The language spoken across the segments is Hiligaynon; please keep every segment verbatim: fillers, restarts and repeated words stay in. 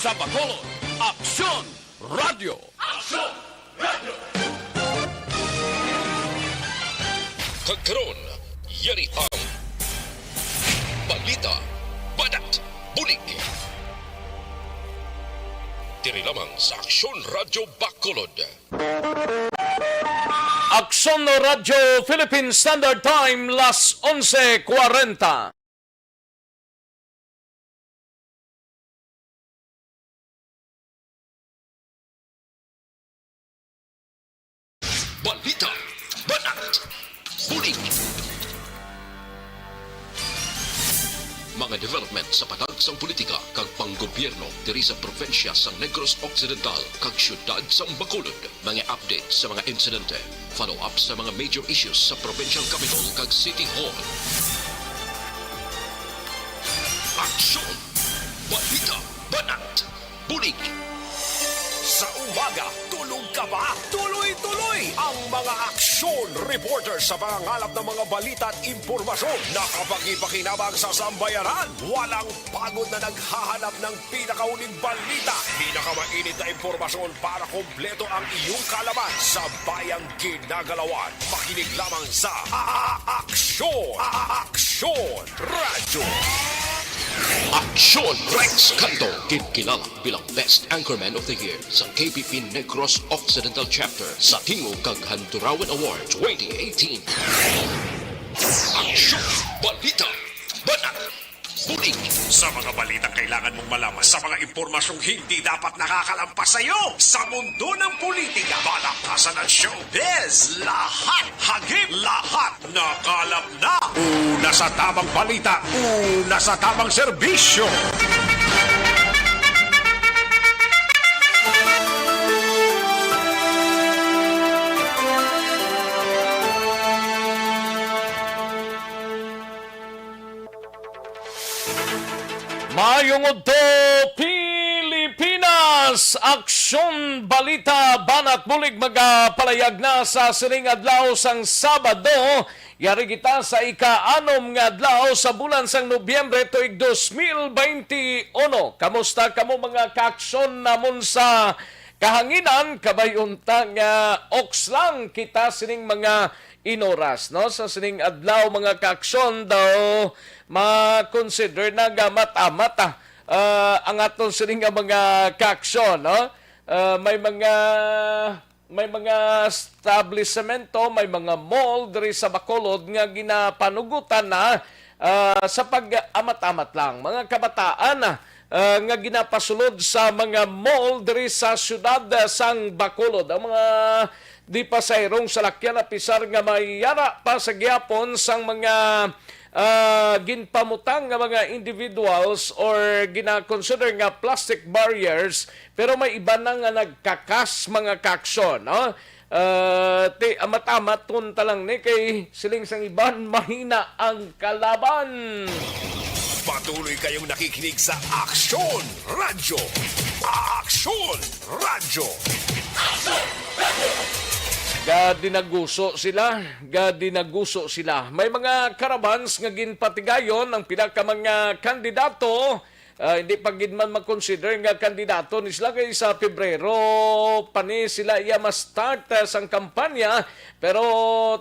Sa Bacolod, Aksyon Radyo. Aksyon Radyo. Kag karon, yari ang balita, banat, bulig. Diri lamang sa Aksyon Radyo Bacolod. Aksyon Radyo Philippine Standard Time, las onse kwarenta. Balita, banat, bulig. Mga development sa patag sang politika kag panggobyerno diri sa probinsya sang Negros Occidental kag siyudad sang Bacolod. Mga update sa mga insidente, follow-up sa mga major issues sa provincial capital kag city hall. Aksyon! Balita! Banat! Bulig! Sa umaga, tulog ka ba? Tuloy-tuloy ang mga aksyon reporter sa pangangalap ng mga balita at impormasyon. Nakapagpakinabang sa sambayanan. Walang pagod na naghahanap ng pinakauling balita, pinakamainit na impormasyon para kompleto ang iyong kaalaman sa bayang ginagalawan. Makinig lamang sa A-, A-, Aksyon! A-, A-, Aksyon Radyo! Aksyon Rex Canto, ginkilala bilang Best Anchorman of the Year sa K P P Negros Occidental Chapter sa Tingog kag Handurawan Award twenty eighteen. Aksyon! Balita! Banat! Bulig! Sa mga balitang kailangan mong malaman, sa mga impormasyong hindi dapat nakakalampas sa iyo, sa mundo ng politika, palakasan at showbiz, lahat, hagip, lahat, nakalap na! Una sa tamang balita, una sa tamang serbisyo! Maayong udto, Pilipinas! Aksyon, balita, banat, bulig magapalayag na sa sining adlaw sang Sabado. Yari kita sa ika-anom nga adlaw sa bulan sang Nobyembre tuig dos mil baynte uno. Kamusta kamo, mga kaaksyon namon sa kahanginan? Kabay unta nga oks lang kita sining mga inoras, no? Sa sining adlaw, mga kaaksyon, daw ma-consider na nga amat-amat, ah, ah, ang aton sining nga mga kaaksyon, no? Ah, may mga, may mga establisemento, may mga mall diri sa Bacolod nga ginapanugutan na, ah, sa pag-amat-amat lang. Mga kabataan, ah, nga ginapasulod sa mga mall diri sa siyudad, ah, sang Bacolod. Ang mga di pa sayrong salakyan, apisar nga may yara pa sa gihapon sang mga, ah, ginpamutang nga mga individuals or gina-consider nga plastic barriers, pero may iban na nga nagkakas, mga kaaksyon, no? Ah, ti, amat-amat, tunta lang ni kay siling sang iban, mahina ang kalaban. Patuloy kayong nakikinig sa Aksyon Radyo. Aksyon Radyo. Gadinaguso sila, gadinaguso sila. May mga caravans nga ginpatigayon ang pila ka mga kandidato. Ah, hindi pa gid man ma-consider nga kandidato ni sila kay sa Pebrero pa ni sila iya ma-start, ah, sang kampanya. Pero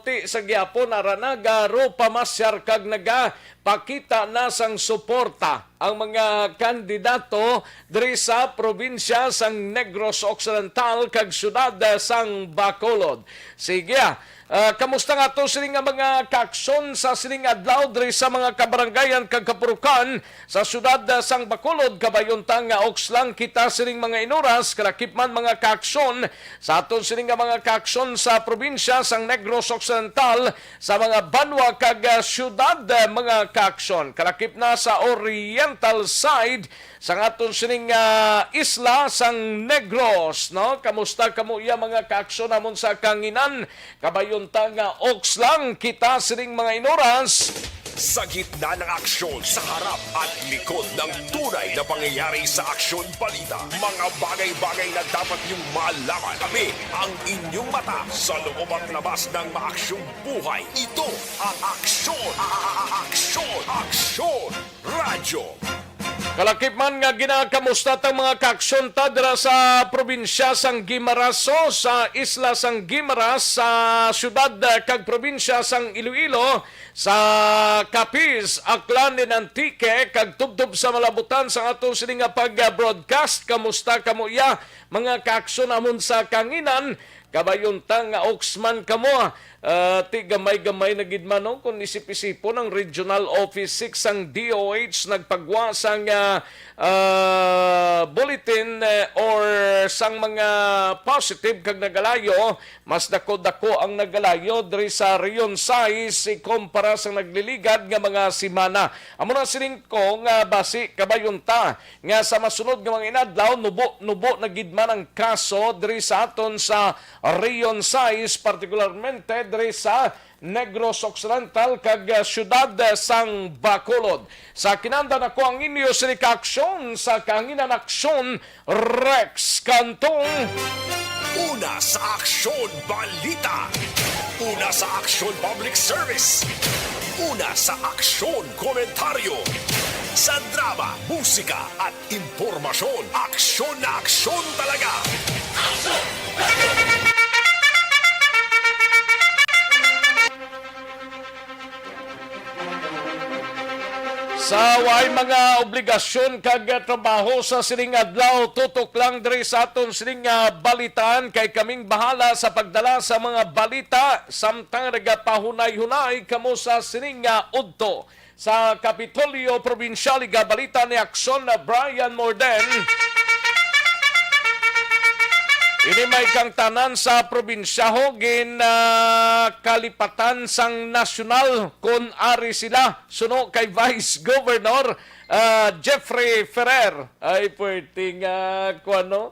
ti sa gihapon, ara na, garo pamasyar kag naga pakita na sang suporta ang mga kandidato diri sa probinsya sang Negros Occidental kag siyudad sang Bacolod. Sige, ah, ah, kamusta nga to sini nga mga kaaksyon sa sining adlaw diri sa mga kabarangayan kag kapurukan sa siyudad, ah, sang Bacolod? Kabay unta nga oks lang kita sining mga inoras, kalakip man, mga kaaksyon, sa aton sining nga mga kaaksyon sa probinsya sang Negros Occidental, sa mga banwa kag, ah, siyudad, ah, mga kaaksyon. Kalakip na sa oriental side sang aton sining, ah, isla sang Negros, no? Kamusta kamo iya, mga kaaksyon namon sa kanginan? Kabay unta nga oks lang kita sining mga inoras. Sa gitna ng aksyon, sa harap at likod ng tunay na pangyayari sa Aksyon Balita, mga bagay-bagay na dapat niyong malaman. Kami ang inyong mata sa loob at labas ng maaksyong buhay. Ito ang Aksyon, a-, a-, a-, Aksyon, Aksyon Radyo. Kalakip man nga ginakamusta ta mga kaaksyon ta dira sa probinsya sang Guimaras, sa isla sang Guimaras, sa syudad, eh, kag probinsya sang Iloilo, sa Capiz, Aklan, and Antique, kag tubtob sa malabutan sang aton sini nga pag-broadcast. Kamusta kamo iya, mga kaaksyon amon sa kanginan? Kabayon ta nga ox man kamo, ah, ti gamay-gamay na gid man, no? Kung isip-isipon, ang Regional Office six sang D O H nagpagwa sang, ah, ah, bulletin, eh, or sang mga positive kag nagalayo, mas dako-dako ang nagalayo diri sa Region sais ikumpara sa nagliligad nga mga semana. Amo na siling ko nga basi kabayon ta nga sa masunod nga mga inadlaw, nubo-nubo na gid man ang kaso diri sa aton sa Region sais, partikularmente diri sa Negros Occidental kag, ah, siyudad, ah, sang Bacolod. Sa kinanda nako ang inyo sini ka aksyon sa Kahanginan Aksyon, Rex Cantong. Una sa Aksyon Balita. Una sa Aksyon Public Service. Una sa Aksyon Komentaryo. Sa drama, musika, at impormasyon, aksyon na aksyon talaga. Sa way mga obligasyon kag trabaho sa sining adlaw, tutok lang diri sa aton sining, ah, balitaan, kay kaming bahala sa pagdala sa mga balita samtang nagapahunay-hunay kamo sa sining, ah, udto. Sa Kapitolyo Probinsyal, igabalita ni Aksyon Brian Morden. Ini may kang tanan sa probinsya ho, gin, ah, kalipatan sang nasyonal kon ari sila suno kay Vice Governor, ah, Jeffrey Ferrer. Ay, pwerte nga, kuwan, no?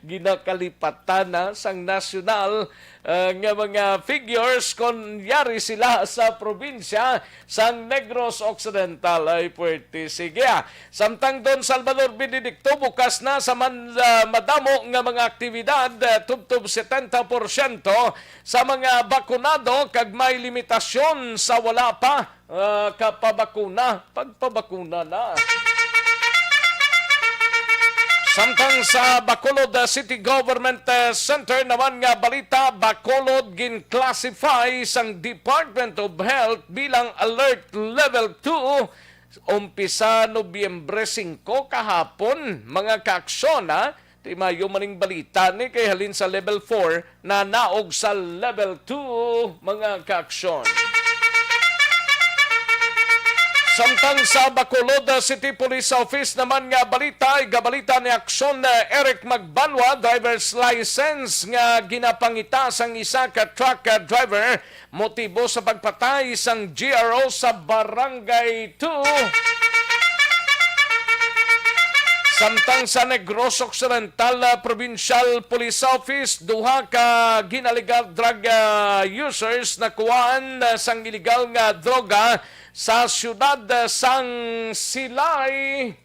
Ginakalipatan na sang nasyonal, ah, nga mga figures kon yari sila sa probinsya sang Negros Occidental. Ay, pwerte. Sige, ah. Samtang Don Salvador Benedicto, bukas na sa man, ah, madamo nga mga aktibidad, ah, tubtob setenta porsyento sa mga bakunado kag may limitasyon sa wala pa, ah, kapabakuna, pagpabakuna na. Samtang sa Bacolod, ah, City Government, ah, Center naman nga balita, Bacolod gin-classify sang Department of Health bilang Alert Level two, umpisa Nobyembre singko kahapon, mga kaaksyon, ha? Ti mayo maning balita ni kay halin sa level four na naog sa level two, mga kaaksyon. Samtang sa Bacolod City Police Office naman nga balita, igabalita ni Aksyon, eh, Eric Magbanwa, driver's license nga ginapangita sang isa ka truck, eh, driver motibo sa pagpatay sang G R O sa Barangay two. Samtang sa Negros Occidental, ah, Provincial Police Office, duha ka gin-alegar drug, ah, users nakuhaan, ah, sang iligal nga droga sa siyudad, ah, sang Silay.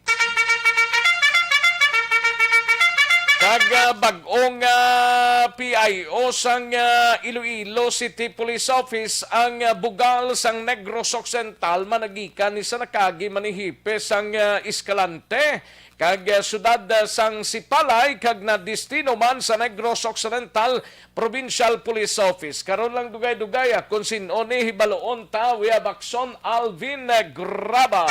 Kag, ah, bag-ong, ah, P I O sang, ah, Iloilo City Police Office ang, ah, bugal sang Negros Occidental, managikan ni sa nakaagi man ni hipe sang, ah, Escalante kag, ah, siyudad, ah, sang Sipalay kag nadestino man sa Negros Occidental Provincial Police Office. Karon lang dugay-dugay, ah, kung sin-o ni, hibaloon ta via Bakson Alvin Graba.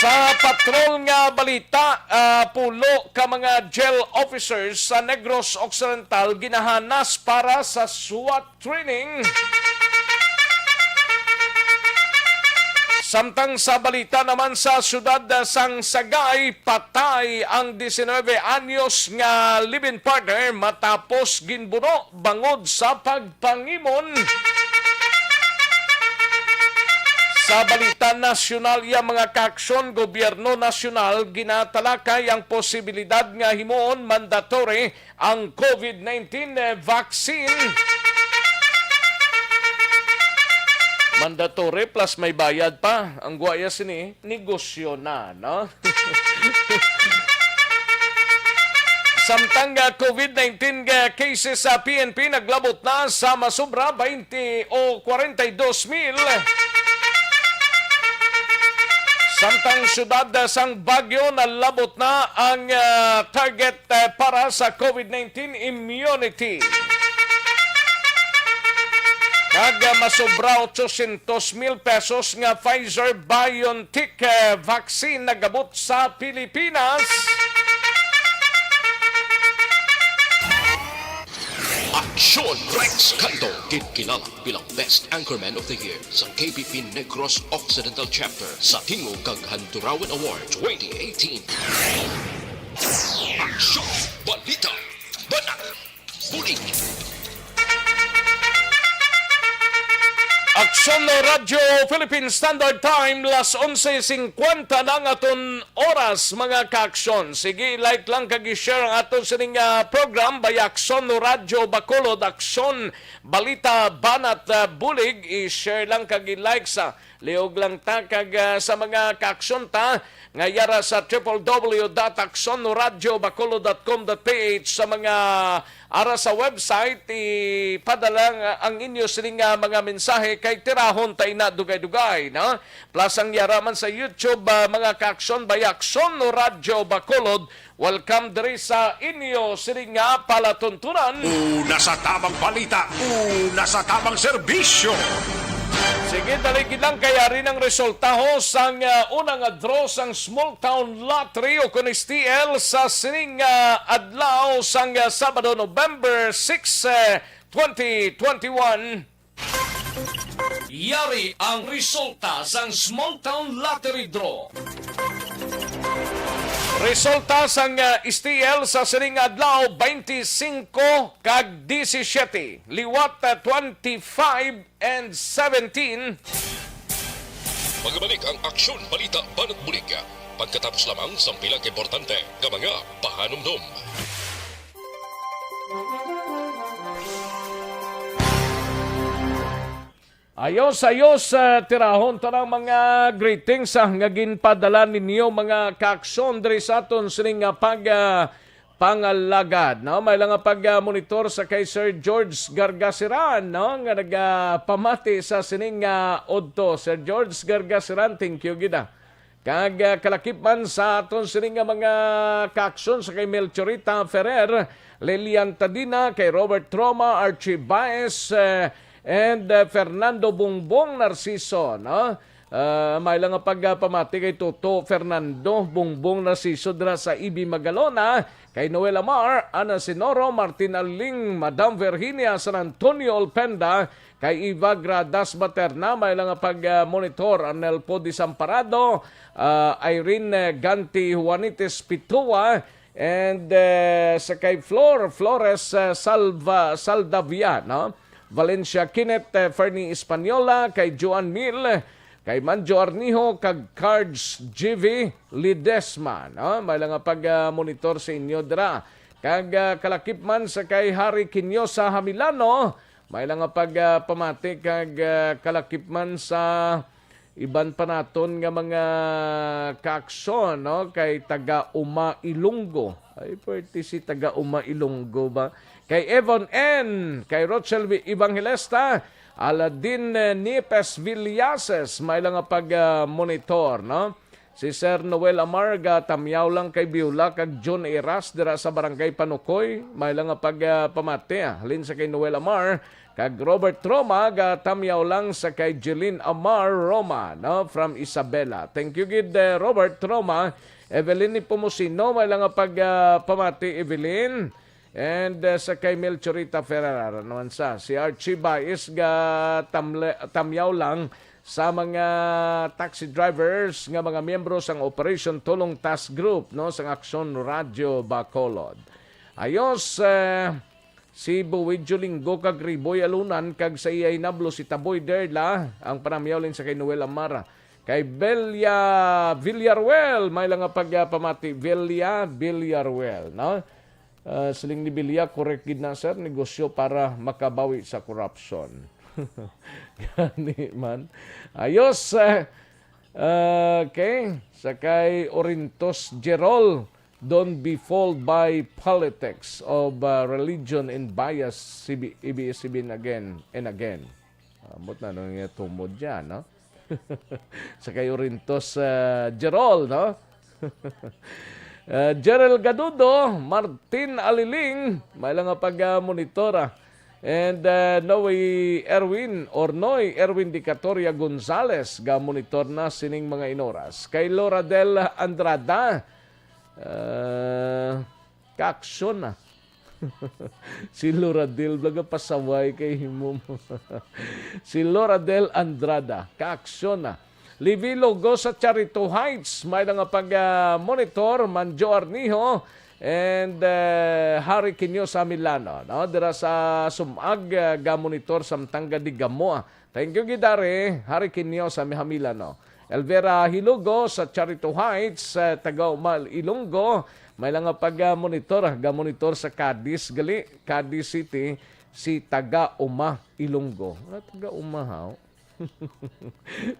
Sa patrol nga balita, ah, pulo ka mga jail officers sa Negros Occidental ginahanas para sa SWAT training. Samtang sa balita naman sa siyudad sang Sagay, patay ang diecinuebe anyos nga live-in partner matapos ginbuno bangod sa pagpangimon. Sa balita nasyonal, iya mga kaaksyon, gobyerno nasyonal ginatalakay ang posibilidad nga himuon mandatory ang COVID nineteen, eh, vaccine. Mandatory plus may bayad pa. Ang guwaya sini, negosyo na, no? Samtang, ah, COVID nineteen, ah, cases sa P N P naglabot na sa masobra twenty o forty-two mil. Samtang siyudad sang Baguio, nalabot na ang, ah, target, ah, para sa COVID nineteen immunity. Kag, ah, masobra ochocientos mil pesos nga Pfizer-BioNTech, ah, vaccine nagabot sa Pilipinas. Aksyon Rex Cantong, ginkilala bilang Best Anchorman of the Year sa K B P Negros Occidental Chapter sa Tingog kag Handurawan Award twenty eighteen. Aksyon, balita, banat, bulig. Aksyon Radyo Philippine Standard Time, las onse singkwenta na ang aton oras, mga kaaksyon. Sige, like lang kag i-share ang aton sining, ah, program, by Aksyon Radyo Bacolod, Aksyon Balita Banat, ah, Bulig. I-share lang kag i-like sa liog lang ta kag, ah, sa mga kaaksyon ta nga yara sa triple W dot aksyon radyo bacolod dot com dot P H, sa mga ara sa website, ipadala ang, ang inyo sining, ah, mga mensahe kay tirahon ta ina dugay-dugay, no? Plus ang yara man sa YouTube, ah, mga kaaksyon, by Aksyon Radyo Bacolod, welcome diri sa inyo sini nga palatuntunan. Una sa tamang balita, una sa tamang serbisyo. Sige, dali gid lang kay ari ang resultaho sang, ah, una nga draw sang Small Town Lottery o kun S T L sa sining, ah, adlaw sang, ah, Sabado, November six, eh, twenty twenty-one. Yari ang resulta sang Small Town Lottery Draw. Resulta sang, ah, S T L sa sining adlaw, twenty-five kag seventeen. Liwat, ah, twenty-five and seventeen. Magbalik ang Aksyon Balita Banat Bulig pagkatapos lamang sang pila ka importante nga mga pahanumdom. Ayos, ayos, ah, tirahon ta ang mga greetings, ah, nga ginpadala ninyo, mga kaaksyon, diri sa aton sining nga pag, ah, pangalagad, no? May lang nga pag, ah, monitor sa kay Sir George Gargasiran, no? Nga nagapamati sa sining nga udto. Sir George Gargasiran, thank you gid, ah. Kag, ah, kalakip man sa aton sini nga mga kaaksyon sa kay Melchorita Ferrer, Lilian Tadina, kay Robert Troma, Archie Baez, eh, and, eh, Fernando Bongbong Narciso, no? Ah, may lang nga pagpamati kay Toto Fernando Bongbong Narciso dira sa E B Magalona, kay Noel Amar, Ana Sinoro, Martin Aling, Madam Virginia San Antonio Olpenda, kay Eva Gradas Materna, may lang nga pag, ah, monitor, Arnel Podi Samparado, ah, Irene, eh, Ganti Juanites Pitua, and, eh, sa kay Flor Flores, eh, Salva, Saldavia, no? Valencia Kinet, eh, Fernie Española, kay Joan Mil, kay Manjo Arnijo, kag Cards G V Ledesma, no? May lang nga pag, ah, monitor sa inyo dira. Kag, ah, kalakip man sa kay Harry Quinosa Hamilano, may lang nga pag, ah, pamati kag, ah, kalakip man sa iban pa naton nga mga kaaksyon, no? Kay taga Uma, Ilonggo. Ay, pwerte si taga Uma, Ilonggo ba? Kay Evon N, kay Rochelle Vi-, Evangelista, Aladin, eh, Nipes Villases, may lang nga pag, ah, monitor, no? Si Sir Noel Amar, ga Tamyaw lang kay Beulah kag Jun Eras dira sa Barangay Panukoy. May lang nga pag, ah, pamati, ah, halin sa kay Noel Amar kag Robert Roma, ga Tamyaw lang sa kay Jeline Amar Roma, no, from Isabela. Thank you gid, eh, Robert Roma. Evelyn Nepomuceno, may lang nga pag, ah, pamati, Evelyn. And, uh, sa kay Melchorita Ferrer, ano man sa, si Archie Baez ga tamle-, tamyaw lang sa mga taxi drivers nga mga miyembro sang Operation Tulong Task Group, no, sang Aksyon Radyo Bacolod. Ayos, eh, si Buwidyo Linggo kag Riboy Alunan kag sa iya hinablo si Taboy Derla, ang panamyaw lang sa kay Noel Amara. Kay Belia Villaruel, may lang nga pagpamati, Belia Villaruel, no? Ah, siling ni Bilya, correct gid na, sir, negosyo para makabawi sa corruption. Gani man. Ayos, eh, okay. Sa kay Orintos Gerol, don't be fooled by politics of, uh, religion and bias, C B, A B S C B N again and again. Ambot na nung tumod dyan, no? Sa kay Orintos, ah, Gerol, no? Ah, Gerald Gadudo, Martin Aliling, may lang nga pag-monitor, ah. And, ah, Noe Erwin, or Noy Erwin Dicatoria Gonzales, ga-monitor na sining mga inoras. Kay Loradel Andrada, ah, kaaksyon na. Si Loradel, baga pasaway kay himo. Si Loradel Andrada, kaaksyon na. Levi Logo sa Charito Heights, may nga pag, ah, monitor, Manjo Arnijo, and, ah, Harry Quiniosa Milano, no? Dira sa Sumag, ah, ga-monitor samtang gadi gamoa. Thank you, gid, Harry. Harry Quiniosa Mihamila, no? Elvira Hilugo sa Charito Heights, ah, taga Umal, Ilonggo. May lang nga pag, ah, monitor, ah, ga-monitor sa Cadiz, gali, Cadiz City, si taga Uma, Ilonggo. Ah, taga Uma, ha?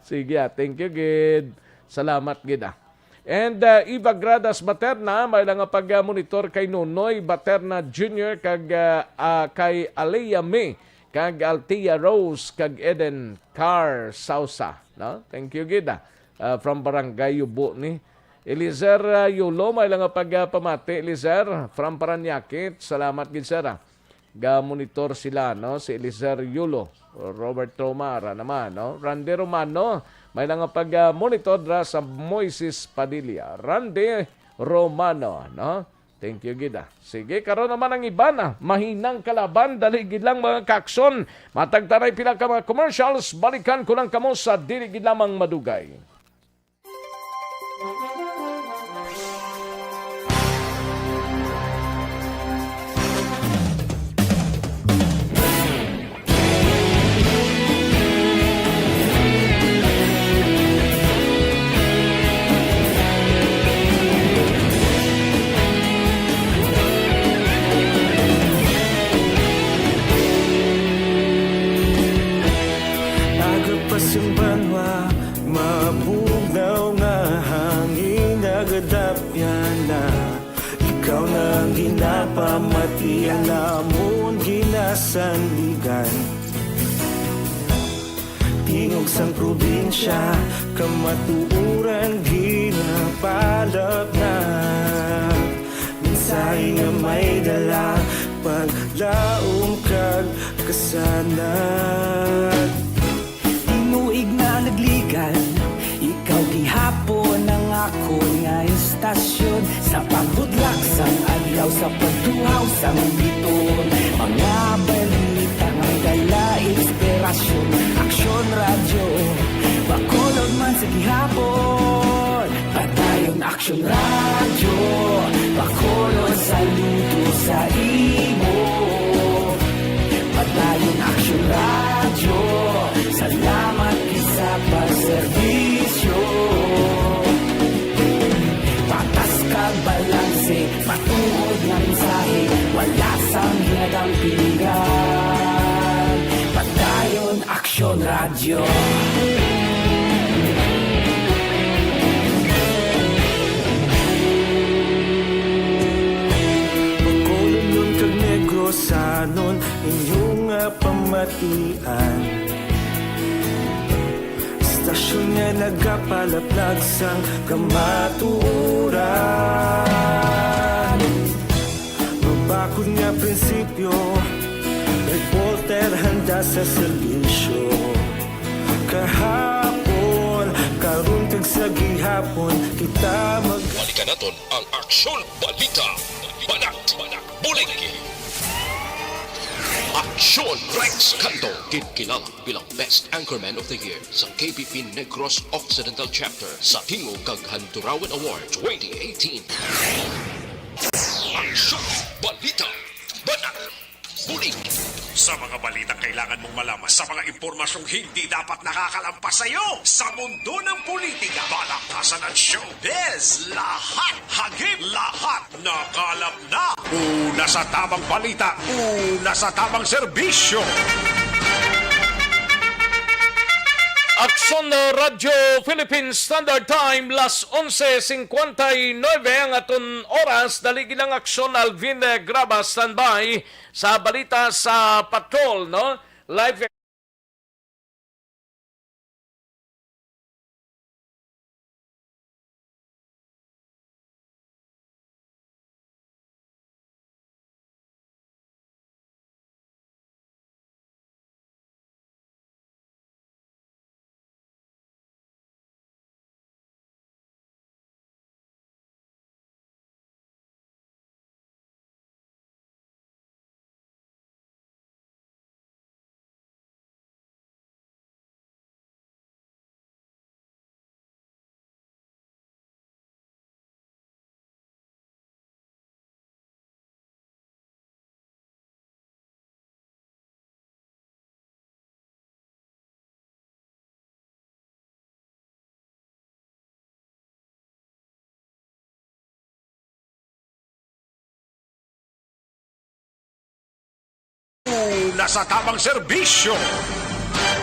Sige, ah, thank you, gid. Salamat, gid, ah. And, ah, Eva Gradas Baterna, may lang nga pag, ah, monitor kay Nonoy Baterna Junior kag, ah, ah, kay Alea May, kag Althea Rose, kag Eden Car Sausa, no? Thank you, gid, ah. Ah, from Barangay Yubo ni Eliezer, ah, Yulo, may lang nga pag, ah, pamati, Eliezer, from Parañaque. Salamat, gid, sir, ah. Ga-monitor sila, no? Si Eliezer Yulo, Robert Romara naman, no? Randy Romano, may lang nga pag, ah, monitor dra sa Moises Padilla. Randy Romano, no? Thank you, gid, ah. Sige, karon naman ang iban, ah. Mahinang kalaban, dali gid lang, mga kaaksyon. Matag tanay pila ka mga commercials, balikan ko lang kamo sa dili gid lamang madugay. Aga pa sing banwa, mabugnaw nga hangin nagadapyan na. Ikaw na ang ginapamatian namon ginasandigan. Tingog sang probinsya, kamatuoran ginapalapnag. Mensahe nga may dala, paglaom kag kasanag. Tinuig na nagligan, ikaw gihapon ang akon nga istasyon. Sa pagbudlak sang adlaw, sa pagtuhaw sang biton, mga balita nga dala inspirasyon. Aksyon Radyo Bacolod man sa gihapon. Padayon Aksyon Radyo Bacolod, saludo sa imo. Padayon Aksyon Radyo, salamat gid sa pagserbisyo. Patas kag balanse, matuod nga mensahe, wala sang ginadampingan. Padayon Aksyon Radyo. Bacolodnon kag Negrosanon, inyo nga pamatian. Istasyon nga nagapalaplag sang kamatuoran. Mabakod nga prinsipyo, reporter handa sa serbisyo. Kahapon, karon kag sa gihapon, kita mag- Balikan naton ang Aksyon Balita. Banat, banat, bulig. Aksyon Rex Canto, ginkilala bilang Best Anchorman of the Year sa K B P Negros Occidental Chapter sa Tingog kag Handurawan Award twenty eighteen. Aksyon Balita. Banat. Bulig. Sa mga balitang kailangan mong malaman, sa mga impormasyong hindi dapat nakakalampas sa iyo, sa mundo ng politika, balaktasan at showbiz, lahat, hagip, lahat, nakalap na. Una sa tamang balita, una sa tamang serbisyo. Aksyon, uh, Radyo Philippine Standard Time, las onse cincuenta y nueve ang aton oras. Dali gid lang, Aksyon Alvin, uh, Graba, standby sa balita sa patrol, no? Live sa tamang serbisyo.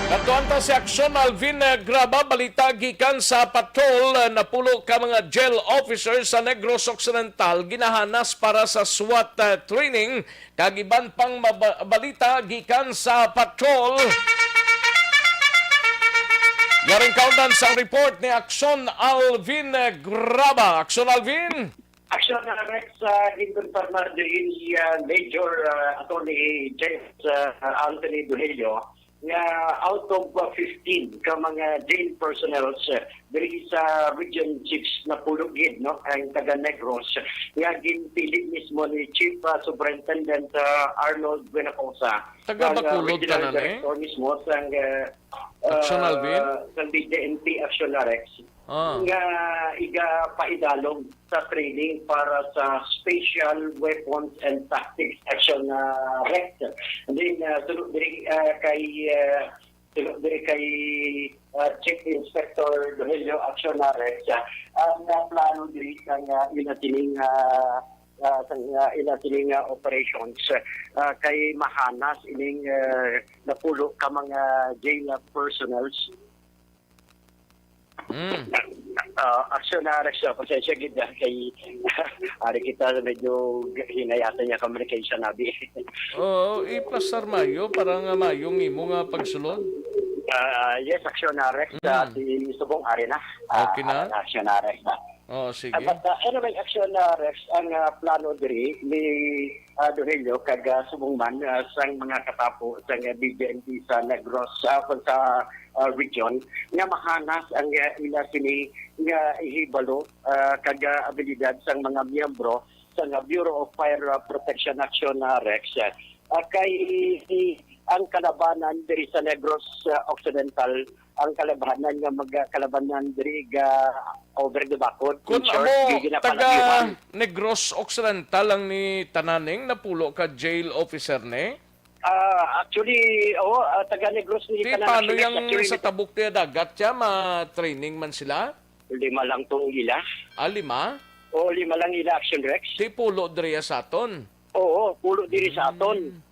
Natuan ta si Aksyon Alvin, eh, Graba, balita gikan sa patrol, eh, napulo ka mga jail officers sa Negros Occidental ginahanas para sa SWAT, eh, training, kag iban pang maba-, balita gikan sa patrol. Yaring kaundan sang report ni Aksyon Alvin, eh, Graba. Aksyon Alvin! Aksyon, uh, Rex, uh, ginkonfirma diri ni, uh, Major, uh, Attorney James, uh, Anthony Duhelio nga out of, uh, fifteen ka mga jail personnel, uh, diri sa Region six napulo gid, no, ang taga Negros nga ginpili mismo ni Chief, uh, Superintendent, uh, Arnold Buenacosa, Taga ang, uh, Bacolod regional tanan, eh? Director mismo sang, uh, Aksyon, uh, Alvin? Sang D J N P Aksyon, Rex, Ah. nga igapaidalom sa training para sa Special Weapons and Tactics Action, uh, Rex. And then, uh, suno diri, uh, kay, uh, suno diri kay, uh, Chief Inspector Rogelio Action, Rex, uh, ang, uh, plano diri sang, uh, ila sining, uh, uh, sang, uh, ila sining, uh, operations, uh, kay mahanas ining, uh, napulo ka mga jail personnels. Mm. Ah, Aksyon, Rex, ah, pasensya gid, ah, kay ari kita medyo hinayatan niya communication, abi. Oo, ipasar mayo para nga mayo ang imo nga pagsulod. Ah, yes, Aksyon, Rex, ah, Mm. si Subong ari na. Ah, Okay na? Aksyon, Rex, ah. Oh, sige. Ah, but, ah, anyway, Aksyon, ah, Rex, ang, ah, plano diri ni, ah, Rogelio kag, ah, subong man, ah, sang mga katapo sang, ah, D J N P sa Negros, ah, kung sa, ah, region nga mahanas ang, ah, ila sini nga ihibalo, ah, kag, ah, abilidad sang mga miyembro sang, ah, Bureau of Fire, ah, Protection Action, ah, Rex. Ah, kay ang kalabanan diri sa Negros, ah, Occidental, ang kalabanan nga magkalabanan diri ga over the bakod. Kun In short, amo, di taga ginapalabyuhan. Negros Occidental ang ni tananing napulo ka jail officer ni? Ah, actually, oo, ah, taga Negros ni Di, tanan paano actually, yang actually, sa tabok niya dagat siya ma-training man sila? Lima lang tong ila. Ah, lima? Oo, lima lang ila, Action Rex. Di pulo diri sa aton. Oo, pulo diri sa aton. Mm.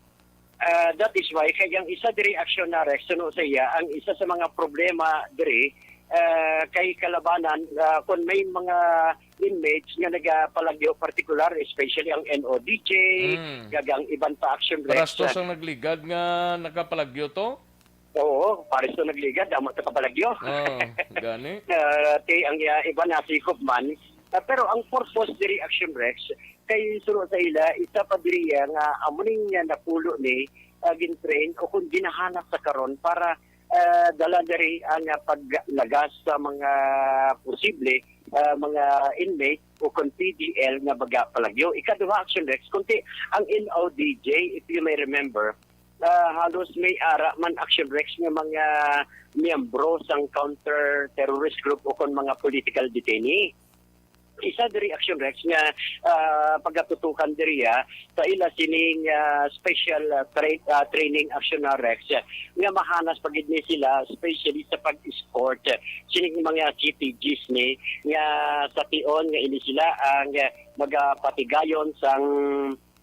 Ah, that is why kay ang isa diri, Action Rex, suno sa iya, ang isa sa mga problema diri, ah, kay kalabanan, ah, kung may mga inmates nga nagapalagyo, particular, especially ang N O D J, Mm. kag ang iban pa, Action Rex, Parastos ah, ang nagligad nga nakapalagyo to? Oo, pares to nagligad, amo to kapalagyo. Oh, gani. Ah, ti ang, ah, iba nasikop man. Ah, pero ang purpose diri, Action Rex, kay suno sa ila, isa pa diri, ah, nga amo ning, ah, napulo ni, ah, gintrain o kung ginahanap sa karon para, ah, dala diri ang, ah, paglagas sa mga posible, ah, mga inmate o kung P D L nga baga palagyo. Ikaduha, Action Rex, kunti ang N O D J, if you may remember, ah, halos may ara man, Action Rex, nga mga miyembro sang counter-terrorist group o kon mga political detainee. Isa diri, Action Rex, nga, ah, pagatutukan diri, ah, sa ila sining, ah, special, ah, tra-, ah, training, Action Rex, ah, nga mahanas pa gid ni sila, especially sa pag-escort, ah, sining mga C T Gs ni nga sa tion nga ini sila ang, ah, magapatigayon sang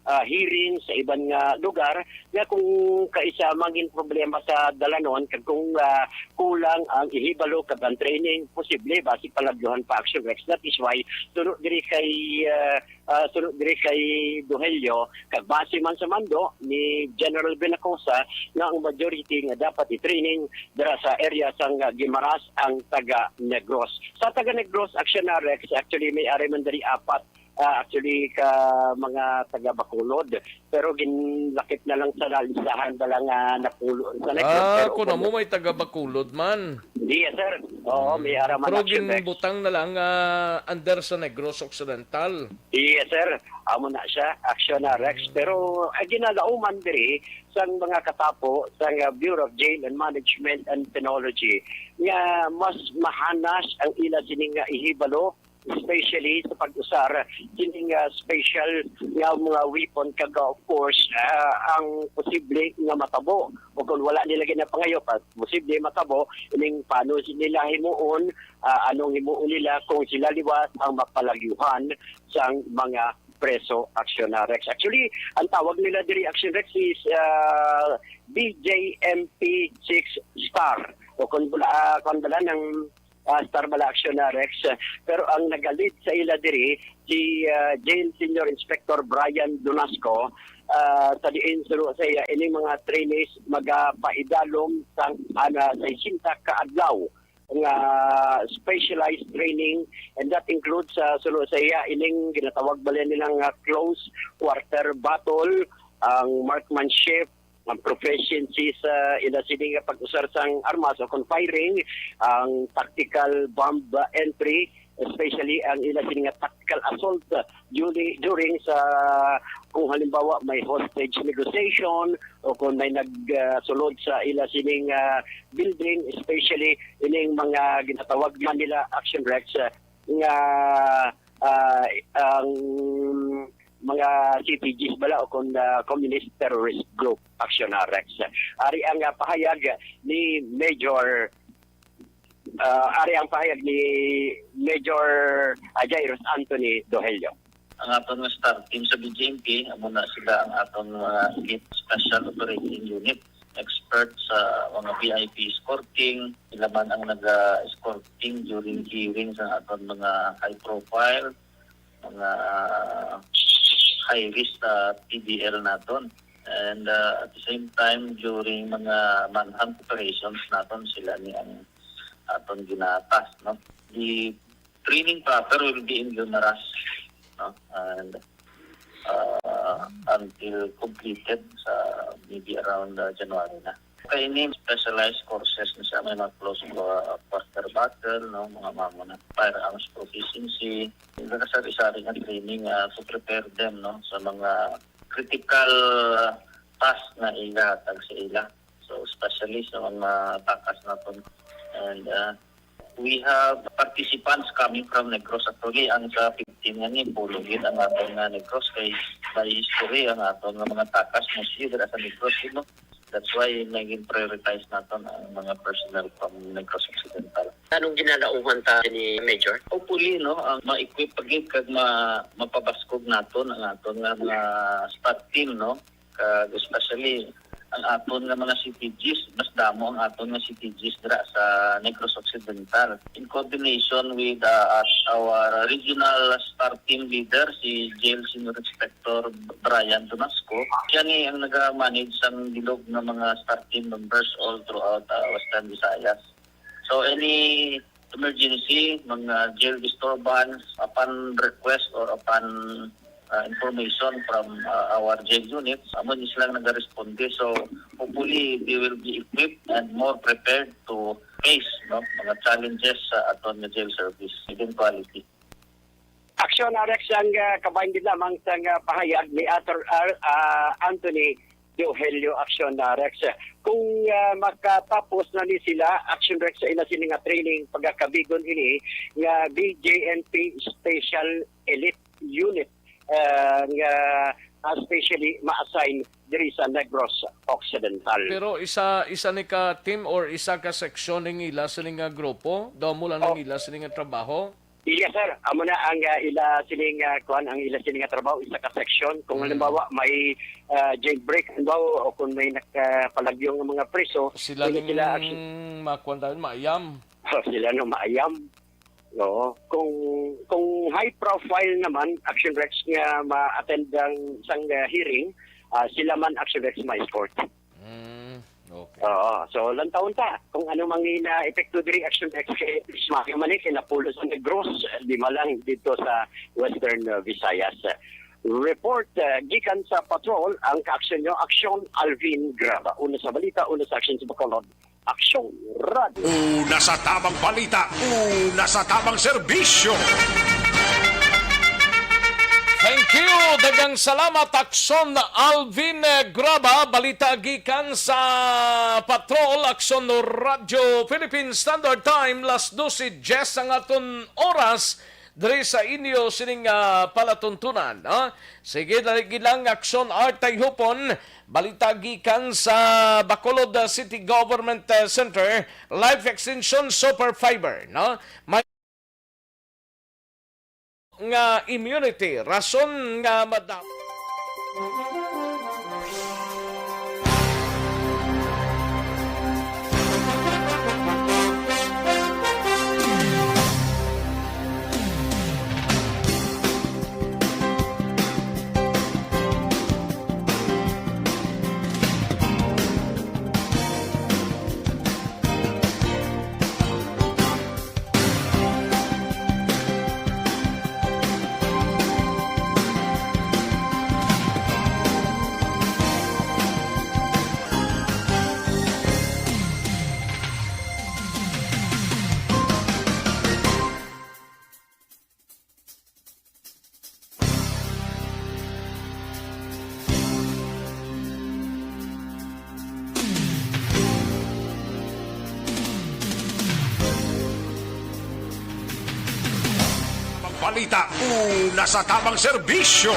ah, hearing sa iban nga lugar nga kung kaisa mangin problema sa dalanon kag kung, ah, kulang ang ihibalo kag ang training, posible basi palagyuhan pa, Action Rex. That is why suno diri kay, ah, ah, suno diri kay Duhelio kag base man sa mando ni General Benacosa nga ang majority nga dapat i-training dira sa area sang Guimaras ang taga Negros. Sa taga Negros, Action Rex, actually may ari man diri apat ah, actually, ka mga taga Bacolod. Pero ginlakip na lang sa listahan na lang nga napulo sa Negros. Ah, Pero kuno kung mo may taga Bacolod man. Yes, sir. Oo, may ara man Pero action, Rex. Ginbutang na lang, ah, under sa Negros Occidental. Yes, sir. Amo na siya, action na, Rex. Mm. Pero, ah, ginalauman diri sang mga katapo sang, ah, Bureau of Jail and Management and Penology nga mas mahanas ang ila sining nga ihibalo, especially sa pag-usar kining, ah, special nga mga weapon kag, ah, of course, ah, ang posible nga matabo o kung wala nila ginapangayo pa, posible matabo ining paano nila himuon, ah, anong himuon nila kung sila liwat ang mapalagyuhan sang mga preso, Action Rex. Actually, ang tawag nila diri, Action Rex, is ah, B J M P six Star. O kung bula, ah, kung bala ng ah, Star bala, Action Rex. Pero ang nagalead sa ila diri, si ah, Jail Senior Inspector Brian Donasco, ah, sa diin suno sa iya, ining mga trainees magapaidalom sang ana sesenta ka adlaw nga specialized training, and that includes sa suno sa iya ining ginatawag bala nila nga close quarter battle, ang marksmanship, ang proficiency sa ila sini nga pag-usar sang armas o kon firing, ang tactical bomb entry, especially ang ila sini nga tactical assault, uh, during, during sa, kung halimbawa may hostage negotiation o kung may nagsulod sa ila sining ah, building, especially ining mga ginatawag man nila, Action Rex, uh, nga ah, ang mga C T Gs bala o kon ah, Communist Terrorist Group, Action Rex. Ari ang ah, pahayag ni Major ah, ari ang pahayag ni Major ah, Jairus Anthony Dohelio. Ang aton nga star team sa B J M P, amo na sila ang aton mga elite special operating unit, expert sa mga V I P escorting, sila man ang naga-escorting during hearing sa aton mga high profile, mga high risk sa P D L naton. And uh, at the same time, during mga manhunt operations naton, sila ni ang aton ginatas, no? The training proper will be in Guimaras, no? And uh, until completed sa maybe around uh, January na. Kay ini specialized courses na siya, may mga close uh, quarter battle, no, mga mamo na firearms proficiency, nagkasari-sari nga training uh, to prepare them, no, sa mga critical uh, task na ihatag sa ila. So especially sa mga takas naton. And uh, we have participants coming from Negros. Actually, ang sa fifteen nga ni, pulo gid ang aton nga Negros kay by history ang aton nga mga takas mostly dira sa Negros, you know. That's why naging prioritize naton ang mga personnel from Negros Occidental. Anong ginalauhan ta ni Major? Hopefully, no, ang ma-equip pa gid kag ma mapabaskog naton ang aton nga mga squad team, no, kag especially ang aton nga mga C T Gs, mas damo ang aton nga C T Gs dira sa Negros Occidental. In coordination with uh, at our regional star team leader, si Jail Senior Inspector Brian Donasco, siya ni ang nag-manage sang bilog nga mga star team members all throughout uh, Western Visayas. So any emergency, mga jail disturbance, upon request or upon uh, information from uh, our jail units, amo ni sila nagaresponde. So hopefully they will be equipped and more prepared to face, no, mga challenges sa aton nga jail service eventuality. Action Rex ang uh, kabahin din lamang sa uh, pahayag ni Arthur R. Uh, Anthony Diohelio, Action Rex. Kung uh, makatapos na ni sila, Action Rex, sa ila sini nga training, pagakabigon ini nga B J N P Special Elite Unit uh, nga uh, specially ma-assign diri sa Negros Occidental. Pero isa isa ni ka team or isa ka seksyon ning ila sini nga grupo? Daw mo lang ning ila sini nga trabaho? Yes, sir. Amo na ang uh, ila sining uh, kuan, ang ila sining nga trabaho, isa ka section. Kung mm. halimbawa may uh, jailbreak, halimbawa, o kung may nakapalagyo nga mga preso, sila ning sila action. Makuan tayo, maayam. Oh, sila no maayam. Oo. Kung kung high profile naman, Action Rex nga ma-attend ang isang uh, hearing, uh, sila man Action Rex ma-escort. Mm, okay. Oo. So, lantawon ta kung ano mang ina epekto diri Action X K X, mayo man eh, kay napulo sa Negros, di malang dito sa Western uh, Visayas. Report uh, gikan sa patrol ang kaaksyon nyo, Aksyon Alvin Graba. Una sa balita, una sa aksyon sa Bacolod. Aksyon Radio. Una sa tabang balita, una sa tabang serbisyo. Thank you. Daghang salamat, Akson Alvin Graba. Balita gikan sa Patrol, Akson Radio Philippine Standard Time, las dose diez ang aton oras diri sa inyo sining ah, palatuntunan. Ha? Sige, lagi lang, Akson Art Tayhupon. Balita gikan sa Bacolod ah, City Government ah, Center, Life Extension Super Fiber. No? May nga immunity, rason nga mada- Balita, una sa tamang serbisyo.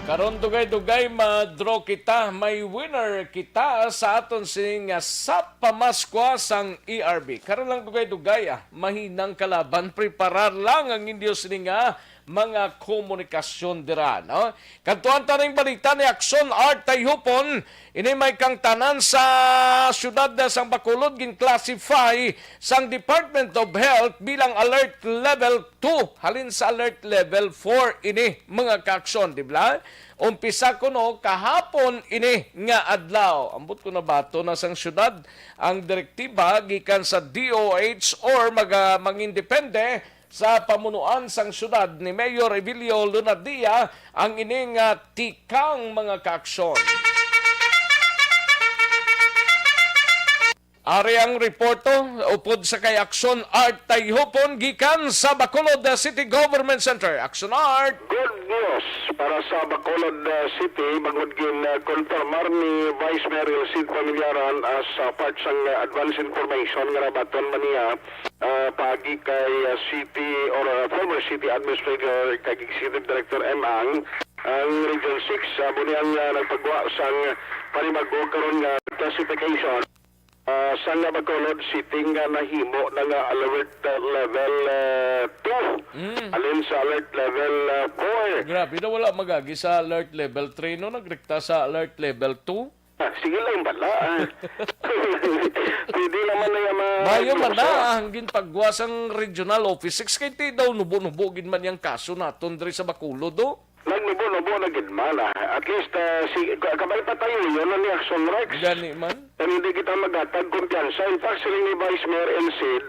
Karon, dugay-dugay, ma-draw kita, may winner kita sa aton sining nga sa pamaskwa sang E R B. Karon lang, dugay-dugay, ah, mahinang kalaban, preparar lang ang inyo sining nga mga komunikasyon dira, no? Kadtuan ta ning balita ni Action Art Tayhupon. Ini may kangtanan sa siyudad sang Bacolod gin-classify sang Department of Health bilang alert level two, halin sa alert level four ini, mga kaaksyon, di ba? Umpisa kuno kahapon ini nga adlaw. Ambot ko, nabaton na sang siyudad ang direktiba gikan sa D O H or maga-, mangindepende sa pamunuan sang siyudad ni Mayor Evilio Lunardia ang ini nga tikang, mga kaaksyon. Ari ang reporto upod sa kay Action Art Tayhupon gikan sa Bacolod City Government Center. Action Art! Good news para sa Bacolod, uh, City, bangod gin, uh, konfirmar ni Vice Mayor Elcid Familiaran as, uh, part sang, uh, advance information nga nabaton man niya, uh, paagi kay, uh, City or, uh, former City Administrator kag Executive Director M. Ang, ang Region six, uh, amo ni ang, uh, nagpagwa sang panibag-o karon nga classification, uh, sang Bacolod City nga nahimo na nga alert, uh, level, uh, two. Mm. Halin sa alert level, uh, four. Grabe na, wala magagi sa alert level three, no? Nagrekta sa alert level two. Ah, sige lang bala, ah. Pwede naman na yung mga Mayo man na, ah, ang ginpagwa sang regional office six kay ti daw nubo-nubo gid man yang kaso naton diri sa Bacolod, do? Nagnubo-nubo na gid man, ah. At least, ah, si, ka-, kabay pa tayo, yun ang ni Action Rex. Gani man. Kung hindi kita maghatag kumpiyansa. In fact, siling ni Vice Mayor Elcid,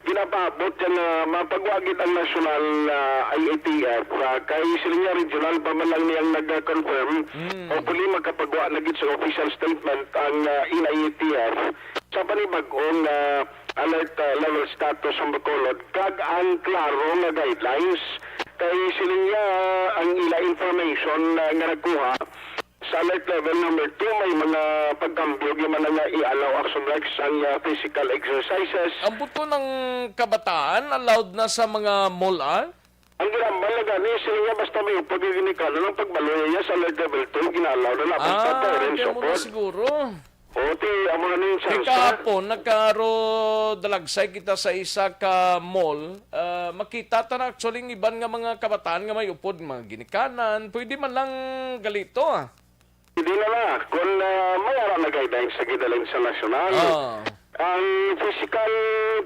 ginapaabot yan nga mapagwa gid ang national, ah, I A T F, ah, kay siling niya regional pa man lang niyang nag-confirm. Mm. Hopefully, makapagwa na gid sa official statement ang, ah, N I A T F sa panibag-ong, ah, alert, ah, level status sa Bacolod kag ang klaro nga guidelines. Kay siling niya, ang ila information, ah, nga nakuha sa alert level number two, may mga pagkambyo gyud man nga i-allow, Action Rex, ang, ah, physical exercises. Ambot ko, ang kabataan allowed na sa mga mall, ah? Ang ginambal na gani, sila nga basta may upod yung ginikanan ang pagbaloy niya sa alert level two, gina-allow na lang. Basta Ah, parents kaya mo na upod. Siguro. O, ti, amo na yung Di chance na. Kahapon, nagkaro dalagsay kita sa isa ka mall. Ah, makita ta na actually ang iban nga mga kabataan nga may upod, mga ginikanan. Pwede man lang galito, ah. Hindi na na. Kung, ah, may ara na guidelines sa gidalin sa nasyonal. Ah. Ang physical,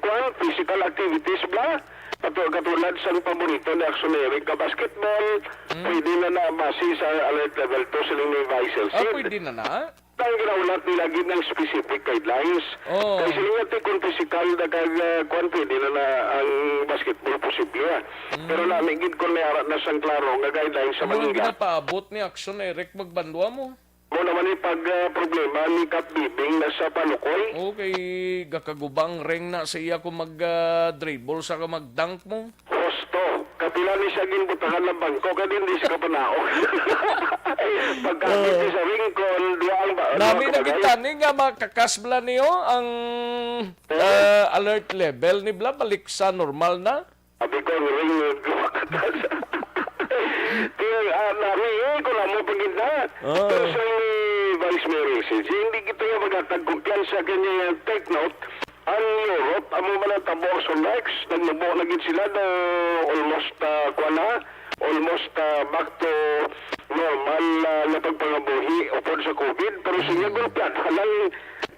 kuwan, physical activities bla, kato-, katulad sa paborito ni Action Eric nga basketball, Mm. pwede na na base sa alert level two, siling ni Vice Ah, Elcid. Pwede na na? Ang ginaulat nila gid ng specific guidelines. Oh. Kay siling nga ti kung physical na kag, ah, kuwan, pwede na na ang basketball posible, ah. Mm. Pero nami gid kung may ara na sang klaro nga guidelines sa Amo ang Manila. Ginapaabot ni Action Eric Magbandua mo. Mo naman ni pag, ah, problema ni Kap Bibing na sa panukoy. Okay, gakagubang ring na sa iya kung mag, ah, dribble sa ka mag-dunk mo. Husto, kapila ni siya ginbutangan ng bangko, kaya hindi siya kapanaog. Pagkakit Ah. sa ringkol, duha ang ba-, Nami duha ka na bagay. Kita ni nga makakasbla niyo ang, Oo. ah, alert level ni bla, balik sa normal na? Abi ko, ang ring, duha ka tas. Kaya, ah, nami, eh, kung amo pag gid na. Ah. Pero sa ni Vice Mayor Elcid, hindi kita nga maghatag kumpiyansa kanya, take note, Ang Europe, amo man ang tabo, Action Rex, nagmubo na gid sila do almost, ah, kuwan na, almost, ah, back to normal, ah, nga pagpangabuhi upod sa COVID, pero sa iya gulpian, halal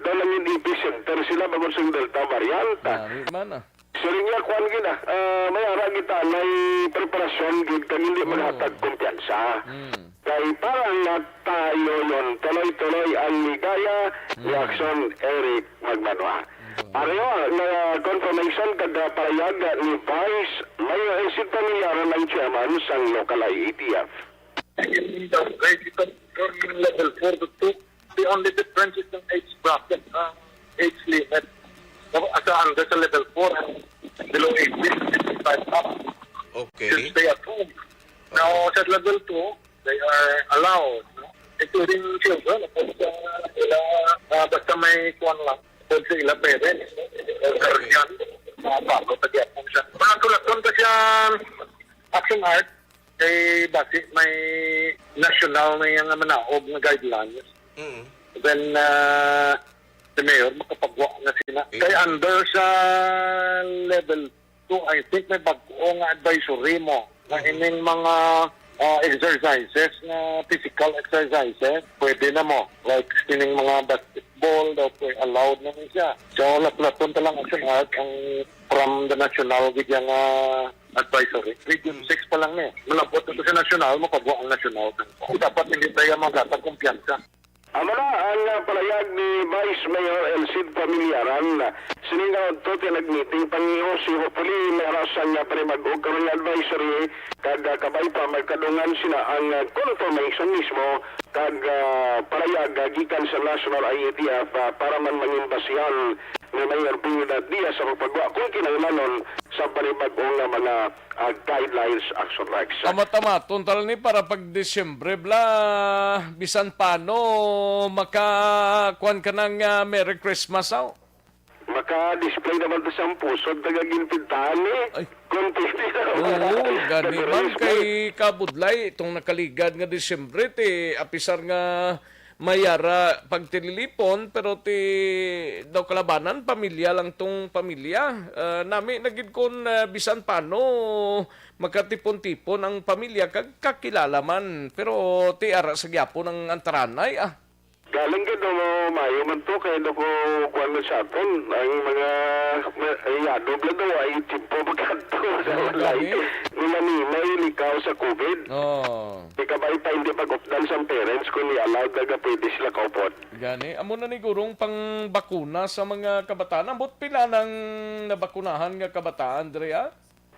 daw lang yung epicenter sila bangod sa Delta variant. Nami man, ah. Siling niya, kuwan gid, ah, ah, may ara gid ta, may preparasyon gid kag hindi Oo. maghatag kumpiyansa. Mm. Kay para nga tayo yon, tuloy-tuloy ang ligaya ni Mm. Action Eric Magbanwa. Mm. Pareho nga confirmation kag, ah, pahayag ni Vice Mayor Elcid Familiaran ang chairman sang local I A T F. Yung downgrade ito from level four to two, the only difference is ng age bracket, ah, age limit. Sa, sa under sa level four, below eighteen, fifty-five up. Okay. Should stay at home. Now, sa level two, they are allowed, no? Including children, of course, uh, sila, uh, basta may kuwan lang, of course, sila parents, no? Or Okay. guardian, mga bago, tagyapon siya. Mga tulat-tulat siya, Action Art, kay basi may national na yung manaog nga guidelines. Mm. Then, uh, the mayor, makapagwa na sila. Eh. Kay under sa level two, I think may bago nga advisory mo. Na Mhm. ining mga, ah, exercises, nga physical exercises, pwede na mo. Like, ining mga basketball, daw pwede, allowed na ni siya. So, laplaton ta lang, Action Art, ang from the national, gid yang, ah, advisory. Region Mhm. six pa lang ni. Malabot na to sa national, mapagwa ang national. Dapat hindi tayo maghatag kumpiyansa. Amo na ang, ah, palayag ni Vice Mayor Elcid Familiaran. Sining kaudto ti nag-meeting pangiho si hopefully may ara sang, ah, panibag-o karon nga advisory kag, ah, kabay pa magkadungan sina ang, ah, confirmation mismo kag, ah, palayag, ah, gikan sa National I A T F, ah, para man mangin basihan ni Mayor Pineda Diaz sa pagpagwa kung kinahanglanon sa panibag-o nga mga ah, guidelines, Action Rex. Tama-tama, tuntal ni para pag Disyembre, bla, bisan paano, maka, kuwan ka ng, ah, Merry Christmas, aw? Maka-display naman to sa pusod, nagaginpintahan ni. Ay. Kung pwede na. Oo, gani man kay kabudlay, itong nakaligad nga Disyembre, ti, apisar nga may ara pagtililipon, pero ti daw kalabanan, pamilya lang tong pamilya. Ah, nami na gid kun, ah, bisan paano makatipon-tipon ang pamilya kag kakilala man. Pero ti ara sa gyapon ang antaranay, ah. Galing gid, no, mayo man to, kay daw ko kuwan man sa aton, ang mga, ma-, ay, yado bla daw, ay, timpo magkadto sa Ah, walay. Gani. Nila ni, may likaw sa COVID. Oh. Di ka ba ipahindi pag-updan sa parents kung ni-allowed na pwede sila kaupod? Gani, amo na ni gurong pangbakuna sa mga kabataan. Ambot pila nang nabakunahan nga kabataan diri, ah?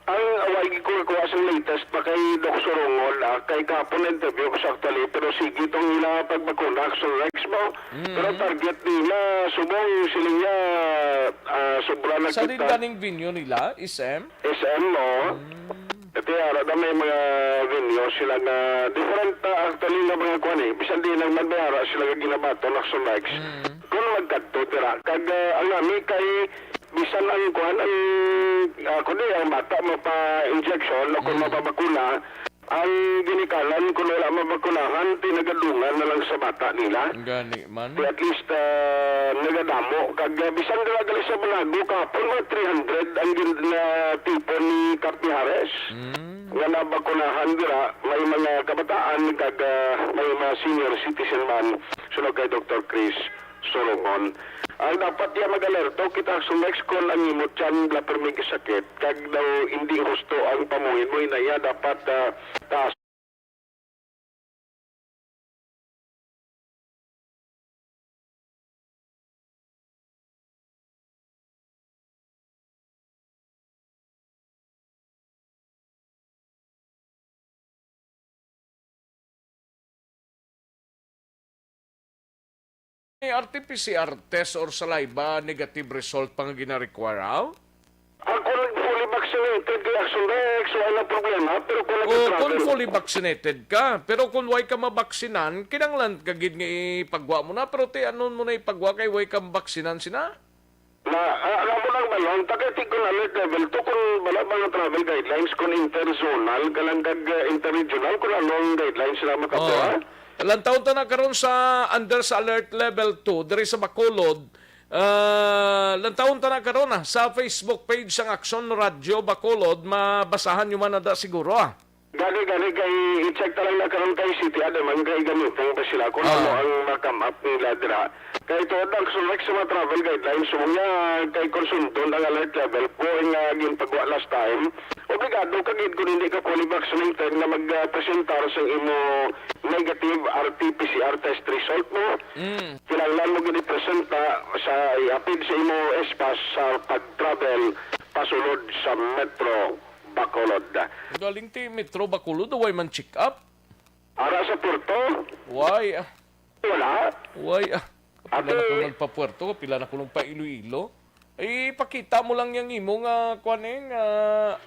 Ang away ko kuha sa latest pa kay Doc Surungon, ah, kay kahapon na-interview ko sa actually, pero sige itong ila pagbakuna sa Rex mo. Mm. Pero target nila, subong sila niya, ah, sobra na Sa kita. Din ganing venue nila, S M? S M, no? Mm. Ito yara na may mga venue sila nga different, ah, actually nga mga kuwan eh. Bisan di lang man may ara sila nga ginabaton, Action Rex. Mm. Kung magkadto, tira. Kag, ah, ang nami kay bisan ang kuwan, ang, ah, kundi ang bata mapa-injection o kung Mm. mapabakuna, ang ginikanan kung wala mabakunahan, tinagadungan na lang sa bata nila. Gani man. Di at least, ah, nagadamo. Kag, ah, bisan dala gali sa Banago, kahapon mga three hundred ang gin-, na tipon ni Kap Mijares. Mm. Nga nabakunahan dira, may mga kabataan, kag, ah, may mga senior citizen man, sulod kay Doktor Chris Solomon. Ang dapat niya mag-alerto kita sa next call ang imo tiyan la permi sakit. Kag daw hindi husto ang pamuhin mo, inaya dapat, ah, taas. May R T P C R test or saliva negative result pa nga gina-require, aw? Ako nag fully vaccinated kay Action Rex, wala problema. Pero kung O, kung nag-travel, fully vaccinated ka, pero kung way ka mabaksinan, kinahanglan ka gid nga ipagwa mo na, pero ti anon mo na ipagwa kay way ka mabaksinan sina? Na, ah, alam mo lang ba yun? Takay ti kung alert level two, kung wala mga travel guidelines, kung interzonal, ka lang kag, ah, interregional, kung anong guidelines sila makakuha. Oh. Lantawon ta na karon sa under sa alert level two, diri sa Bacolod, Ah, lantawon ta na karon, ah, sa Facebook page sang Aksyon Radyo Bacolod, mabasahan nyo man na da siguro, ah. Gani, gani, kay i-check ta lang na karon kay City Admin, kay gamitan pa sila kung Ah. ano ang ma-come up nila dira. Kay tuod ang sulod sa mga travel guidelines, so nga kay kung sundon ang alert level four nga ginpagawa last time, obligado ka gid kung hindi ka fully vaccinated nga mag-presentar sa imo negative R T P C R test result mo. Mm. Kinahanglan mo gid i-presenta sa iapid sa imo S pass sa pag-travel pasulod sa Metro Bacolod. Galing ti Metro Bacolod, way man check up. Ara sa Puerto? Why? Ah. Wala. Why? Ah. Kapila na ko Ate. Nagpa-Puerto, kapila na ko nagpa-Iloilo. Ipakita mo lang yang imo nga, kuwan eh, nga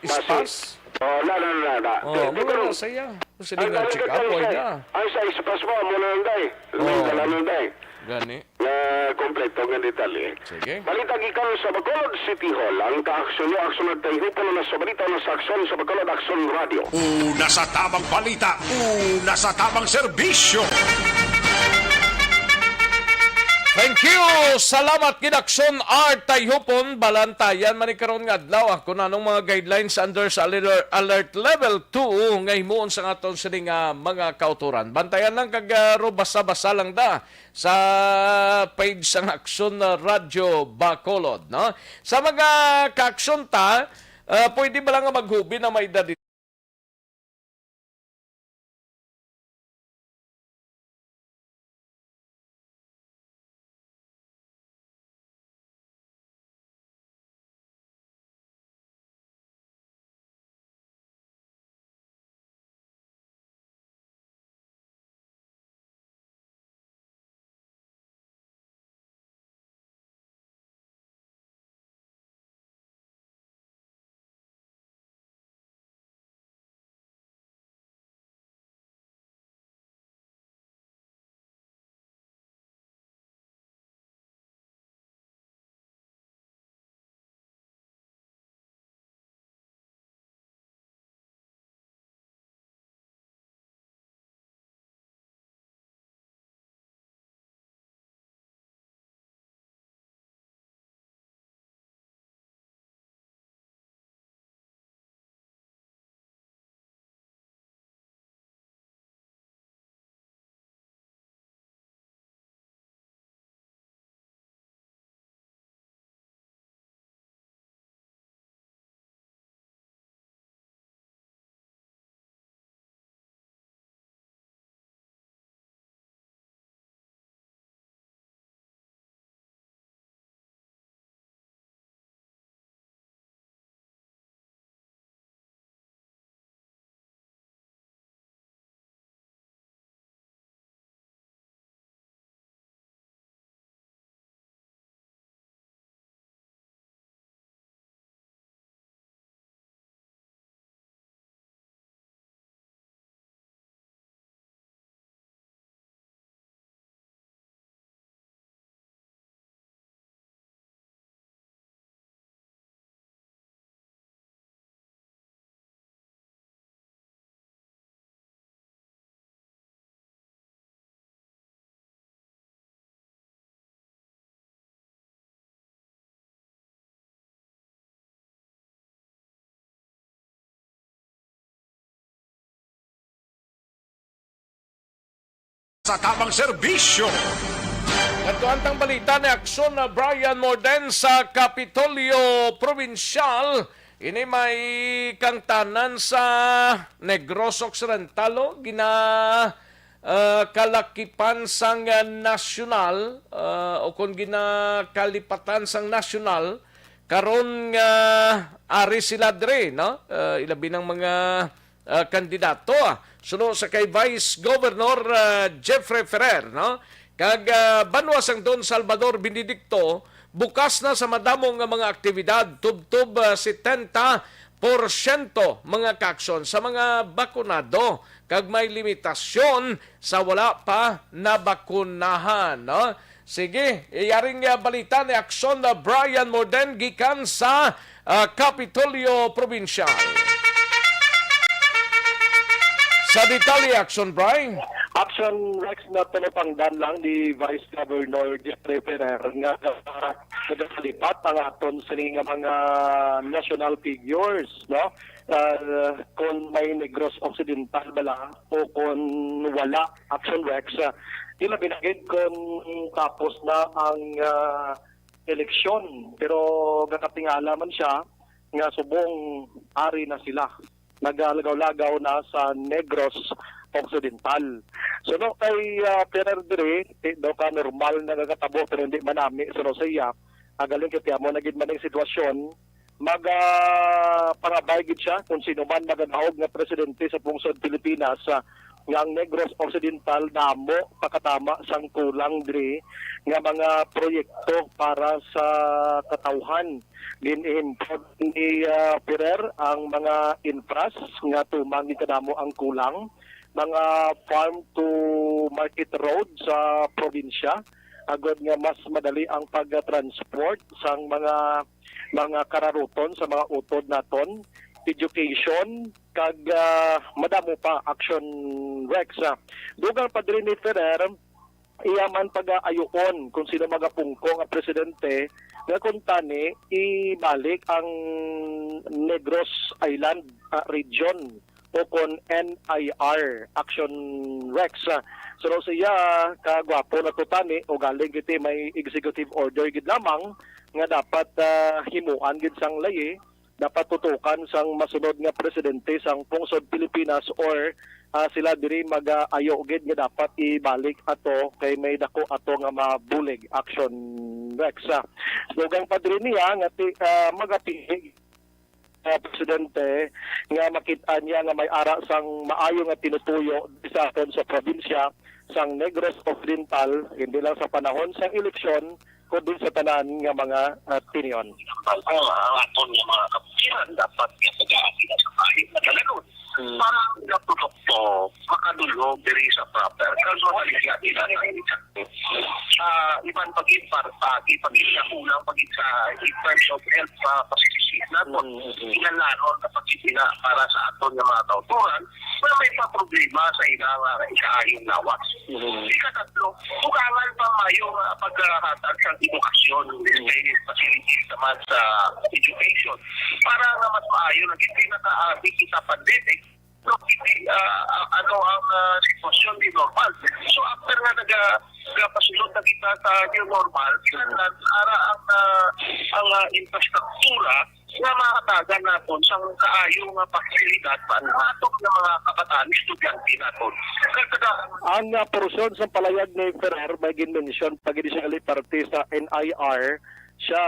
Basi. Ispas. Oh, na, na, na, na. Oh, Di, di mo ko lang na saya. Kung sila ang nga dali check ka up, tayo why sa, na? Ay, sa ispas mo, amo na lang, day. May Oh. Dala na, day. Gani. Nga kompleto nga detalye. Sige. Balita gikan sa Bacolod City Hall. Ang kaaksyon nyo, aksyon at tayhupon na sa balita na sa aksyon sa Bacolod Aksyon Radio. Una sa tamang balita, una sa tamang serbisyo. Thank you! Salamat, Ginaksyon Art Tayhupon. Balantayan man ni karon nga adlaw, ah, kung anong mga guidelines under sa alert, alert level two nga himuon sa aton sini nga mga kauturan. Bantayan lang kag, ah, ro basa-basa lang da sa page sang Aksyon, ah, Radyo Bacolod, no? Sa mga kaaksyon ta, ah, pwede ba lang nga maghubi na may edad sa tamang serbisyo. Nagtuan tang balita ni Aksyon na Brian Morden sa Kapitolyo Probinsyal. Ini may kangtanan sa Negros Occidental, oh, gina, ah, kalakipan sang, ah, nasyonal, ah, o kon ginakalipatan sang nasyonal, karon nga ari sila diri, no? Ah, ilabi ng mga, ah, kandidato, ah. Suno sa kay Vice Governor, ah, Jeffrey Ferrer, no? Kag, ah, banwa sang Don Salvador Benedicto, bukas na sa madamo nga mga aktibidad, tubtob, ah, setenta porsyento mga kaaksyon sa mga bakunado, kag may limitasyon sa wala pa nabakunahan, no? Sige, iyaring, ah, balita ni Aksyon na Brian Morden gikan sa, ah, Kapitolyo Probinsyal. Sa detalye, Aksyon Brian. Action Rex, na talupangdan lang ni Vice Governor Jeffrey Ferrer nga, ah, nagakalipat ang aton sini nga mga national figures, no? Ah, kung may Negros Occidental bala o kung wala, Action Rex, ah, ilabi na gid kung tapos na ang, ah, eleksyon. Pero gakatingala man siya nga subong ari na sila, nagalagaw-lagaw na sa Negros Occidental. So, no, kay, ah, Ferrer diri, ti daw ka normal nga nagakatabo, pero hindi manami sa Rosea. Agaling kay amo na gid man ang sitwasyon, maga pangabay gid siya kung sino man magadaog nga presidente sa pungsod Pilipinas, ah, nga ang Negros Occidental damo pakatama sang kulang diri nga mga proyekto para sa katawhan. Gin-import ni, ah, Ferrer ang mga infras nga tumang gid kadamo ang kulang, mga farm to market road sa probinsya, agod nga mas madali ang pag-transport sang mga, mga kararuton sa mga utod naton, education, kag, ah, madamo pa, Action Rex. Ah, dugang pa diri ni Ferrer, iya man pag-aayuon kung sino magapungko nga presidente nga kung tani ibalik ang Negros Island, ah, region o kon N I R, Action Rex. Ah, so, sa iya, kagwapo na to tani, o galing giti may executive order gid lamang nga dapat, ah, himuan gid sang layi, dapat tutukan sang masunod nga presidente sang pungsod Pilipinas, or, ah, sila diri mag-ayo gid nga dapat ibalik ato kay may dako ato nga mabulig, Action Rex. Ah, dugang pa diri niya nga ti-, ah, magapili, ah, presidente nga makit-an niya nga may ara sang maayo nga tinutuyo sa aton sa probinsya sang Negros Occidental, hindi lang sa panahon sang eleksyon, kundi sa tanan nga mga, ah, tinion. Ang, ang aton nga mga kapikiran dapat nga pag-aasila sa kahit na talagon. Hmm. Para ang produkto makadulog diri sa proper. Kag madali nga nila na, ah, iban pag-impar-, ah, ipag-, kulang pag sa in terms of health, ah, facilities naton. Mm, mm, mm. Kinahanglan na pag-ina para sa aton nga mga kautoran na may pa problema sa ilang, ah, ikaayong lawas. Mm. Ikatlo, bukangan pa mayo nga pagkahatag sa edukasyon, mm, sa facilities naman sa education para nga mas maayo na gid pinakaagi kita pandemic. No, hindi, ah, ah, ano ang, ah, sitwasyon di normal. So, after nga naga-, nagapasulod na kita sa new normal, kinahanglan ara ang, ah, ang, ah, infrastruktura nga mahatagan naton sang kaayo nga pasilidad pa ang aton nga mga kabataan, estudyante naton. Kagkada- Ang, ah, porsyon sa palayag ni Ferrer may ginmensyon pa gid siya parte sa N I R, siya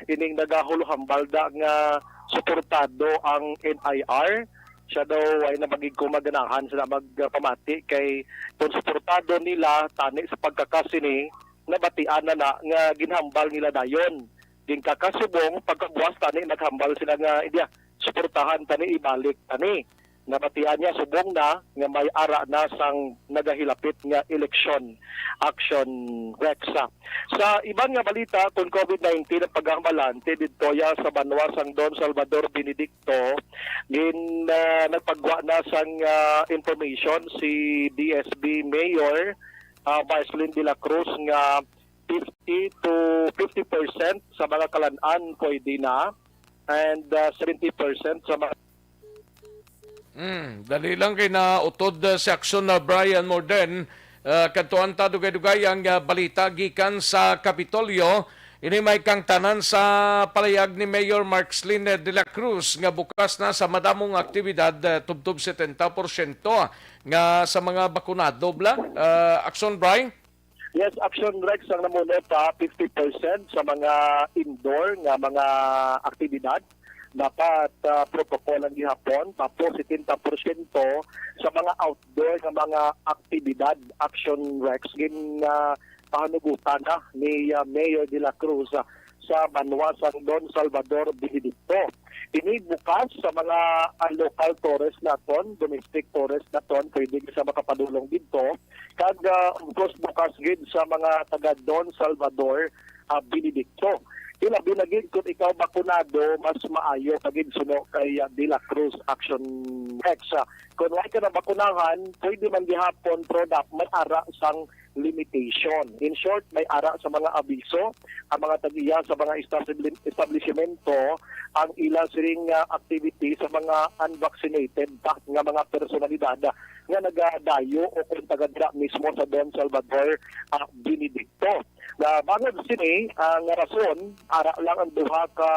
ining nagahuluhambal da nga suportado ang N I R. Siya daw ay na magigkumaganahan sila magpamati kay kung suportado nila tani sa pagkakasini, nabatian na na nga ginhambal nila dayon. Ginkakasubong, pagkabuas tani naghambal sila nga, "Iya, suportahan tani, ibalik tani." Nabatian niya subong na nga may ara na sang nagahilapit nga eleksyon, Action Rex. Sa iban nga balita, kung COVID nineteen ang paghambalan, ti didto ya sa banwa sang Don Salvador Benedicto, gin, ah, nagpagwa na sang, ah, information si D S B Mayor, ah, Marcelin de la Cruz nga fifty to fifty percent sa mga kalan-an pwede na, and, ah, seventy percent sa mga Hmm, dali lang kay nautod, uh, si Action na Brian Morden. Uh, kadtuan ta dugay-dugay ang, uh, balita gikan sa Kapitolyo. Ini may kangtanan sa palayag ni Mayor Marcelin de la Cruz nga bukas na sa madamong aktibidad, uh, tubtob setenta porsyento nga sa mga bakunado bla. Uh, Action, Bri? Yes, Action Rex, ang namuno pa, fifty percent sa mga indoor nga mga aktibidad. Dapat, ah, protocol ang gihapon, tapos setenta porsyento sa mga outdoor nga mga aktibidad, Action Rex, gin, ah, pahanugutan na ni, ah, Mayor de la Cruz, ah, sa banwa sang Don Salvador Benedicto. Ini bukas sa mga, ah, local tourist naton, domestic tourist naton, pwede sa makapadulong didto. Kag, ah, of course, bukas gid sa mga taga Don Salvador, ah, Benedicto. Ilabi na gid kung ikaw bakunado, mas maayo pa gid suno kay, ah, De La Cruz Action Rex. Ah, kung wala ka na bakunahan, pwede man gihapon, pero dap-, may ara sang limitation. In short, may ara sa mga abiso ang mga tag-iya sa mga establi-, establishmento ang ila siring nga activity sa mga unvaccinated pa nga mga personalidad nga nagadayo o kung taga dira mismo sa Don Salvador, ah, Benedicto. Na bangod sini, ang rason, ara lang ang duha ka,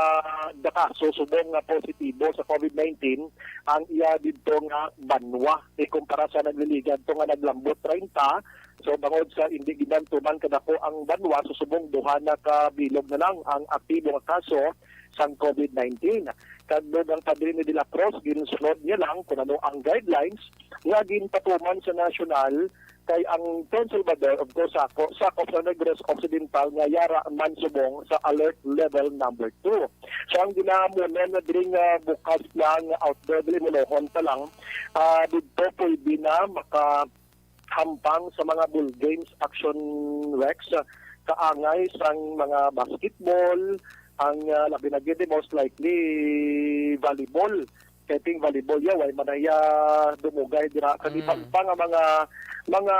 ka kaso subong nga positibo sa COVID nineteen ang iya didto nga banwa, ikumpara sa nagliligad to nga naglambot treinta. So, bangod sa indi gid man tuman kadako ang banwa, so subong duha na ka bilog na lang ang aktibo nga kaso sang COVID nineteen. Kag dugang pa diri ni De La Cruz, ginsunod niya lang kung ano ang guidelines nga ginpatuman sa nasyonal, kay ang San Salvador, of course, sako, sakop sa Negros Occidental nga yara man subong sa alert level number two. So, ang ginamunan na diri nga bukas na nga outdoor, dili, mulohon pa lang, ah, didto pwede na makahampang sa mga ball games, Action Rex, ah, kaangay sang mga basketball, ang, ah, labi na gid, most likely, volleyball. Kay ting volleyball ya, way man na iya dumugay dira. Kag Mm. iba pa nga mga, mga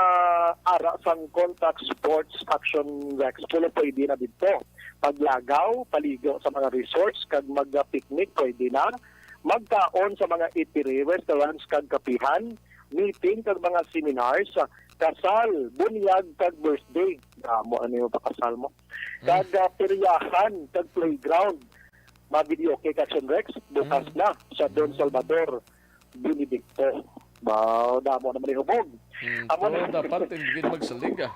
ara sang contact sports, Action Rex, pero pwede na didto. Paglagaw, paligo sa mga resorts, kag mag-picnic, pwede na. Magkaon sa mga eatery, restaurants, kag kapihan, meeting, kag mga seminars, kasal, bunyag, kag birthday. Amo, ano yung pakasal mo? Mm. Kag, ah, peryahan, kag playground. Mga videoke, Action Rex, bukas Mm. na sa Don Mm. Salvador Benedicto. Ba, damo naman yung hubog. Mm, Amo to, na. Dapat hindi gid magsalig, ah.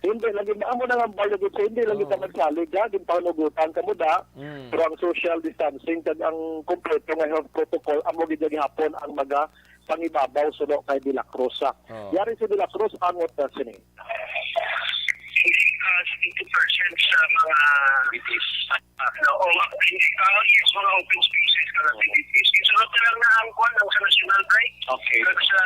Hindi lagi, amo na nga, balo gid, hindi lagi Oo. ka magsalig, ha? Ginpanugutan ka mo da, Mm. pero ang social distancing kag ang kompleto nga health protocol, amo gid gihapon ang mga pangibabaw suno kay De La Cruz, ah. Oo. Yari si De La Cruz, angot na sini. Hindi, ah, sixty percent sa mga activities. Ah, o mga, hindi, ah, yes, mga open spaces, mga activities. Isunod na lang na ang kwan, ang sa national break. Okay. Kag sa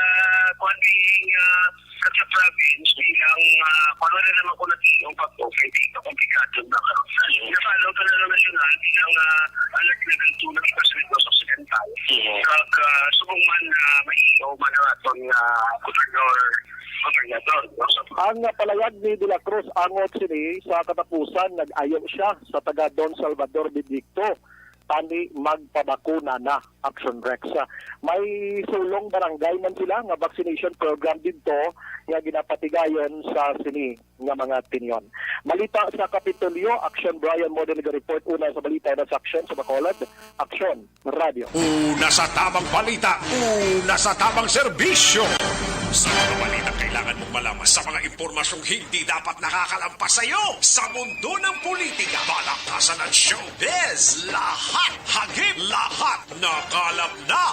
kwan, being, ah, kag sa province, bilang, ah, kwan, wala naman ko nag-iinom pag okay, di ka komplikado na ka. Na-follow ka na ng national bilang, ah, alert level two ng Pacific Occidental. Mhm. Kag, ah, subong man, ah, may iyo man ang aton, ah, gobernador. Gobernador, no? Ang palayag ni De La Cruz angot sini sa katapusan, nag-ayo siya sa taga Don Salvador Benedicto, tani magpabakuna na, Action Rex. May sulong barangay man sila nga vaccination program didto nga ginapatigayon sa sini nga mga tinyon. Balita sa Kapitolyo, Action Brian Model nag-report. Una sa balita na sa Action sa Bacolod, Action. Radyo. Una sa tamang balita, una sa tamang serbisyo. Sa mga balita kailangan mong malaman, sa mga impormasyong hindi dapat nakakalampas sa iyo, sa mundo ng politika, balakasan at showbiz, lahat hagip, lahat nakalap na.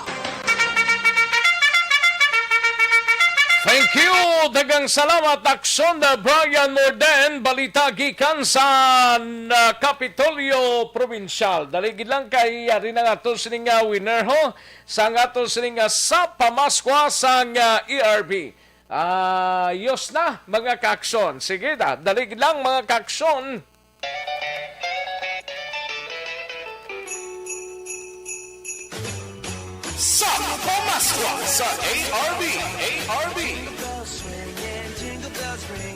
Thank you! Daghang salamat, Action Brian Morden. Balita gikan sa, ah, Kapitolyo Provincial. Dali gid lang kay ari na nga to sining, ah, winner, ho. Sa nga to sining, ah, sa pamaskwa sang, ah, E R B. Ah, yos na, mga ka-Action. Sige na, dali lang, mga ka-Action. Sa pamaskwa sa A R B, A R B.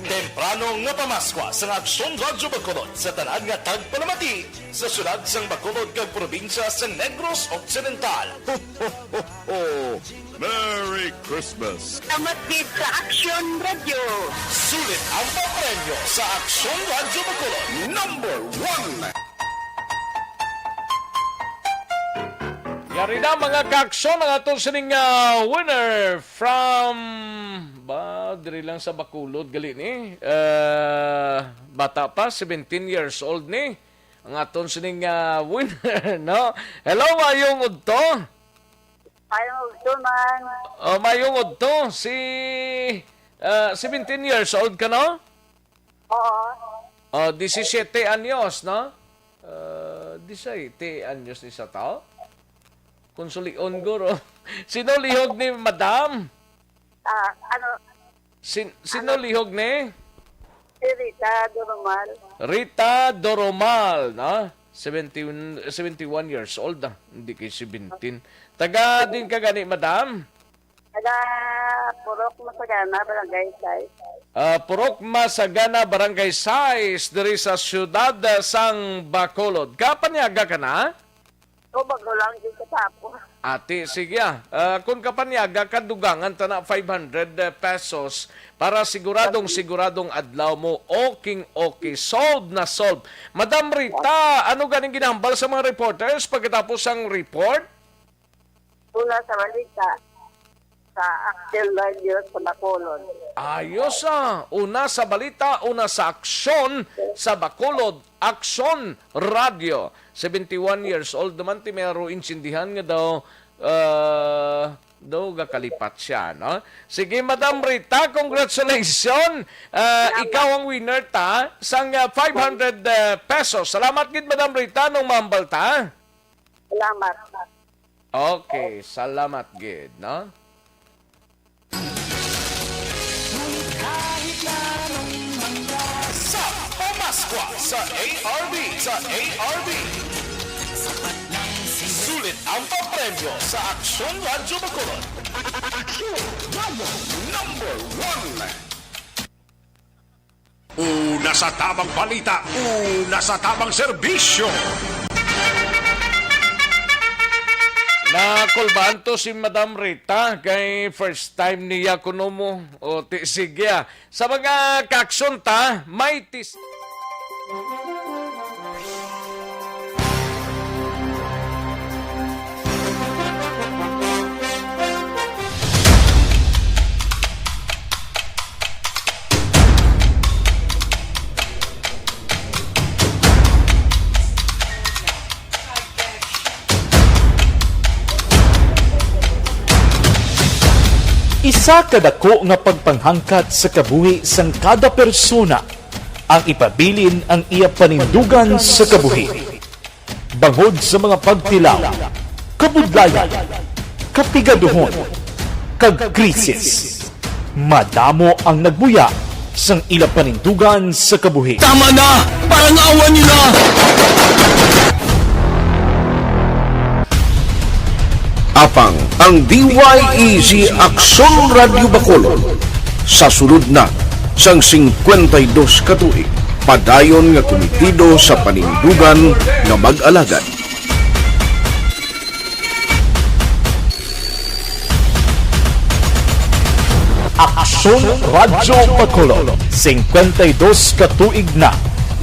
Temprano nga pamaskwa sa Action Radyo Bacolod sa tanan nga tagpalamati sa siyudad sang Bacolod kag probinsya sa Negros Occidental. Ho, ho, ho, ho. Merry Christmas! Salamat gid sa Action Radio. Sulit ang papremyo sa Action Radio Bacolod, number one. Yari na, mga ka-Action, ang aton sining, ah, winner from, ba, diri lang sa Bacolod, gali ni. Ah, bata pa, seventeen years old ni. Ang aton sining, ah, winner, no? Hello, mayong udto. Mayong udto man. Oh, mayong udto. Si, ah, seventeen years old ka, no? Oo. Oh, disisiete anyos, no? Ah, disisiete anyos ni sa tao? Kung sulion, guro. Sino lihog ni madam? Ah, ano? Sin-, sino Ano? lihog ni? Si Rita Doromal. Rita Doromal, no? Seventy, seventy-one years old, ah. Hindi kay seventeen. Taga din ka gani, madam? Taga Purok Masagana, Barangay Sais. Ah, Purok Masagana, Barangay Sais, diri sa siyudad, ah, sang Bacolod. Kapanyaga ka na? O, bago lang din katapos. Ati, sige, ah. Ah, kung kapanyaga ka, dugangan ta na five hundred pesos para siguradong, siguradong adlaw mo. Okay, okay. Solved na solved. Madam Rita, ano ganing ginahambal sa mga reporters pagkatapos sang report? Una sa balita, sa Action Radio sa Bacolod. Ayos, ah. Una sa balita, una sa aksyon sa Bacolod, Aksyon Radio. Seventy-one years old naman ti Mero, insindihan nga daw, ah, daw gakalipat siya, no? Sige, Madam Rita, congratulations. Ah, Salamat. Ikaw ang winner ta sang, ah, five hundred, ah, pesos. Salamat gid, Madam Rita, nung mahambal ta. Salamat. Okay, salamat gid, no? Ngunit kahit na anong mangyari sa Pamaskwa sa A R B, sa A R B. Sapat lang si Sulit ang papremyo sa Aksyon Radyo Bacolod. Aksyon Radyo number one. Una sa tamang balita, una sa tamang serbisyo. Nakulbaan to si Madam Rita kay first time niya kuno mo. O, ti, sige, ah. Sa mga kaaksyon ta, may tis- Isa ka dako nga pagpanghangkat sa kabuhi sang kada persona ang ipabilin ang iya panindugan sa kabuhi. Bangod sa mga pagtilaw, kabudlayan, kapigaduhon, kag krisis, madamo ang nagbuya sang ila panindugan sa kabuhi. Tama na! Parang awan niyo na! Apang ang D Y E Z Aksyon Radyo Bacolod sa sulod na sang singkwenta y dos ka tuig, padayon nga kumitido sa panindugan nga mag-alagad. Aksyon Radyo Bacolod, singkwenta y dos ka tuig na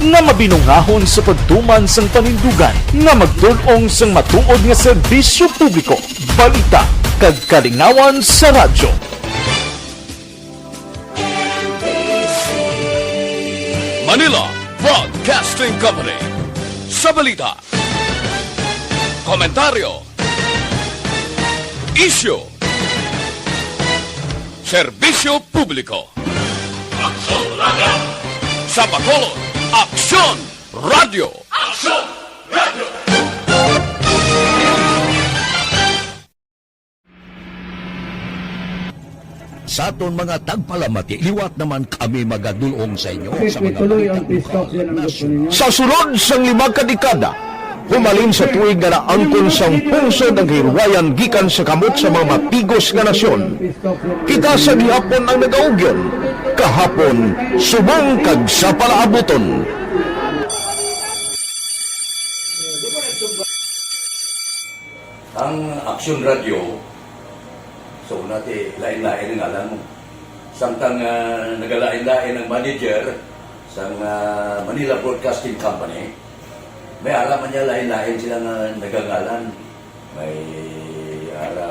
nga mabinungahon sa pagtuman sang panindugan nga magtul-ong sang matuod nga serbisyo publiko, balita, kag kalingawan sa radyo. Manila Broadcasting Company. Sa balita, komentaryo, isyu, serbisyo publiko. Aksyon Radyo. Sa Bacolod, Aksyon Radyo. Aksyon Radyo. Sa aton mga tagpalamati, liwat naman kami magadul-ong sa inyo sa mga balita lokal, nasyonal. Sa sulod sang lima ka dekada, humalin sa tuig nga naangkon sang pungsod ang kahilwayan gikan sa kamot sa mga matigos nga nasyon, kita sa gihapon ang nagaugyon, kahapon, subong kag sa palaabuton. Ang Aksyon Radyo, sa una ti, lain-lain ang ngalan mo. Samtang, ah, nagalain-lain ang manager sa, ah, Manila Broadcasting Company, may ara man niya lain-lain sila nga nagangalan. May ara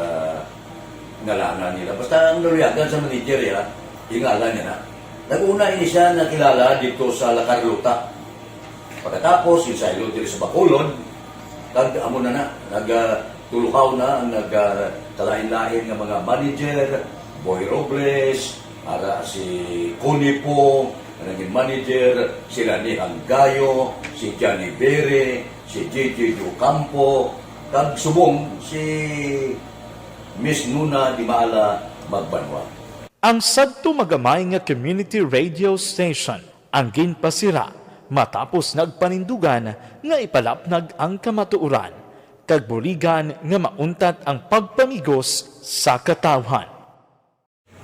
ngalanan nila. Basta ang naluyagan sa manager, ya, yung ngalan niya na. Nag-una ini siya nakilala dito sa La Carlota. Pagkatapos, yung saylo diri sa Bacolod, kag amo na na, nag, ah, tuluhaw na ang nag, ah, kalain-lain nga mga manager, Boy Robles, ara si Connie Pong, ang naging manager, sila ni Hanggayo, si Johnny Bere, si J J Ocampo, kag subong si Miss Nuna Dimala Magbanwa. Ang sadto magamay nga community radio station ang ginpasira Matapos nagpanindugan nga ipalapnag ang kamatuoran, kag buligan nga mauntat ang pagpamigos sa katawhan.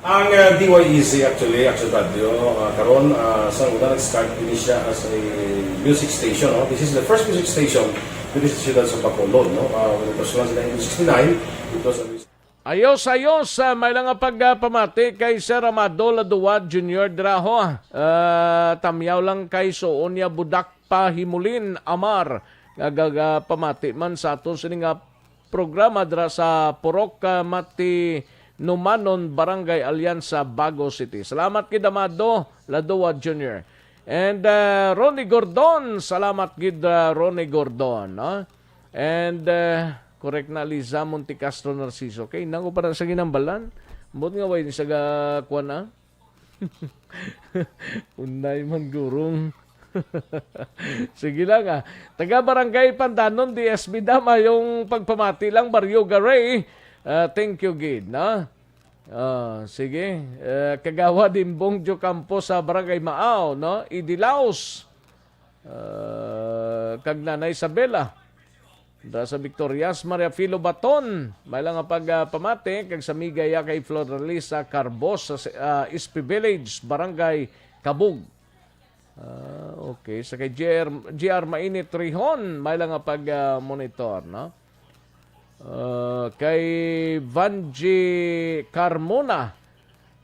Ang, uh, D Y E Z actually, Action Radio, uh, karon, uh, sa una nag-start din siya as a music station, no? This is the first music station diri sa siyudad sa Bacolod, no? Uh, when it was launched in nineteen sixty-nine, it was a music Ayos, ayos, ah, may lang nga pagpamati kay Sir Amado Laduwad Junior dira ho. Ah, tamyaw lang kay suon niya budak pa himulin, Amar, nga gagapamati man sa aton sini nga programa dira sa Purok, ah, Matinumanon, Barangay Alianza, Bago City. Salamat gid, Amado Laduwad Junior. And, ah, Ronnie Gordon, salamat gid, ah, Ronnie Gordon, no? And, ah, correct na, Liza Montecastro Narciso. Kay nako pa na sa ginambalan. Ambot nga way ni sa ga-, kuwan, ah? Unay man gurong. Sige lang, ah. Taga Barangay Pandanon, D S B Dama, yung pagpamati lang, Barrio Garay. Ah, thank you, gid, no? Ah, sige. Eh, Kagawad Imbong Diocampo sa Barangay Maaw, no? Idilaos. Ah, kag Nanay Isabela. Da sa Victorias, Maria Filo Baton, may lang nga pag, ah, pamati, kag sa Migaya kay Floralisa Carbos sa, ah, S P Village, Barangay Kabug. Ah, okay. Sa kay G R, G R Mainit Rihon, may lang nga pag, ah, monitor, no? Ah, kay Vanji Carmona,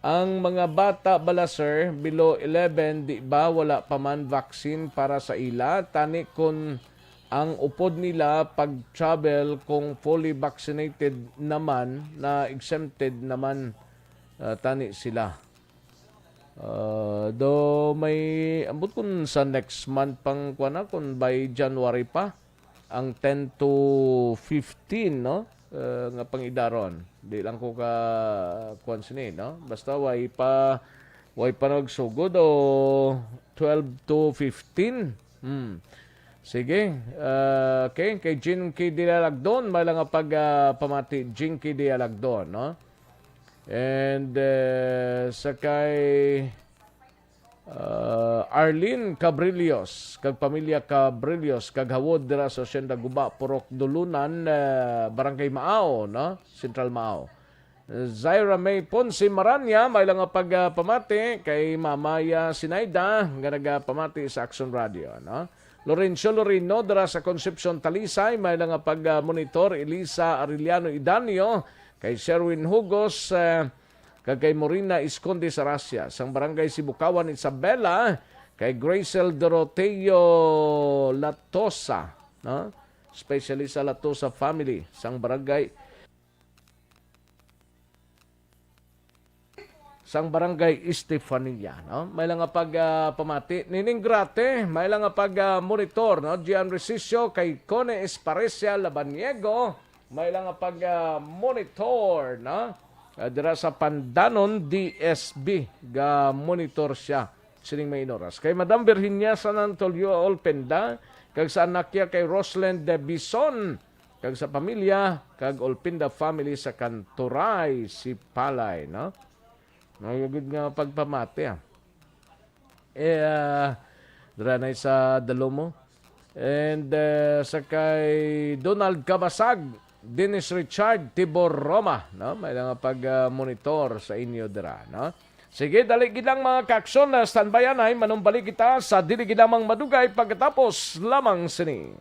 ang mga bata bala, sir, below eleven, di ba, wala pa man vaccine para sa ila? Tani kun ang upod nila pag-travel, kung fully vaccinated naman, na exempted naman, ah, tani sila. Ah, do may, ambot kun sa next month pang, kuwan na, kun by January pa, ang ten to fifteen, no? Ah, nga pangidaron. Di lang ko ka, kuwan sini, no? Basta way pa, way pa nagsugod o twelve to fifteen. Hmm. Sige. Ah, okay. Kay Jinky Dialagdon, may lang nga pag, ah, pamati, Jinky Dialagdon, no? And, eh, sa kay, ah, Arlene Cabrillos, kag pamilya Cabrillos, kag Hawod dira sa Hacienda Guba, Purok Dulunan, eh, Barangay Maaw, no? Central Maaw. Zaira May Ponce Maranya, may lang nga pag, ah, pamati kay Mama ya Sinaida nga nagapamati sa Action Radio, no? Lorenzo Lorino dira sa Concepcion, Talisay, may lang nga pag, ah, monitor, Elisa Arellano Idanio, kay Sherwin Hugos, eh, kag kay Morina Esconde Sarasia, sang Barangay Sibukawan, Isabela, kay Gracel Doroteo Latosa, no? Especially sa Latosa family, sang Barangay, sang Barangay Estefania, no? May lang nga pag, ah, pamati. Nining Grate, may lang nga pag, ah, monitor, no? Gian Resicio, kay Cone Esparecia Labaniego, may lang nga pag, ah, monitor, no? Ah, dira sa Pandanon, D S B, ga monitor siya sining may oras. Kay Madam Virginia San Antolio Olpenda, kag sa anak niya kay Roslen de Bison, kag sa pamilya, kag Olpenda family sa Kanturay, Sipalay, no? May gud nga pagpamati, ah. Eh, ah, dira na sa Dalomo. And, eh, sa kay Donald Kabasag, Dennis Richard, Tibor Roma, no? May lang pag, ah, monitor sa inyo dira, no? Sige, dali gid lang, mga kaakson, na standby anay, manumbalik kita sa dili gid lamang madugay pagkatapos lamang sini.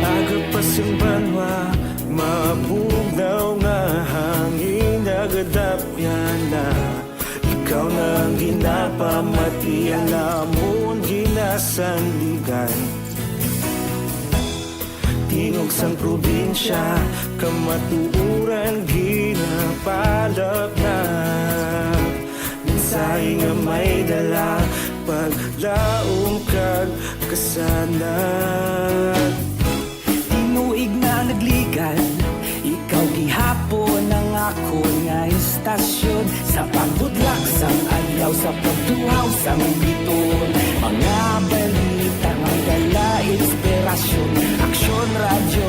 Aga pa sing banwa, mabugnaw nga hangin, nagadapyan na. Ikaw na ang ginapamati, ang amon ginasandigan. Tingog sang probinsya, kamatuoran ginapalapnap. Mensahe nga may dala, paglaom kag kasanag. Sa pagbudlak sang adlaw, sa pagtuhaw sang bituon, mga balita may dala inspirasyon. Aksyon Radyo,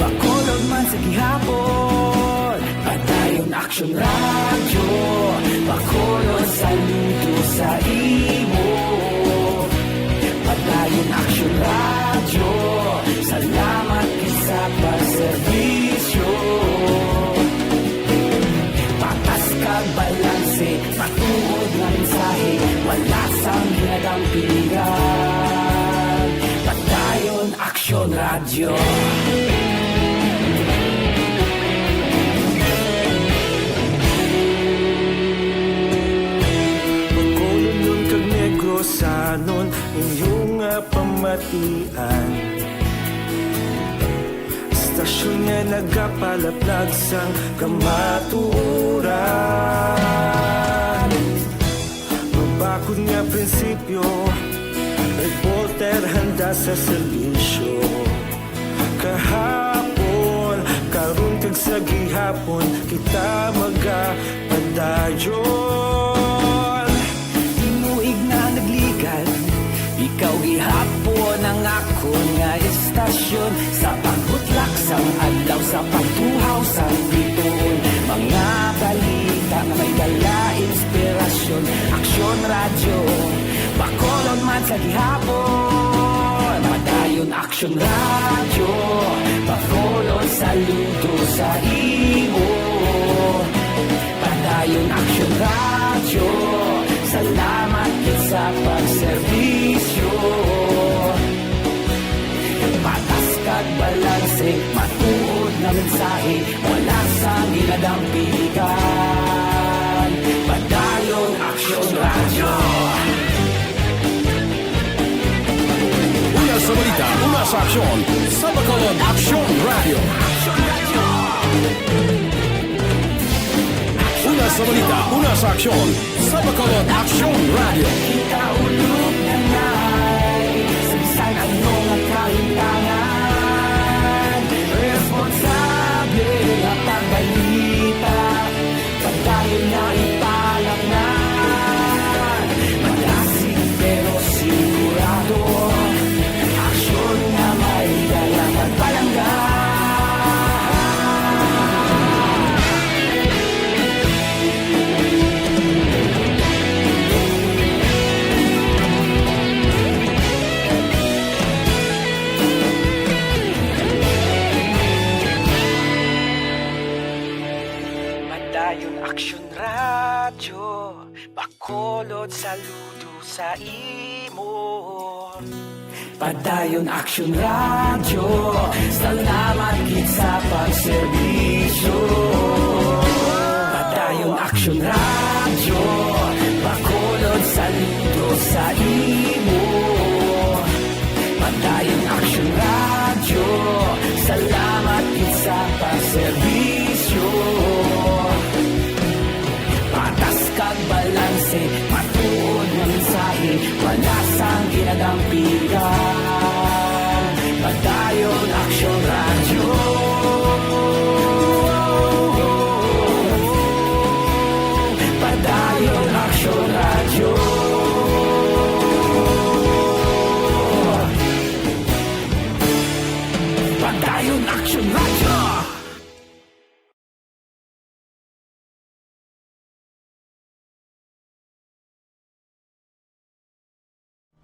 Bacolod man sa gihapon. Padayon Aksyon Radyo, Bacolod saludo sa imo. Padayon Aksyon Radyo, salamat gid sa pagserbisyo. Patas kag balanse, matuod nga mensahe, wala sang ginadampigan. Padayon Aksyon Radyo. Bacolodnon kag Negrosanon, inyo nga pamatian. Istasyon nga nagapalaplag sang kamatuoran. Mabakod nga prinsipyo, reporter handa sa serbisyo. Kahapon, karon kag sa gihapon, kita magapadayon. Tinuig na nagligad, ikaw gihapon ang akon nga istasyon. Sa pagbutlak sang adlaw, sa pagtuhaw sang bituon, mga balita nga may dala inspirasyon. Aksyon Radyo, Bacolod man sa gihapon. Padayon Aksyon Radyo, Bacolod saludo sa imo. Padayon Aksyon Radyo, salamat gid sa pagserbisyo. Patas kag balanse, matuod nga mensahe, wala sang ginadampigan. Padayon Aksyon Radyo. Una sa balita, una sa aksyon, sa Bacolod Aksyon Radyo. Una sa balita, una sa aksyon, sa Bacolod Aksyon Radyo. Kita ulog na nay, sa bisan ano nga kahimtangan, responsable nga pagbalita. Padayon na ipalapnan, madasig pero sigurado. Aksyon nga may dala pagpalangga. Padayon Aksyon Radyo, Bacolod saludo sa imo. Padayon Aksyon Radyo, salamat gid sa pagserbisyo. Padayon Aksyon Radyo, Bacolod saludo sa imo. Padayon Aksyon Radyo, salamat gid sa pagserbisyo. Patas kag balanse, matuod nga mensahe, wala sang ginadampigan. Padayon Aksyon Radyo. Padayon Aksyon Radyo. Padayon Aksyon Radyo.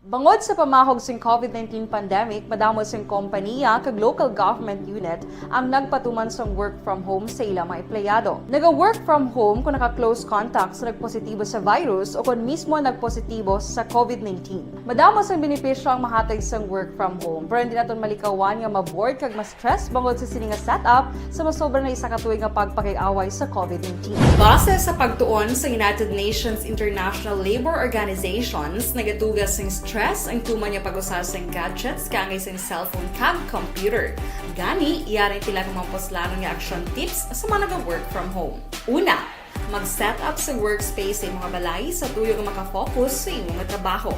Bangod sa pamahog sing COVID nineteen pandemic, madamo sing kompaniya kag local government unit ang nagpatuman sang work from home sa ila mga empleyado. Naga-work from home kon naka-close contact sa nagpositibo sa virus o kon mismo nagpositibo sa COVID nineteen. Madamo sang benepisyo ang mahatag sang work from home, pero hindi naton malikawan nga ma-bored kag ma-stress bangod sa sini nga setup sa masobra na isa ka tuig nga pagpakig-away sa COVID nineteen. Base sa pagtuon sa United Nations International Labour Organizations, nagatuga sing stress ang tuman nga pag-usa sing gadgets kaangay sing cellphone kag computer. Gani, yari ang pila ka mga puslanon nga action tips sa mga naga-work from home. Una, Mag-set up sa workspace sa imong balay sa tuyo nga makafocus sa imong trabaho.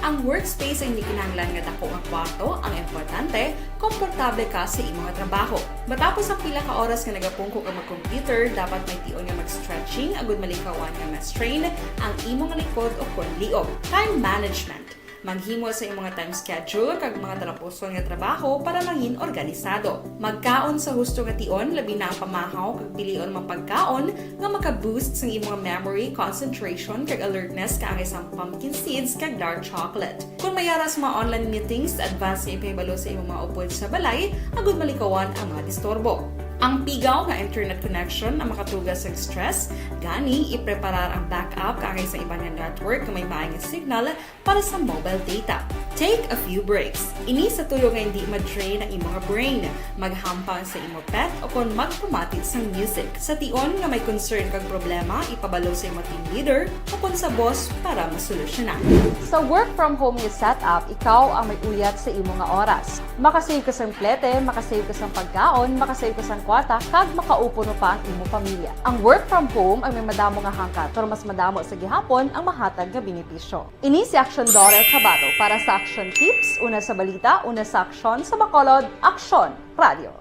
Ang workspace ay hindi kinahanglan nga dako nga kwarto, ang importante, komportable ka sa imong trabaho. Matapos ang pila ka oras nga nagapungko ka mag-computer, dapat may tion nga mag-stretching agud malikawan nga ma-strain ang imong likod o kon liog. Time management. Maghimo sa imong time schedule kag mga talapuson nga trabaho para mangin organisado. Magkaon sa husto nga tion, labi na ang pamahaw kag pilion man pagkaon nga maka-boost sang imong memory, concentration, kag alertness kaangay sang pumpkin seeds kag dark chocolate. Kung may ara sa mga online meetings, advance nga ipahibalo sa imong mga upod sa balay agud malikawan ang mga disturbo. Ang pigaw nga internet connection ang makatuga sa stress, gani ipreparar ang backup kaangay sa iban nga network nga may maayong signal para sa mobile data. Take a few breaks. Ini sa tuyo nga hindi ma-drain ang imong brain. Maghampang sa imo pet o kon magpamati sang music. Sa tion nga may concern kag problema, ipabalo sa imo team leader o kon sa boss para masolusyonan. Sa work from home nga setup, ikaw ang may uyat sa imo nga oras. Makasave ka sang plete, makasave ka sang pagkaon, makasave ka sang kwarta, kag makaupo no pa ang imo pamilya. Ang work from home ang may madamo nga hangkat, pero mas madamo sa gihapon ang mahatag nga benepisyo. Ini si Aksyon Dorel Tabato para sa Aksyon Tips, una sa balita, una sa aksyon, sa Bacolod, Aksyon Radio.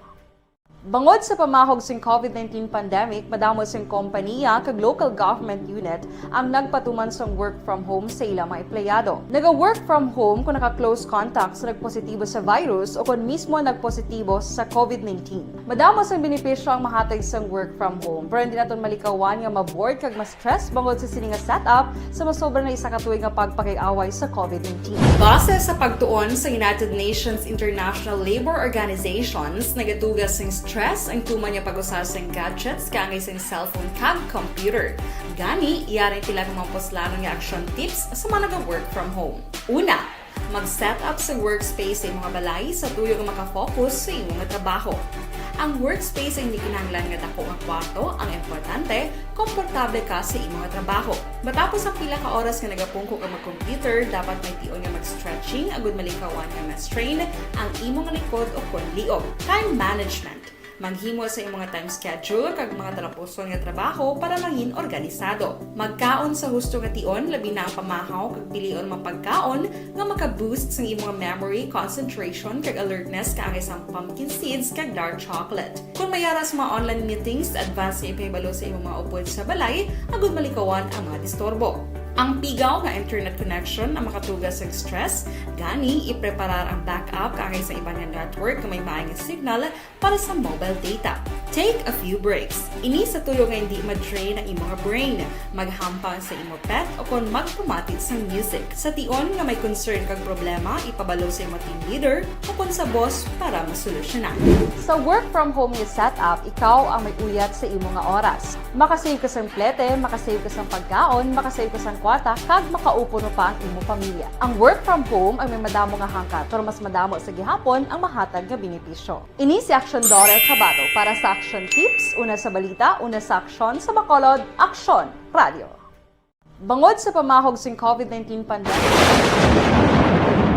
Bangod sa pamahog sing covid nineteen pandemic, madamo sing kompanya kag local government unit ang nagpatuman sang work from home sa ilang mga empleyado. Naga-work from home kung naka-close contact sa nagpositibo sa virus o kon mismo nagpositibo sa covid nineteen. Madamo sang benepisyo ang mahatag sang work from home, pero hindi naton malikawan nga ma-bored kag ma-stress bangod sa sini nga setup sa masobra na isa ka tuig nga pagpakig-away sa covid nineteen. Base sa pagtuon sa United Nations International Labor Organizations, nagatuga sing stress ang tuman nga pag-usa sing gadgets kaangay sing cellphone kag computer. Gani, yari ang pila ka mga puslanon nga action tips sa mga naga-work from home. Una, mag-set up sa workspace sa imong balay sa tuyo nga makafocus sa imong trabaho. Ang workspace ay hindi kinahanglan nga dako nga kwarto, ang importante, komportable ka sa imong trabaho. Matapos ang pila ka oras nga nagapungko ka mag-computer, dapat may tion nga mag-stretching agud malikawan nga ma-strain ang imong likod o kon liog. Time management. Maghimo sa imong time schedule kag mga talapuson nga trabaho para mangin organisado. Magkaon sa husto nga tion, labi na ang pamahaw kag pilion man pagkaon nga maka-boost sang imong memory, concentration, kag alertness kaangay sang pumpkin seeds kag dark chocolate. Kung may ara sa mga online meetings, advance nga ipahibalo sa imong mga upod sa balay agud malikawan ang mga disturbo. Ang pigaw nga internet connection ang makatuga sa stress, gani ipreparar ang backup kaangay sa iban nga network nga may maayong signal para sa mobile data. Take a few breaks. Ini sa tuyo nga hindi ma-drain ang imong brain. Maghampang sa imo pet o kon magpamati sang music. Sa tion nga may concern kag problema, ipabalo sa imo team leader o kon sa boss para masolusyonan. Sa work from home nga setup, ikaw ang may uyat sa imo nga oras. Makasave ka sang plete, makasave ka sang pagkaon, makasave ka sang kwarta, kag makaupo no pa ang imo pamilya. Ang work from home ang may madamo nga hangkat, pero mas madamo sa gihapon ang mahatag nga benepisyo. Ini si Aksyon Dorel Tabato para sa Aksyon Tips, una sa balita, una sa aksyon, sa Bacolod, Aksyon Radio. Bangod sa pamahog sing covid nineteen pandemic,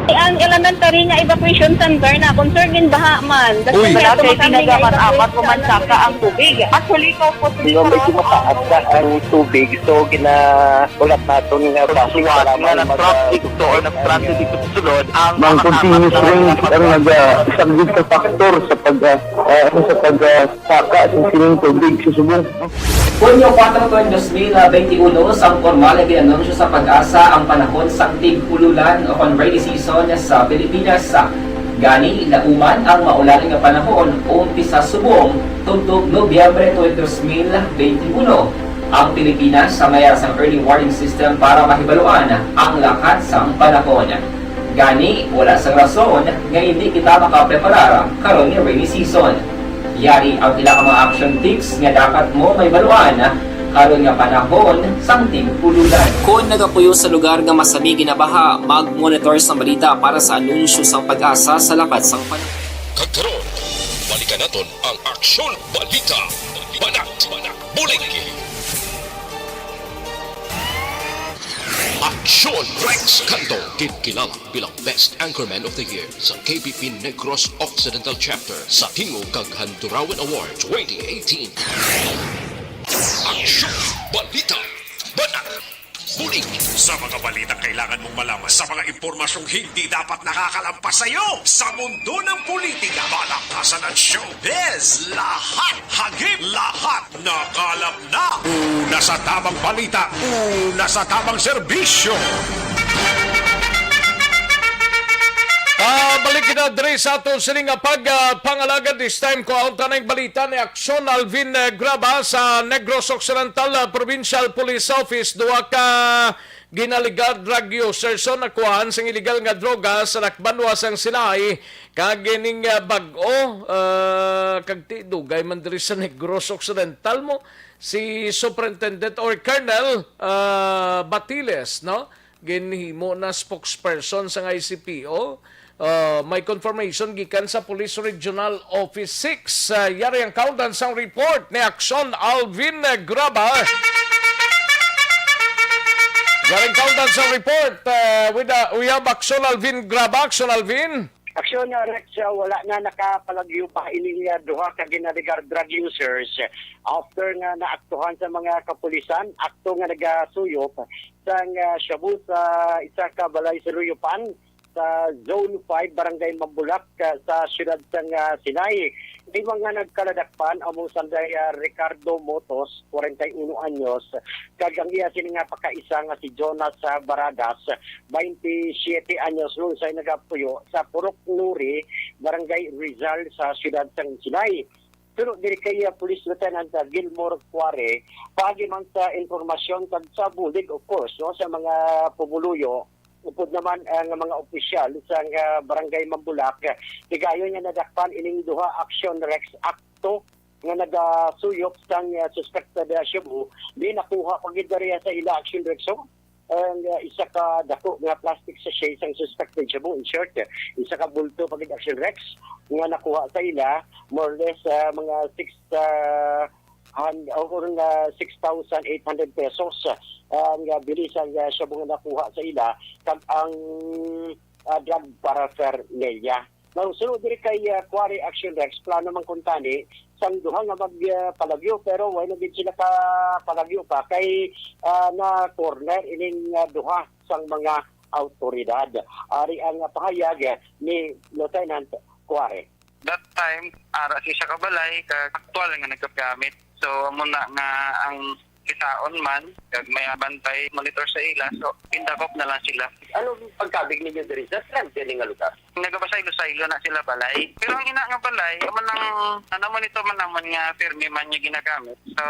ang elementary nga evacuation center na concern gin baha man. Uy, wala kay pinagamat-amat ko man saka ang tubig. Actually, ko po. Medyo mataas na ang tubig, so gina-, ulat naton nga traffic nga na-traffic to or nag-traffic to sulod ang mga continuous rain ang nag-, ah, isang big factor sa pag, ah, ah, ano, sa pag, ah, saka sa sining tubig sa subong. Hunyo kuwatro, dos mil benti uno, sang pormal nga gin-anunsyo sa PAGASA ang panahon sang tig-ululan o kon rainy season sa Pilipinas. Gani, nauman ang maulan nga panahon, umpisa subong tubtob Nobyembre tulo, dos mil benti uno. Ang Pilipinas may ara sang early warning system para mahibaluan ang lakat sang panahon. Gani, wala sang rason nga indi kita makapreparar karon nga rainy season. Yari ang pila ka mga action tips nga dapat mo mahibaluan karon nga panahon sang tig-ululan. Kon nagapuyo sa lugar nga masami ginabaha, mag-monitor sang balita para sa anunsyo sang PAGASA sa lakat sang panahon. Kag karon, balikan naton ang Aksyon Balita. Banat, Banat, Bulig. Aksyon Rex Canto, ginkilala bilang Best Anchorman of the Year sa K B P Negros Occidental Chapter sa Tingog kag Handurawan Award twenty eighteen. Show, balita, banat, bulig. Sa mga balitang kailangan mong malaman, sa mga impormasyong hindi dapat nakakalampas sa iyo, sa mundo ng politika, palakasan at showbiz, lahat hagip, lahat nakalap na. Una sa tamang balita, una sa tamang serbisyo. Ah, balik kita diri sa aton sini nga pag, ah, pangalagad. This time, kuhaon ta na ang balita ni Aksyon Alvin, eh, Graba sa Negros Occidental, ah, Provincial Police Office. Duha ka ginaligar drug users ang nakuhaan sang illegal nga droga sa Dakbanwa sang Sinai, kag ining, ah, bag-o, ah, kag ti dugay man diri sa Negros Occidental mo si Superintendent or Colonel, ah, Batiles, no? Ginhimo na spokesperson sang I C P O. Ah, may confirmation gikan sa Police Regional Office six. Ah, yari ang kaundan sang report ni Aksyon Alvin Graba. Yari ang kaundan sang report. Ah, with, ah, we have Aksyon Alvin Graba. Aksyon Alvin. Aksyon, uh, Rex, uh, wala na nakapalagyo pa ining, uh, duha ka ginaligar drug users after nga naaktuhan sa mga kapulisan, akto nga nagasuyop sang, uh, shabu sa isa ka balay sa Luyupan sa Zone five, Barangay Mambulak, uh, sa siyudad sang, uh, Sinai. May mga nagkaladakpan amo sanday, uh, Ricardo Motos, forty-uno anyos, kag ang iya sini nga pakaisa nga si Jonas, uh, Baradas, twenty-siyete anyos, lunsay nagapuyo sa Purok Nuri, Barangay Rizal sa siyudad sang Sinai. Pero diri kay, ah, Police Lieutenant, ah, Gilmore Cuare, paagi man sa impormasyon kag sa bulig, of course, no, sa mga pumuluyo, upod naman ang mga opisyal sa, ah, Barangay Mambulak, higayon nga nadakpan ining duha action Rex akto nga nagasuyop sang, ah, suspected, ah, shabu, di nakuha pa gid diri sa ila action Rex. So, ang, ah, isa ka dako nga plastic sachet sang suspected shabu, in short, isa ka bulto pa gid action Rex nga nakuha sa ila, more or less, ah, mga six, ah, han-, or nga six thousand eight hundred pesos, ah, ang, ah, bili sang, ah, shabu nga nakuha sa ila, kag ang, ah, drug paraphernalia. Now, sunod diri kay, ah, Quarry Action Rex, plano man kuntani sang duha nga mag, ah, palagyo, pero way na gid sila ka palagyo pa kay, ah, na corner ining, ah, duha sang mga awtoridad. Ari ang, ah, pahayag ni Lieutenant Quarry. That time, ara sa isa ka balay, kag aktual nga nagagamit. So, amo na nga ang kitaon man, kag may bantay, monitor sa ila. So, pindakop na lang sila. Ano ang pagkabig ninyo diri sa trend kini nga lugar? Nagabasaylo-saylo na sila balay. Pero ang ina nga balay, amo nang, ano, monitor man naman nga pirmi man yung ginagamit. So,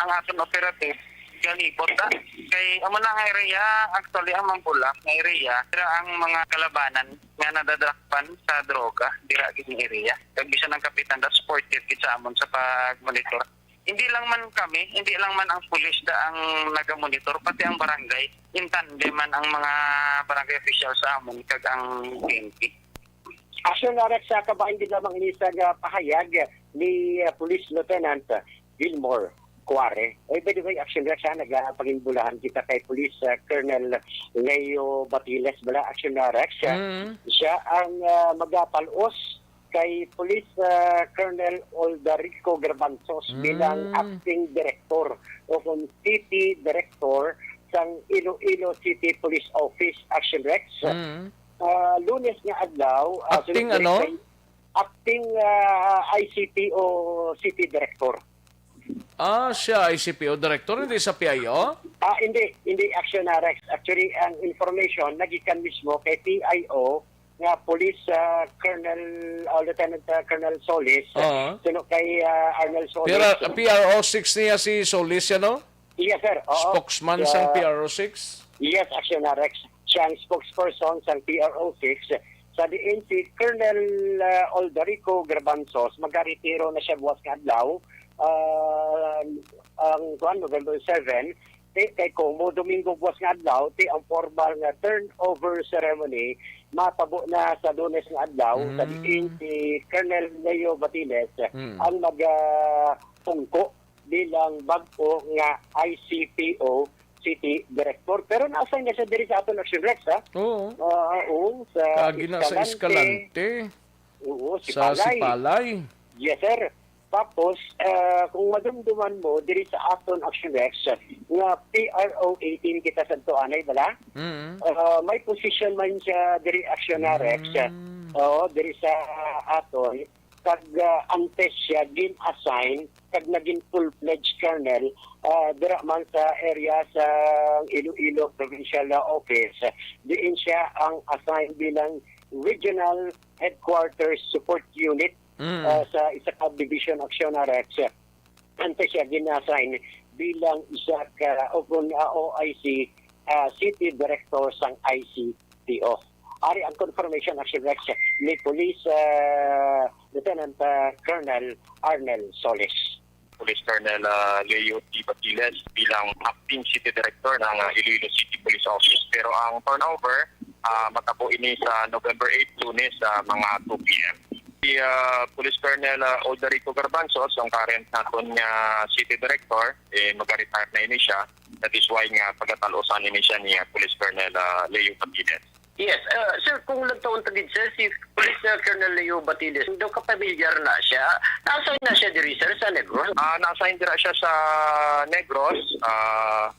ang aton operative, galibot na. Kay amo na nga area, actually, ang Mambulak nga area, pero ang mga kalabanan nga nadadakpan sa droga, dira gid nga area. Kag bisan ang kapitan da, supportive gid sa amon sa pag-monitor. Hindi lang man kami, hindi lang man ang pulis da ang nagamonitor, pati ang barangay. In tandem man ang mga barangay official sa amon kag ang P N P. Action Rex, sa kabahin gid lamang ini sa, ah, pahayag ni, ah, Police Lieutenant Gilmore Cuare. Eh, by the way, Action Rex, ha, nagapanginbulahan kita kay Police, ah, Colonel Leo Batiles, bala, Action Rex, ah, Mm. siya ang, ah, magapalos kay Police, ah, Colonel Aldarico Garbanzos Mm. bilang acting director o kung city director sang Iloilo City Police Office, Action Rex. Mm. Ah, Lunes nga adlaw, ah, Acting sunod ano? kay acting, ah, I C P O City Director. Ah, siya I C P O director, hindi sa P I O? Ah, hindi, hindi Action Rex. Actually, ang information nagikan mismo kay P I O nga Police, ah, Colonel, ah, Lieutenant, ah, Colonel Solis, Oo. suno kay, ah, Arnel Solis. P R, P R O six niya si Solis, yan, no? Yes, sir. Oo. Spokesman sang Ah, P R O six? Yes, Action Rex. Siya ang spokesperson sang P R O six. Sa diin si Colonel, ah, Aldarico Garbanzos, magaretiro na siya buwas nga adlaw. Ah, ang, kuwan, November seven, ti, kay Como, Domingo buwas nga adlaw, ti ang formal nga turnover ceremony matabo na sa Lunes nga adlaw, sa Mm. diin si Colonel Leo Batiles Mm. ang mag, ah, pungko bilang bag-o nga I C P O City Director. Pero na-assign na siya diri sa aton Action Rex, ha? Oo. Ah, oo, sa Kagi na sa Escalante. Escalante. Oo, Sa Sipalay. Sipalay. Yes, sir. Tapos, ah, kung madumduman mo, diri sa aton Action Rex, nga P R O eighteen kita sa tuanay, bala? Mm. Ah, may position man siya diri, Action Rex. Mm. Oo, diri sa aton. Kag, ah, antes siya gin-assign kag naging full-fledged colonel, ah, dira man sa area sa Iloilo Provincial Office. Diin siya ang assign bilang Regional Headquarters Support Unit, Mm. ah, sa isa ka Division Action Rex. Antes siya gin-assign bilang isa ka, o kun, ah, O I C, ah, City Director sang I C T O. Ari ang confirmation, Action Rex, ni Police, ah, Lieutenant, ah, Colonel Arnel Solis. Police Colonel, ah, Leo T. Batiles bilang Acting City Director ng, ah, Iloilo City Police Office. Pero ang turnover, ah, matabo ini sa November eight, Lunes, sa mga two P M. Si, ah, Police Colonel, ah, Aldarico Garbanzos, ang current naton nga City Director, eh, mag-retire na ini siya. That is why nga pagatalusan ini siya ni, ah, Police Colonel, ah, Leo Batiles. Yes, ah, sir, kung nagtuon ta gid, sir, si Police, ah, Colonel Leo Batiles, daw kapamilyar na siya. Na-assign na siya diri, sir, sa Negros? Ah, na-assign dira siya sa Negros, ah,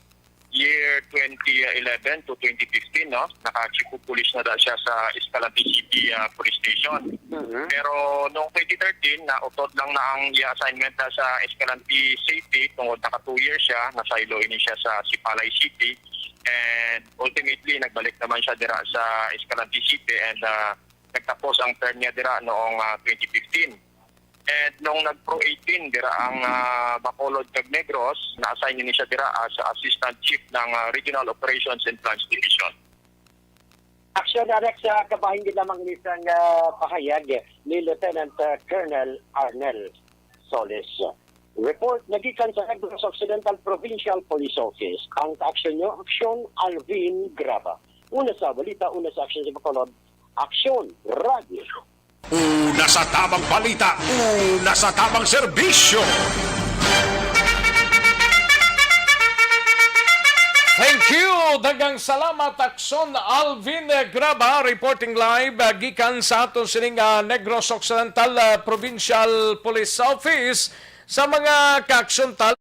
year twenty eleven to twenty fifteen, no? Naka-chief of police na da siya sa Escalante City, ah, Police Station. Mhm. Pero noong twenty thirteen, nautod lang na ang iya assignment na sa Escalante City tungod naka two years siya, nasaylo ini siya sa Sipalay City. And ultimately, nagbalik naman siya dira sa Escalante City and, ah, nagtapos ang term niya dira noong, ah, twenty fifteen. And nung nag-Pro eighteen dira ang, ah, Bacolod kag Negros, na-assign ini siya dira as Assistant Chief ng, ah, Regional Operations and Plans Division. Action Rex, ah, kabahin gid lamang ini sang, ah, pahayag ni Lieutenant, ah, Colonel Arnel Solis. Report nagikan sa Negros Occidental Provincial Police Office. Ang action nyo, Action Alvin Graba. Una sa balita, una sa action sa Bacolod, Action Radio. Una sa tamang balita, una sa tamang serbisyo. Thank you. Daghang salamat, Akson Alvin Graba, reporting live, ah, gikan sa aton sining, ah, Negros Occidental, ah, Provincial Police Office. Sa mga kaaksyon tal-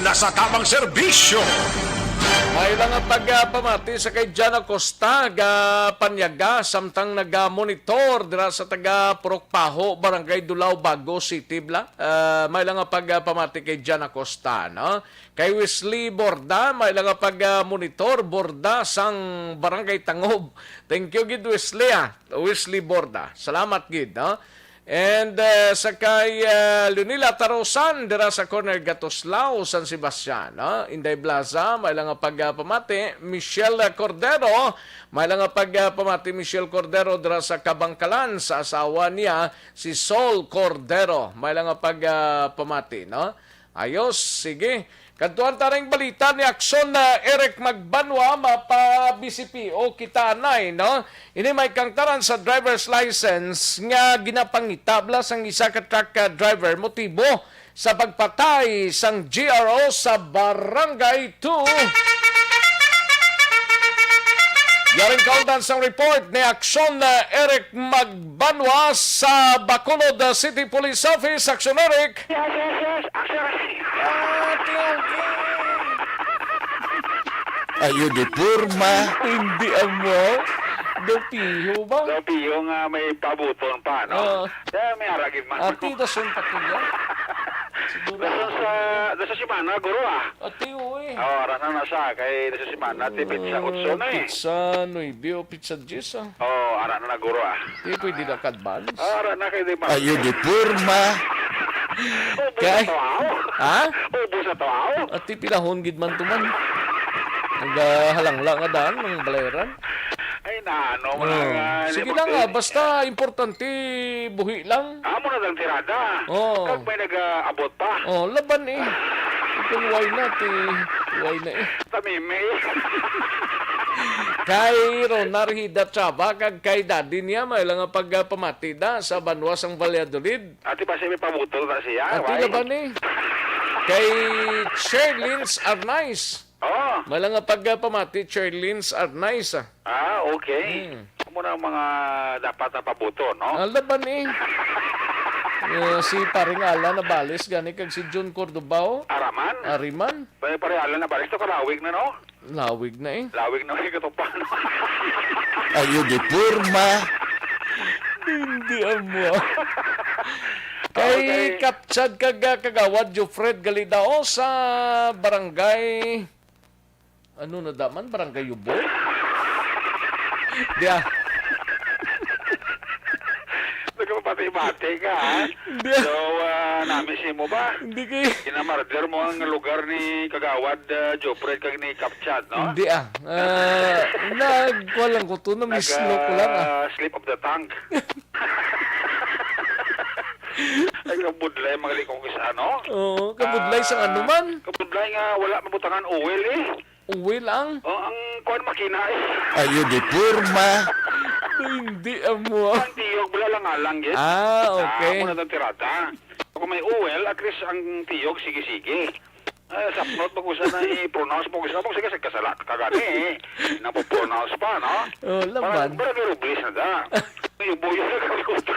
Una sa tamang serbisyo. May lang ang pagpamati sa kay Jan Acosta, ga panyaga, samtang nagamonitor dira sa taga Purok Paho, Barangay Dulao, Bago City, bala. Ah, may lang ang pagpamati kay Jan Acosta, no? Kay Wesley Borda, may lang ang pagmonitor, Borda sang Barangay Tangob. Thank you gid, Wesley, ah. Wesley Borda. Salamat gid, no? And, eh, sa kay, eh, Leonila Tarosan, dira sa corner Gatuslao, San Sebastian, no? Inday Blaza, may lang ang pagpamati. Michelle Cordero, may lang ang pagpamati. Michelle Cordero, dira sa Kabangkalan, sa asawa niya, si Sol Cordero. May lang ang pagpamati, no? Ayos, sige. Kadtuan ta ning balita ni Akson, ah, Eric Magbanwa, mapa-B C P O kita anay, no? Ini may kangtaran sa driver's license nga ginapangita bala sang isa ka truck, ah, driver, motibo sa pagpatay sang G R O sa Barangay two. Yaring kaundan sang report ni Akson, ah, Eric Magbanwa sa Bacolod, ah, City Police Office. Akson, Eric. Yes, yes, yes. Action. Ah, okay, okay. Ayo, di porma. Hindi amo. Dopiho ba? Dopiho nga may pabuton pa, no? Oo. Eh, may aragin man. Ati, dason pa ko yan. Siguro. Dason sa, dason sa semana, guro, ah. Ati, uy. Oh, ara na na sa, kay dason sa semana, ti, petsa otso na, eh. Petsa nuebe o petsa diyes, ah. Oh, ara na na, guro, ah. Ti, pwede na ka-advance. Ah, ara na kay di ba? Ayo, di porma. Ubos Kay, sa tao. Ha? Ubos sa tao. Ati, pilahon gid man to man. Nagahalangla nga daan, mga balayran. Ay, na, ano, Oh. mga, Sige lang, ah, basta importante, buhi lang. Amo na lang tirada. Oh. Kag may nag-aabot pa. Oh, laban eh. Kung why not eh? Why na eh? Tamimi. Kay Ronar Hida Chava, kag kay daddy niya, may lang nga pagpamati da sa banwa sang Valladolid. Ati ba siya may pabutol na siya? Ati Why? laban eh. Kay Sherlins Arnaiz. Oh. May lang nga pagpamati, Sherlins Arnaiz, ah. Ah, okay. Hmm. Amo na ang mga dapat na pabuto, no? Ah, laban eh. Eh, si Paring Alan Nabales gani kag si Jun Cordobao. Araman? Ariman. Pare, pare, Alan Nabales to, kalawig na, no? Lawig na eh. Lawig na, eh, katupa, no? Ayo di porma. Hindi amo. Kay Okay. Kapchad kag, ah, Kagawad Jofred Galidao sa barangay Ano na daman? Barangay Yubo? Diya. Nagpapati-pati ka, ha? Diya. So, ah, namiss mo ba? Hindi kay Ginamarder mo ang lugar ni Kagawad, ah, Jopred kag ni Kapchat, no? Hindi, ah. Ah, nagkuha lang ko to, na-miss Nag, ko lang, ah. ah, slip of the tongue. Ay, kabudlay, mga likong is ano? Oo, kabudlay sa Ah, ano man. Kabudlay nga wala mabutangan oil, eh. Oil ang? Oh, ang kuwan makina, eh. Ayo di porma. Hindi amo. Ang tiyog, wala lang alang, yes. Ah, okay. Ah, muna ng tirada. Kung may oil, at least ang tiyog, sige-sige. Ah, sapnot mo kung saan na i-pronounce mo, kung saan mo, sige, sa kasala ka gani, eh. Napo-pronounce pa, no? Oh, laban. Parang, parang may rubles na da. Yung buyo na kaluta.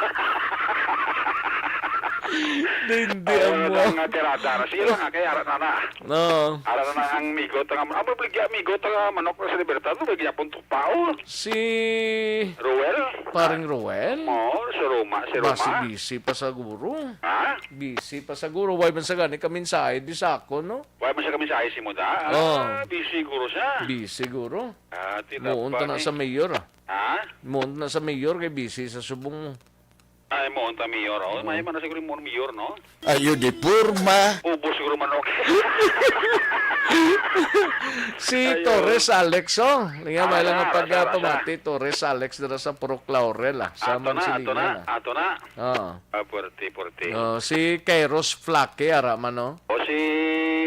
Hindi, hindi Ayaw amo. na nga tirada. Sige lang, ah, kay ara na na. No. Ara na na ang migot nga, ang mabligya migot nga manok na sa Libertad, ano ba gyapon to pao? Si Ruel? Paring Ruel? Mo, si Roma, si Ba, si Roma. busy pa siguro. Ha? Busy pa siguro. Why man sa gani ka mensahe di sa ako, no? Why man sa kami sa I C mo da? Oh. Ah, busy siguro siya. Busy siguro. Ah, tinapa Muon ta na ni. sa mayor, ah. Ha? Muon na sa mayor kay busy sa subong mo. Ay, muon ta mayor. Oh, Mm. may man na siguro mo mayor, no? Ayo di porma. Ubos siguro manok. Si Ayo. Torres Alex, oh. Nga Ah, may lang sa, nga sa, sa, sa. pagpamati, Torres Alex, dira sa Purok Laurel, ah, sa Ato na, ato Mansilinan, na, ah. ato na. Oo. Ah, puwerte, puwerte. Oh, si Kairos Flake, ara man, no? O si,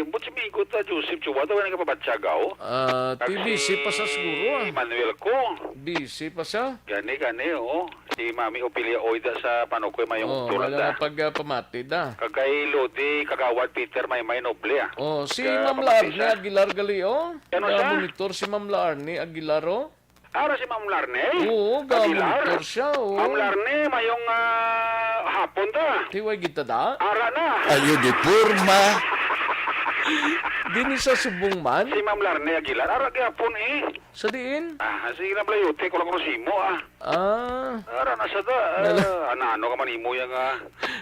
but si Migo ta, Joseph Chua, daw nagkapabatsagaw. Ah, Kag ti busy si pa sa siguro, ah. Manuel ko. Busy pa siya? Gani, gani, oo. Si Mami Opilia Oida sa Panukoy, mayong Oh, tulad wala na. na pag, ah, pamati da. Kag kay Lodi, Kagawad Peter, may, may noble, ah. Oh, si Kaya Ma'am pamati Larne siya. Aguilar gali, oh. Ano siya? Monitor si Ma'am Larne Aguilar, oh. Ara si Ma'am Larne? Oo, Aguilar? ga-monitor siya, oo. Ma'am Larne, mayong, ah, hapon ta. Tiway gid ta da? Ara na. Ayo di porma. Dini sa subong man? Si Ma'am Larne Aguilar, ara gyapon eh. Sa diin? Ah, sige na, Blayote, ko lang ko simo, ah. Ah. Ara na sa da. Nala- Ah, ano, ano ka man imo yang, ah.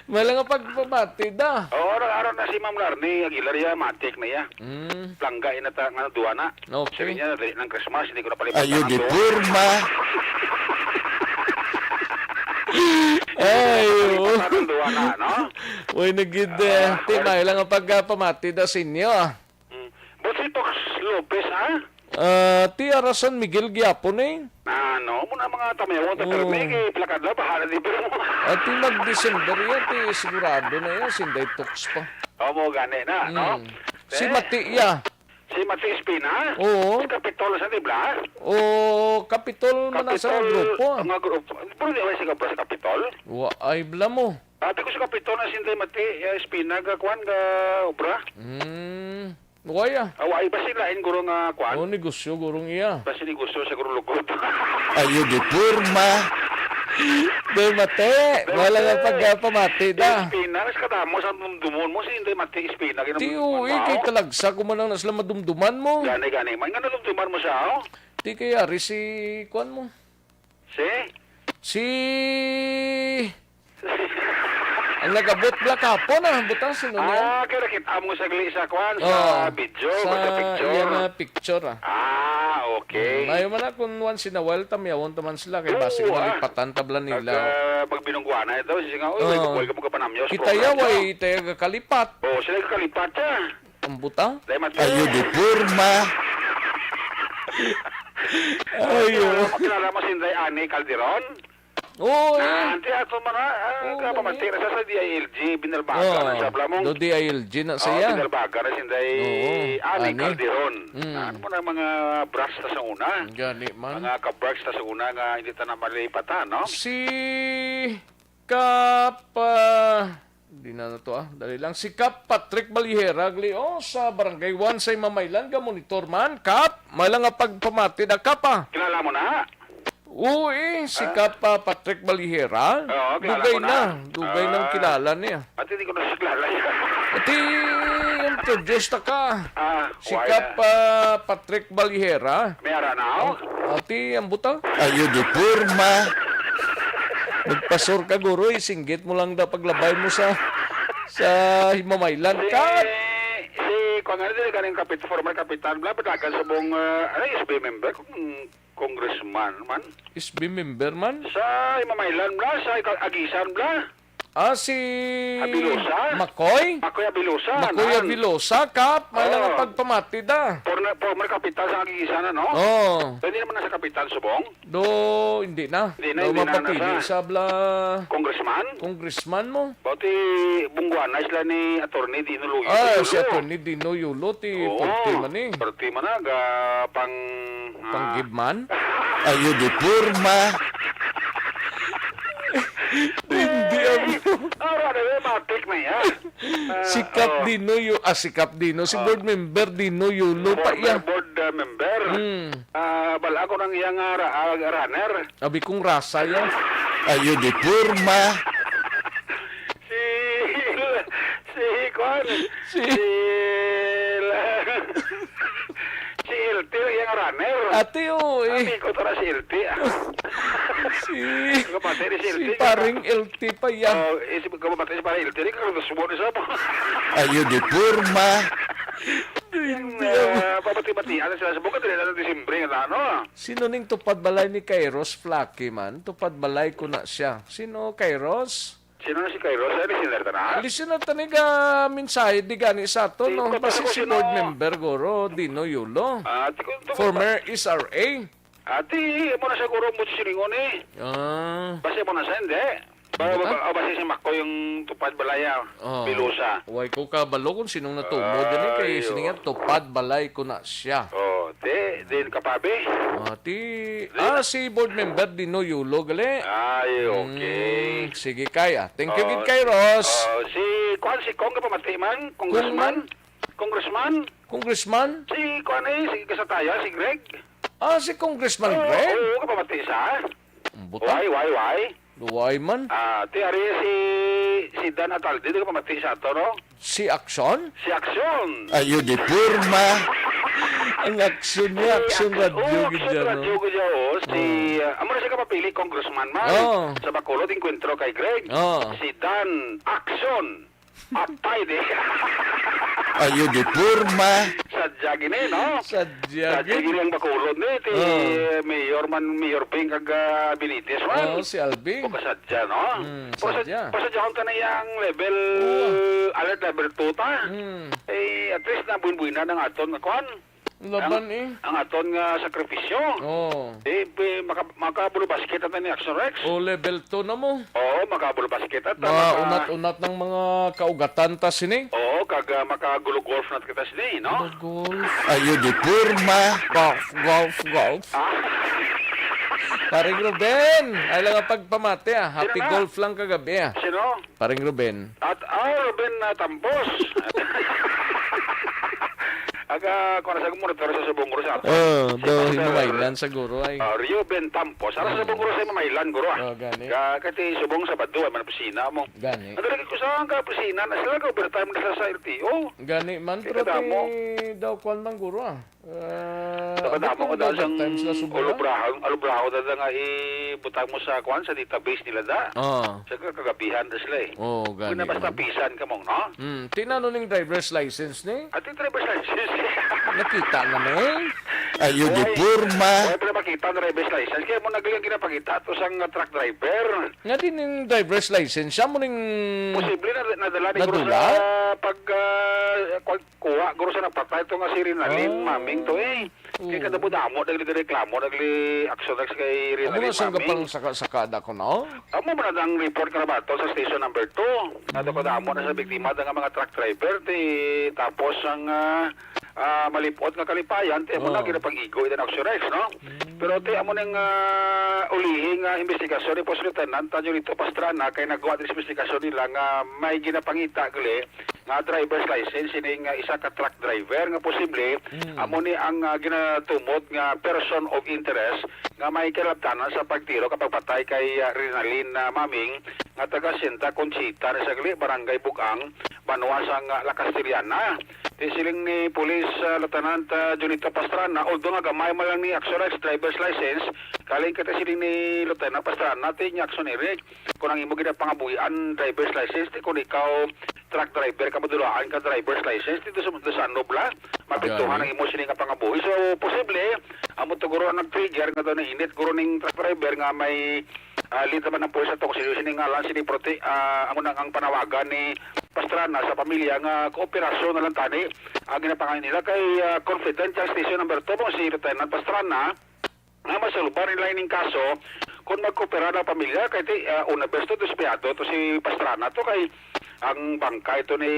May lang nga pagpamati da. Oo, ara, ara na si Ma'am Larne Aguilar, ya, matik na ya. Mm. Langga ina ta nga duwa na. Okay. Sabi niya, dali ng Christmas, hindi ko na palipat Ayo ang di duwa. porma. Ay, oo. Palipat ang duwa na, no? Uy, nagid, eh. Ah, Ti, well. may lang ang pagpamati da sa inyo, ah. Mm. But si Tox Lopez, ha? Ah, ti ara San Miguel gyapon, eh. Ah, no, mo na mga tamayaw, ta Oo. permi, kay plakad na, bahala di pero. Ati mag-December yan, ti sigurado na yan, sinday Tox pa. Oo, mo gani na, no? Mm. Si Eh, Mati, ya. Si Mati Espina? Oo. Si Kapitol sa, di ba? O, Kapitol man ang sa Kapitol, grupo, ah. Ang grupo. Pero di ba si Kapitol, si Kapitol? Wa, ay, bla mo. Sabi ko si Kapitol na sinday Mati, eh, Espina, ga kwan, ga obra. Mm. Waya. Awa, ay, basi lain guro nga kwan. Oh, negosyo gurong iya. Basi negosyo sa guro lugod. Ayo di porma. Day Mate, Day wala nga Mate. pagpamati da. Espina, mas kadamo sa dumdumon mo, si Day Mate Espina, ginam-, Ti, uy, mao. Kay talagsa ko man ang nasla madumduman mo. Gani, gani. May nga nadumduman mo siya, oh? Ti kay ari si kwan mo. Si? Si Ang nagabot bala kahapon, ah, butang sino niya? Ah, kaya nakita mo sagli sa kwan, sa Oh, video, sa sa picture. iya nga picture, ah. Ah, okay. Hmm, mayo man na kung once in a while, tamyawon ta man sila, kay basi Oo, ah. malipatan ta bala nila. Nag, ah, magbinungguan na ito, siya nga, "Uy, may Oo. buhay ka mo kapanamyaw sa Kita program yaw, niyo." ay tayo kakalipat. Oo, sila kakalipat siya. Ang buta? Dahil mat- Ayo, di porma. Ayo. Kilala mo, kilala mo si Inday Annie Calderon? Oo, eh. Ah, anti ato man, ah, ah, Oo, kapamati gani. na sa, sa D I L G, Binalbaga Oo, na siya, Blamong. Do D I L G na Oo, siya. Binalbaga na si Inday Oo, Annie Annie. Calderon. Mm. Ah, ano mo na mga brush ta sa una? Gani man. Mga ka-brush ta sa una nga hindi ta na malipatan, no? Si Kap, ah, di na na to, ah. Dali lang. Si Kap Patrick Balihera, gali, oh, sa Barangay one sa Himamaylan, ga-monitor man. Kap, may lang nga pagpamati na, Kap, ah. Kilala mo na? Oo, eh, si Ah. Kap, ah, Patrick Balihera. Oo, kilala Dugay ko na. na. Dugay nang Ah. kilala niya. At hindi ko na siya kilala. Ati, introduce ta ka. Ah, Si why Kap, na? ah, Patrick Balihera. May ara na ako? Ati, ang buta. Ayo di porma. Magpasor ka, guro, eh. Singgit mo lang da paglabay mo sa, sa Himamaylan. Si, Kat! si, kung ano din, ganing kapit, former kapitan, bla, padagan sa buong, ah, ano, S B member, kung congressman man. S B member man? Sa Himamaylan, bla, sa Ika-, Agisan, bla. Ah, si Abilosa? Makoy? Makoy Abilosa, Makoy nan. Abilosa, Kap. May lang Oo. ang pagpamati da. Former, former kapitan sa Agisan, ano? Oo. So, hindi naman nasa kapitan, subong? Do, hindi na. Hindi na, Do, hindi na mapapili nasa sa bla congressman? Congressman mo. Bati, bungguan na sila ni Attorney Dino Luyo. Ah, si Yulo. Attorney Dino Yulo, ti Oo, parte man eh. parte man na, ga pang, ah, Panggibman? Ayo di porma. Hindi ang Ora na yun, matik na yan. Ah, Si Kap oh. Dino Yu-, ah, si Kap Dino, si Ah. board member Dino Yulo pa Former iya. board, ah, member. Hmm. Ah, bala ko nang iyang, ah, ra-, ah, runner. Abi kong rasa yan. Ayo di porma. Si, si, kwan, Si si, si L T, iyang runner. Ate, oh, eh. Ate ko tara si L T, ah. Si, Kapatid ni si L T, si paring L T pa yan. Oh, eh, si, kapatid si paring L T, di ka gusto mo ni sa Ayo di porma. Hindi, ah, pabati-batian na sila sa bukod, dili na Disyembre nga ano. Sino ning tupad balay ni Kairos Flaky man? Tupad balay ko na siya. Sino Kairos? Sino na si Kairos? Ay, listener ta na? Listener ta ni ga mensahe di gani sa ato, Si, no? Basi si board member, guro, Dino Yulo. Ah, ti-, kung, kung, Former S R A. Ah, ti, mo na siguro mo silingon eh. Ah. Basi mo na sa, hindi. Ba-, Ano ba? ba-, ah, basi si Mako yung tupad balaya, Oh. Pilosa. Way ko kabalo kung sinong natumo din eh, kay Ay, siningan oh. tupad balay ko na siya. Oh, ti, din kapabi? Ah, ti, Di ah, na. si board member Dino Yulo, gali. Ay, okay. Hmm, sige, kay, ah. Thank you, Oh, gid kay Ross. oh, si, kuwan, si Kong, kapamati man, Kong congressman. man? Congressman? Congressman? Si, kuwan eh, si Kasataya, si Greg. Ah, si Congressman Oo, Greg? oo, kapamati sa. Ang buta. Why, why, why? Luway man. Ah, ti, ari si, si Dan Ataldi, di ka pamati sa ato, no? Si Action? Si Action. Ayo di porma. Ang Action niya, Si Action Action, Radio, oh, gid Action yan, no? Radio, gid yan, oh. Si, Oh. ah, amo na siya kapapili, congressman man. Oh. Sa Bacolod, encuentro kay Greg. Oh. Si Dan Action. Atay, di. Ayo di porma. Sadya gini, no? Sadya Sadya gid. gini ang Bacolod ni, ti Oh. Mayor man, Mayor Ping kag, ah, Benitez man. Oh, si Alvin. O kasadya, no? Mm, Pero sa, sadya. pero sa dyan ka na yang level, Oo. alert level two ta. Mm. Eh, at least na buin-buin na ng aton nga kwan. Laban Ang, eh. ang aton nga sakripisyo. Oo. Eh, pe-, maka-, makabulo basket ata ni Action Rex. O, level two na mo. Oo, makabulo basket ata. Maka- Maunat-unat ng mga kaugatan ta sini. Oo, kag, ah, makagulo golf na kita sini, no? Gulo golf. Ayo di porma. Golf, golf, golf. Ah. Paring Ruben, ay lang ang pagpamati, ah. Happy Sino na? golf lang kagabi, ah. Sino? Paring Ruben. At, ah, Ruben, ah, Tampos. Aga, kung nasa monitor sa subong, guro, sa ato. Oh, si do Pastor, hinumaylan siguro ay. Ah, Reuben Tampos. Ara sa, ah, subong, guro, sa hinumaylan, guro, ah. Oh, gani. Ga, kati subong Sabado, ay man opisina mo. Gani. Ang lagi ko sa ang opisina, na sila ka overtime na sa, sa L T O. Gani man, kaya pero kadamo. Ti daw kwan man, guro, ah. Ah, sa kadamo abot ko ng dahil sang overtime sila subong, ah. Ulubrahon, ulubrahon na nga ibutang mo sa kwan, sa database nila da. Ah. Sa ka-, kagabihan na sila eh. Oh, gani. Kung na basta man. Pisan ka mong, no? Hmm, tinano ning driver's license ni? At yung driver's license. Nakita na ni? Ay, yung diporma. Wala pala makita ang driver's license. Kaya mo nagli ang ginapakita to sang, uh, truck driver. Nga din yung driver's license, siya mo ning posible na nadala ni Guro nadula? Sa pag, uh, kuha, Guro, sa napatay to nga si Rinalyn, ah, Maming to eh. Kay kadamo-damo nagli reklamo, nagli action na kay Rinalyn, Maming. Amo na sang gapang saka-sakada ko, no? Amo man ang report nga nabaton sa station number two. Kadamo na sa biktima da nga mga truck driver, ti, tapos ang, ah, ah, malipot nga kalipayan, ti amo na ginapag-igo ito ng action, no? Pero ti amo ning, ah, ulihing, ah, investigasyon ni Post Lieutenant Junito Pastrana kay nagwa din sa investigasyon nila nga may ginapangita gali nga driver's license sining, ah, isa ka truck driver nga posible amo ni ang, ah, ginatumod nga person of interest nga may kalabtanan sa pagtiro kag pagpatay kay, ah, Rinalyn, ah, Maming nga taga Santa Conchita ni sagli, Barangay Bugang, banwa sang, ah, La Castellana. Ti siling ni Police, ah, Lieutenant, ah, Junito Pastrana, although nga gamay man lang ni action rights driver's license, kaling kati siling ni Lieutenant Pastrana, ti ni action Eric, kung ang imo ginapangabuhian driver's license, ti kung ikaw truck driver ka, madulaan ka driver's license, dito sa, dito sa Nobla, mapiktuhan ang imo sini nga pangabuhi. So, posible, amo to guro ang nag-trigger nga daw nainit guro ning truck driver nga may, ah, lead naman ang pulis sa tong sini, sini ngalan, sini prote-, ah, amo nang ang panawagan ni Pastrana sa pamilya nga kooperasyon na lang tani ang ginapangayo nila kay, ah, confidential station number two mo si Lieutenant Pastrana. Nga masulbar nila ining kaso kung magkooperar ang pamilya, kay ti, ah, una beses to, despiado to si Pastrana to, kay ang bangkay to ni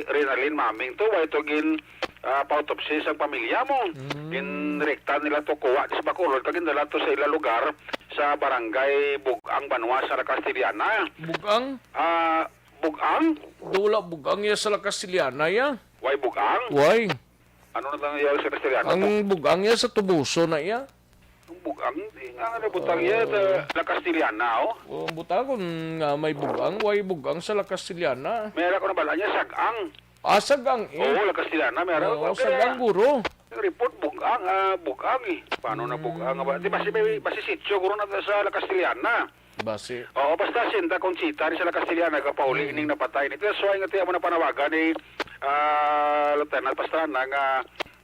Rinalyn Maming to, way to gin, ah, pa-autopsy sa pamilya mo. Mm. Ginrekta nila to, kuha sa Bacolod, kag gindala to sa ila lugar sa barangay Bugang, banwa sa La Castellana. Bugang? Ah, Bugang? Daw wala Bugang ya sa La Castellana ya. Way Bugang? Way. Ano na lang iya sa Castellana? Ang Bug-, Bugang ya sa Tubuso na iya. Ang Bugang, di nga, ano, butang iya, ah, sa La Castellana, oh. Oh, ang butang kung nga may Bugang, way Bugang sa La Castellana. May ara ko na bala niya, Sagang. Ah, Sagang, eh. Oo, La Castellana, may ara. Oo, kaya Sagang, guro. Ang report, Bugang, ah, Bugang, eh. Paano na Bugang? Ba? Di, basi, may, basi sitio, guro na sa La Castellana. Basi. Oo, basta Santa Conchita, ni sa La Castellana, nagapauli ining napatay ni. That's why nga tiyan mo na panawagan ni, ah, Lieutenant Pastrana nga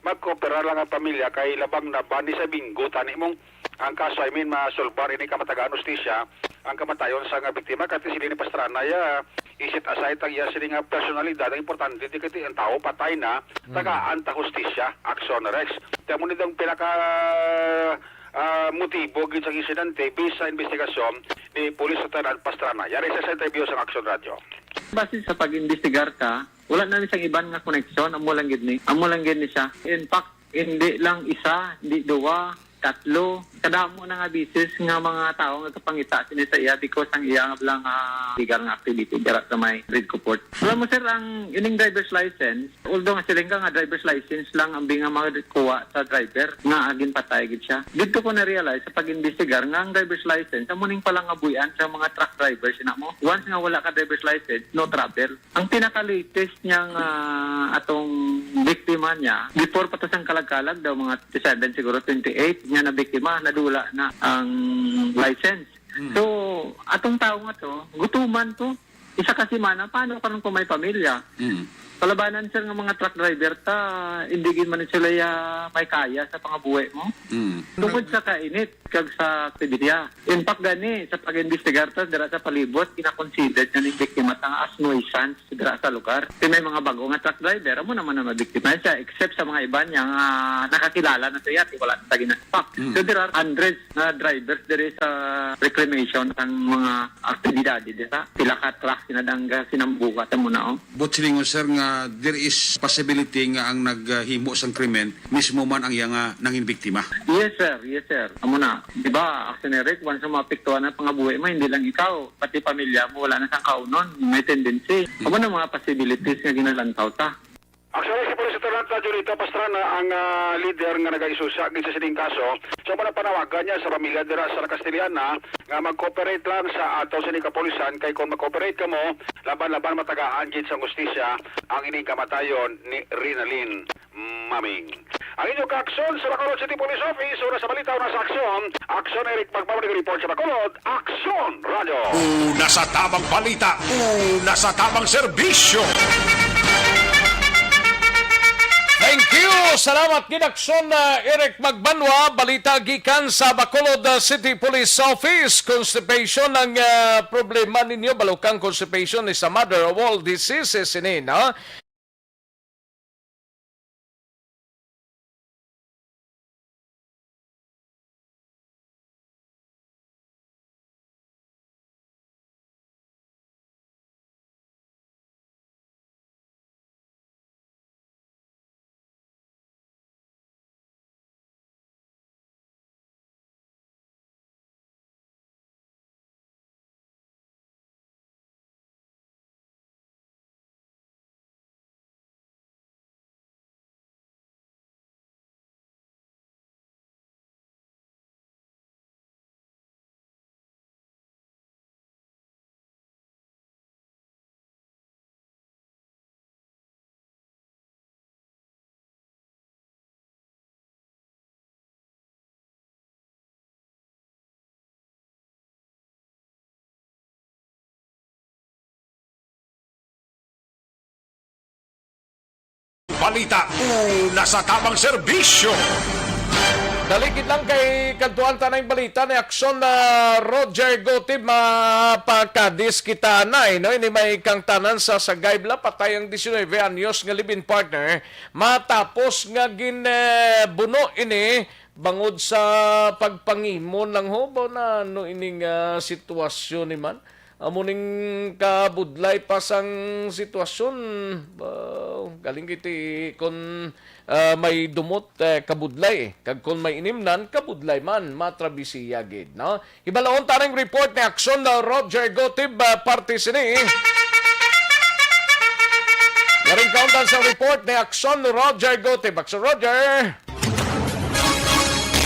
magkoopera lang ang pamilya kay labang na ba ni sa Bingo, tani mong ang kaso, I mean, masulbar ini kamatagaan hustisya ang kamatayon sa nga biktima. Kati sila ni Pastrana, ya, isit aside ang iya sila nga personalidad, ang importante, di kati ang tao patay na, tagaan ta hustisya, action, Rex. Kaya mo nitong pinaka, ah, motibo gid sa insidente, based sa investigasyon ni Police Lieutenant Pastrana. Yari sa, sa interview sa Action Radio. Base sa pag-imbestigar ka, wala na ni sang iban nga koneksyon, amo lang gid ni. Amo lang gid ni siya. In fact, hindi lang isa, hindi duwa, tatlo. Kadamo na nga bisis nga mga tao nga kapangita sini sa iya because ang iya nga lang, ah, legal nga activity dira sa may Red Port. Alam mo, sir, ang ining driver's license, although nga siling ka nga driver's license lang ang binga makuha sa driver, nga agin patay gid siya. Dito ko na-realize sa pag-imbestigar nga ang driver's license, amo ning palangabuhian sa mga truck drivers, ina mo. Once nga wala ka driver's license, no travel. Ang pinaka-latest niya nga atong biktima niya, before pa to sang kalag-kalag daw, mga twenty-seven siguro, twenty-eight niya na biktima, nadula na ang license. Mm. So, atong tao nga to, gutuman to. Isa ka semana, paano karon kung may pamilya? Mm. Palabanan, sir, nga mga truck driver ta, hindi gid man sila ya may kaya sa pangabuhi mo. Mm. Tungod sa kainit kag sa aktibidad. In fact, gani, sa pag-imbestigar ta, dira sa palibot, gina-consider na ning biktima ta nga as nuisance dira sa lugar. Kay may mga bago nga truck driver, amo naman na mabiktima siya, except sa mga iba niya nga nakakilala na siya, wala na sa ginaspak. Mm. So, there are hundreds nga drivers diri sa reclamation sang mga aktibidad diri sa pila ka truck sinadangga sinambuga sa muna, oh. But silingon, sir, nga there is possibility nga ang naghimo sang krimen mismo man ang iya nga nangin biktima. Yes, sir. Yes, sir. Amo na. Di ba, Action Eric, once na maapektuhan ang pangabuhi mo, hindi lang ikaw, pati pamilya mo, wala na sang kaunon. May tendency. Hmm. Amo na mga possibilities nga ginalantaw ta. Actually, si Police Lieutenant Junita Pastrana ang, ah, leader nga nagaisusya gid sa sining kaso. So, manapanawagan niya sa pamilya dira sa La Castellana nga mag-cooperate lang sa ato sini kapulisan, kay kung mag-cooperate kamo, laban-laban matagaan gid sa hustisya ang ining kamatayon ni Rinalyn Maming. Ang inyo kaaksyon sa Bacolod City Police Office, una sa balita, una sa aksyon. Aksyon, Eric Magmamang, report sa Bacolod. Aksyon, Radyo. Una sa tamang balita, una sa tamang serbisyo. Thank you. Salamat gid, Aksyon, ah, Eric Magbanwa. Balita gikan sa Bacolod, ah, City Police Office. Constipation ang, ah, problema ninyo. Balukang constipation is a mother of all diseases ini, no? Balita, una sa tamang serbisyo. Dali gid lang kay kadtuan ta na yung balita ni Aksyon na Roger Gotib, mapakadis kita na, eh, no? Ini may kangtanan sa Sagay Bla, patay ang diecinuebe anyos nga live-in partner matapos nga gin, eh, buno ini bangod sa pagpangimon lang ho ba na ano ining, ah, sitwasyon ni man? Amo ning kabudlay pa sang sitwasyon. Ba, galing kiti kon, ah, may dumot, eh, kabudlay, eh. Kag kon may inimnan, kabudlay man, matrabisiya gid, no? Hibalaon ta ning report ni Aksyon na Roger Gotib, ah, parte sini. Yaring kauntan sa report ni Aksyon Roger Gotib. Aksyon Roger!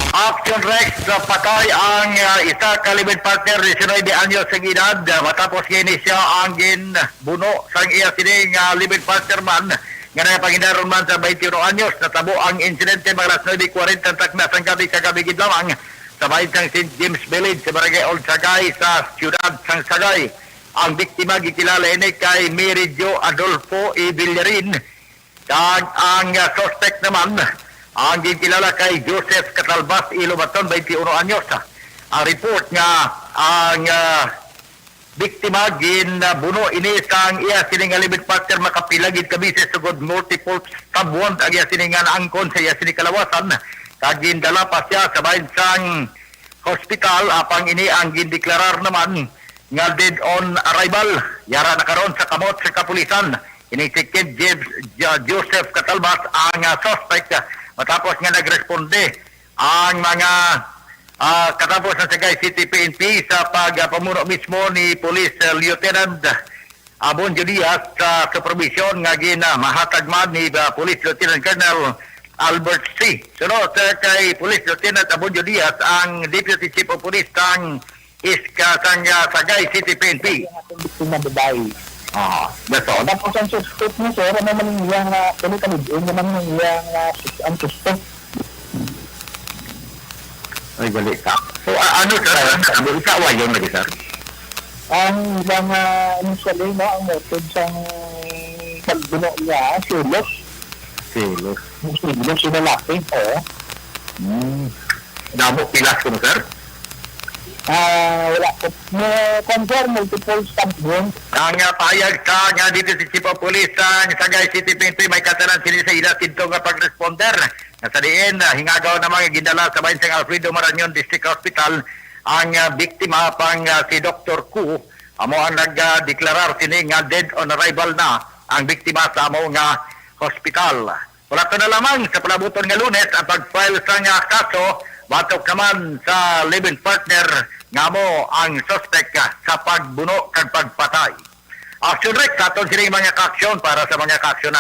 Action Rex, uh, patay ang, uh, isa ka live-in partner, diecinuebe anyos ang edad, uh, matapos nga ini siya ang ginbuno sang iya sining, uh, live-in partner man nga nagapanginaron man sa twenty-one anyos. Natabo ang insidente mga alas nuebe kwarenta ang takna sang gabi kagabi gid lamang sa bahin sang Saint James Village sa Barangay Old Sagay sa siyudad sang Sagay. Ang biktima gikilala ini kay Mary Jo Adolfo E. Villarin. Kag ang, ah, suspect naman, ang ginkilala kay Joseph Catalbas Ilobaton, twenty-one anyos. Ang report nga ang, ah, biktima ginbuno ini sang iya sini nga live-in partner, makapila gid ka beses sugod multiple stab wound ang iya sini nga naangkon sa iya sini kalawasan, kag gindala pa siya sa bahin sang hospital, apang ini ang gindeklarar naman nga dead on arrival. Yara na karon sa kamot sa kapulisan. Ini si Kid James, Jo-, Joseph Catalbas ang, ah, suspect, ah, matapos nga nagresponde ang mga, ah, katapos ng Sagay City P N P sa pagpamuno mismo ni Police, ah, Lieutenant Abondio Diaz sa supervision nga gin, ah, mahatag man ni, ah, Police Lieutenant Colonel Albert C. Sunod, ah, kay Police Lieutenant Abondio Diaz ang Deputy Chief of Police sang Iska sang, ah, Sagay City P N P. Ang atong biktima babae. Ah, that's all. Tapos ang suspect niya, sir, ano man ang iyang, ah, ano ka live-in, ano man ang iyang, ah, sus-, ang suspect? Ay, gali ka. So, a-, ano, sir? Ano, ano, isa, awayon lagi, sir? Ang ilang, ah, initially, no, ang motive sang pagbuno niya, selos. Selos. Selos yung lalaki, oo. Hmm. Damo pilas ko, sir? Ah, wala ko. May confirm, multiple stab wound. Ang, ah, pahayag sa nga dito si Chief of Police sa Sagay City P N P, may katanan sini sa ila sidto nga pag-responder. Nga sa diin, ah, hingagaw na mga gindala sa bahin sang Alfredo Marañon District Hospital ang, ah, biktima pang, ah, si Doktor Ku. Amo ang nagdeklarar sini nga dead on arrival na ang biktima sa amo nga hospital. Wala to na lamang sa palabuton nga Lunes ang pag-file sa nga kaso batok naman sa live-in partner nga amo ang suspect sa pagbuno kag pagpatay. Action Rex, sa aton sining mga kaaksyon para sa mga kaaksyon.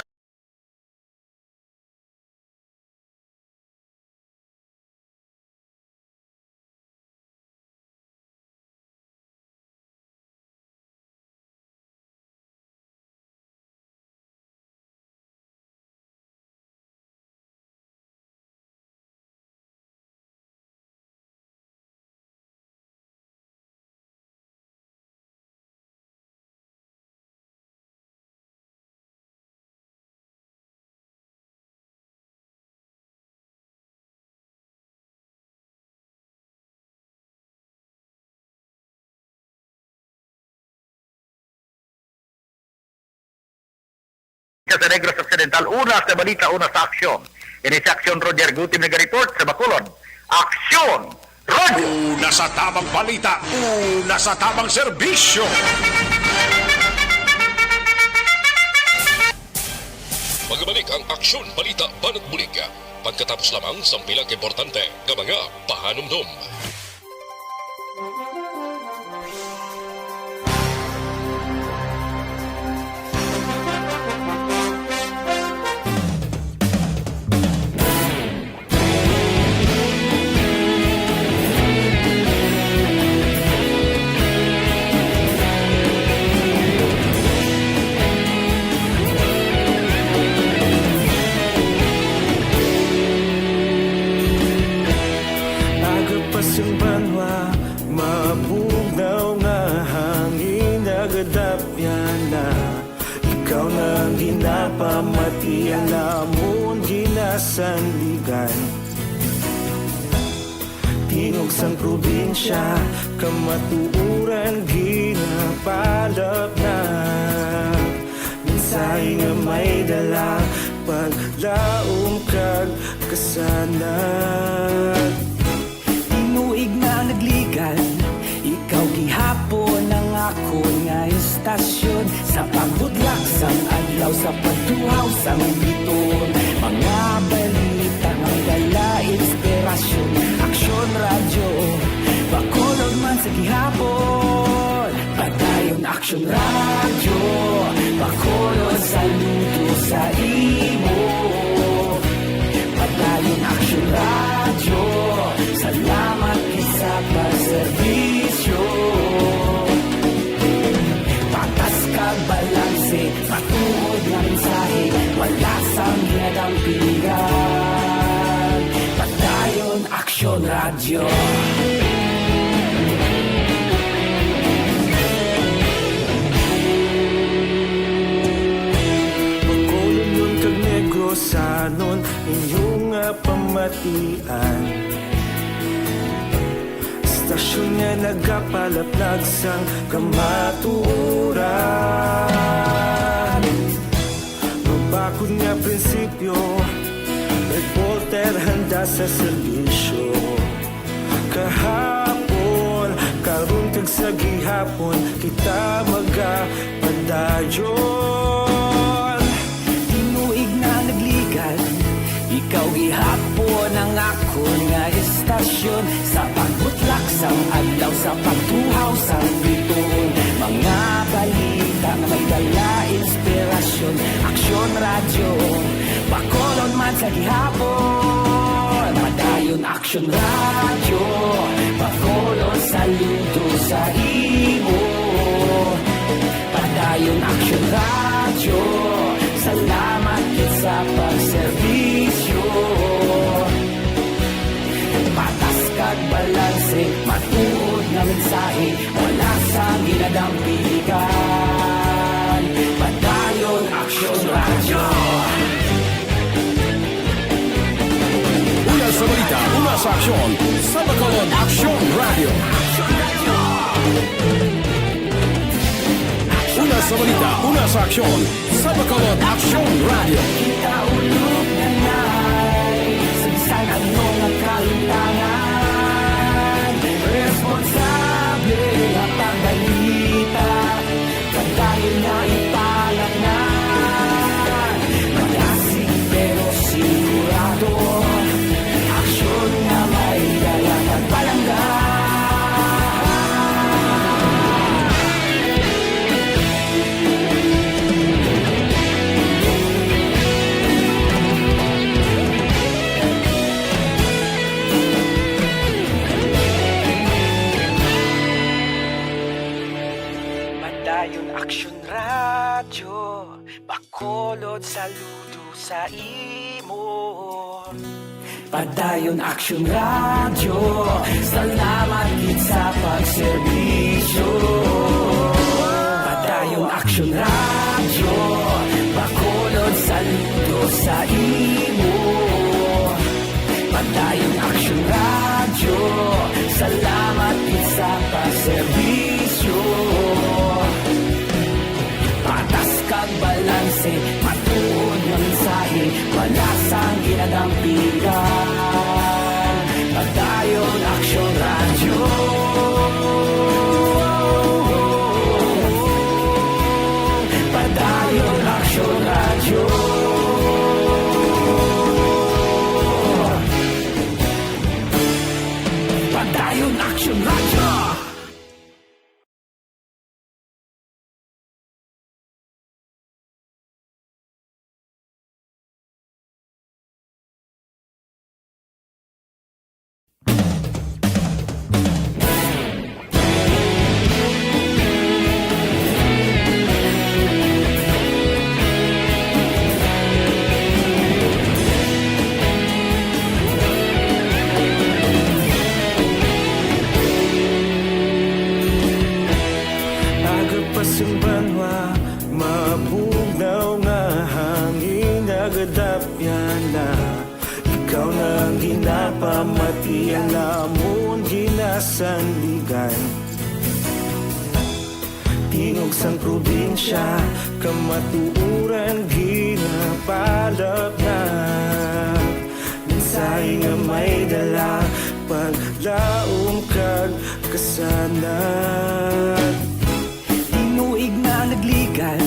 Sa Negros Occidental, una sa balita, una sa aksyon. Ini si Aksyon Roger Gutim nagareport sa Bacolod. Aksyon! Roger! Una sa tabang balita, una sa tabang serbisyo. Magbalik ang Aksyon Balita Banat Bulig. Pagkatapos lamang sang pila ka importante nga mga pahanumdom. Aga pa sang banwa, mabugnaw nga hangin, nagadapyan na. Ikaw na ang ginapamati, ang amon ginasandigan. Tingog sang probinsya, kamatuoran ginapalapnag. Mensahe nga may dala, paglaom kag kasanag. Tinuig na nagligan, ikaw gihapon ang akon nga istasyon. Sa pagbutlak sang adlaw, sa pagtuhaw sang biton, mga balita nga may dala inspirasyon. Aksyon Radyo, Bacolod man sa gihapon. Padayon Aksyon Radyo, Bacolod, saludo sa imo. Padayon Aksyon Radyo, salamat gid sa pagserbisyo. Patas kag balanse, matuod nga mensahe, wala sang ginadampigan. Padayon Aksyon Radyo. Bacolodnon kag Negrosanon, inyo nga pamatian. Istasyon nga nagapalaplag sang kamatuoran. Mabakod nga prinsipyo, reporter handa sa serbisyo. Kahapon, karon kag sa gihapon, kita magapadayon. Tinuig na nagligan, ikaw gihapon ang akon nga istasyon. Sa pagbutlak sang adlaw, sa pagtuhaw sang biton, mga balita nga may dala inspirasyon. Aksyon Radyo, Bacolod man sa gihapon. Padayon Aksyon Radyo, Bacolod, saludo sa imo. Padayon Aksyon Radyo, salamat gid sa pagserbisyo. Patas kag balanse, matuod nga mensahe, wala sang ginadampigan. Padayon Aksyon Radyo. Una sa balita, una sa aksyon, sa Bacolod Aksyon Radyo. Una sa balita, una sa aksyon, sa Bacolod Aksyon Radyo. Kita ulog na nay, sa bisan ano nga kalimtangan, responsable nga pagbalita. Padayon na ipalaknag, malasig pero sigurado. Aksyon nga may dala kag palangga. Padayon Aksyon Radyo, Bacolod, saludo sa imo. Padayon Aksyon Radyo, salamat gid sa pagserbisyo. Padayon Aksyon Radyo, Bacolod, saludo sa imo. Padayon Aksyon Radyo, salamat gid sa pagserbisyo. Patas kag balanse, matuod Dayon Action Radyo! Aga pa sing banwa, mabugnaw nga hangin nagadapyan na. Ikaw na ang ginapamati, ang amon ginasandigan. Tingog sang probinsya, kamatuoran ginapalapnap. Mensahe nga may dala, paglaom kag kasanag. Tinuig na nagligan,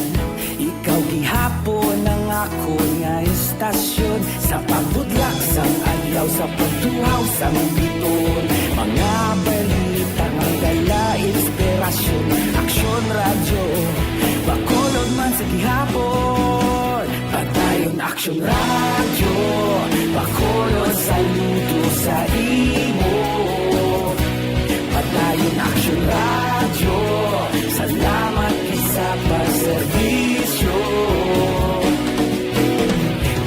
ikaw gihapon ang akon nga estasyon. Sa pagbudlak sang adlaw, sa pagtuhaw sang biton, mga balita nga dala inspirasyon. Aksyon Radyo, Bacolod man sa gihapon. Padayon Aksyon Radyo, Bacolod, saludo sa imo. Padayon Aksyon Radyo, salamat gid sa pagserbisyo.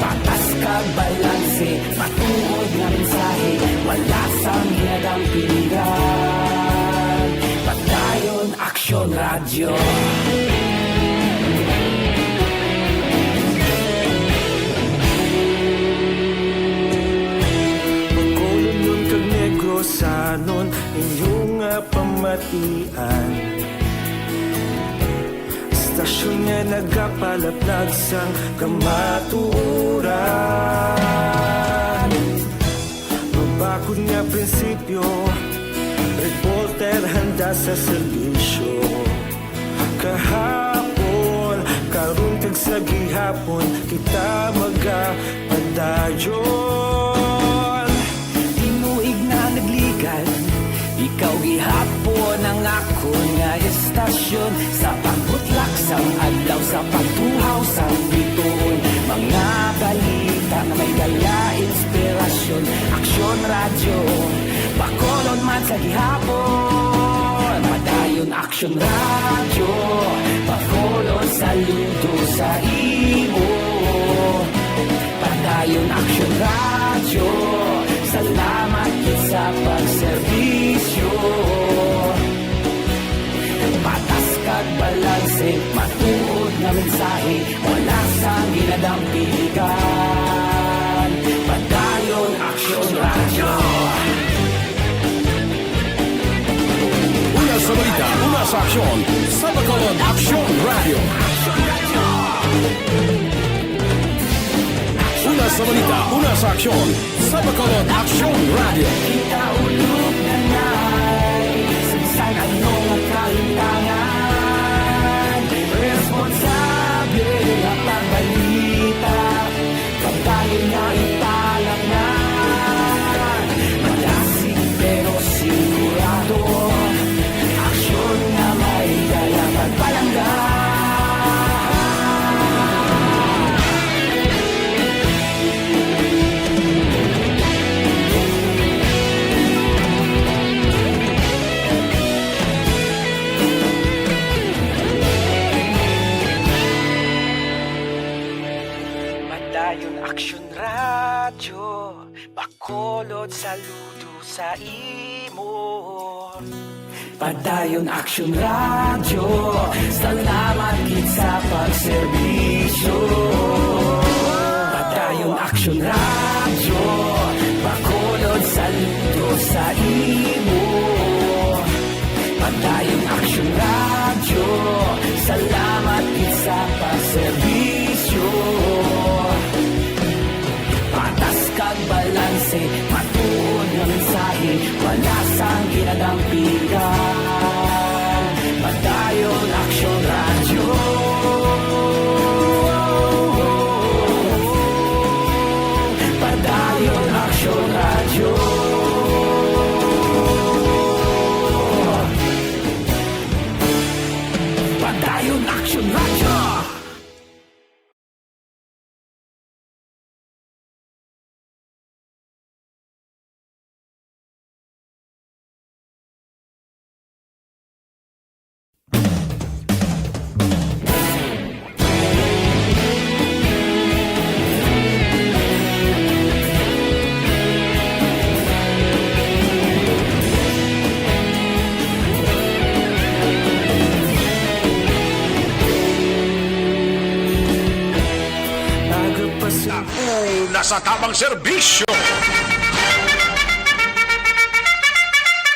Patas kag balanse, matuod nga mensahe, wala sang hinadampingan. Padayon Aksyon Radyo. Bacolodnon kag Negrosanon, inyo nga pamatian. Estasyon nga nagapalaplag sang kamatuoran. Mabakod nga prinsipyo, reporter handa sa serbisyo. Kahapon, karon kag sa gihapon, kita magapadayon. Tinuig na nagligan, ikaw gihapon ang akon nga estasyon. Sa pagbutlak sang adlaw, sa pagtuhaw sang bituon, mga balita nga may dala inspirasyon. Aksyon Radyo, Bacolod man sa gihapon. Padayon Aksyon Radyo, Bacolod, saludo sa imo. Padayon Aksyon Radyo, salamat gid sa pagserbisyo. Patas kag balanse, matuod nga mensahe, wala sang ginadampingan. Padayon Aksyon Radyo. Una sa balita, una sa aksyon, sa Bacolod Aksyon Radyo. Una sa balita, una sa aksyon, sa Bacolod Aksyon Radyo. Kita ulog na nay, sa bisan ano nga kalimtangan, responsable nga pagbalita. Pagdayon nga ipalangga, malasig pero sigurado. Aksyon nga may dala pagpalangga. Padayon Aksyon Radyo, Bacolod, saludo sa imo. Padayon Aksyon Radyo, salamat gid sa pagserbisyo. Padayon Aksyon Radyo, Bacolod, saludo sa imo. Padayon Aksyon Radyo, salamat gid sa pagserbisyo. Patas kag balanse, matuod nga mensahe, wala sang ginadampingan. Padayon Aksyon Radyo. Padayon Aksyon Radyo. Tabang serbisyo.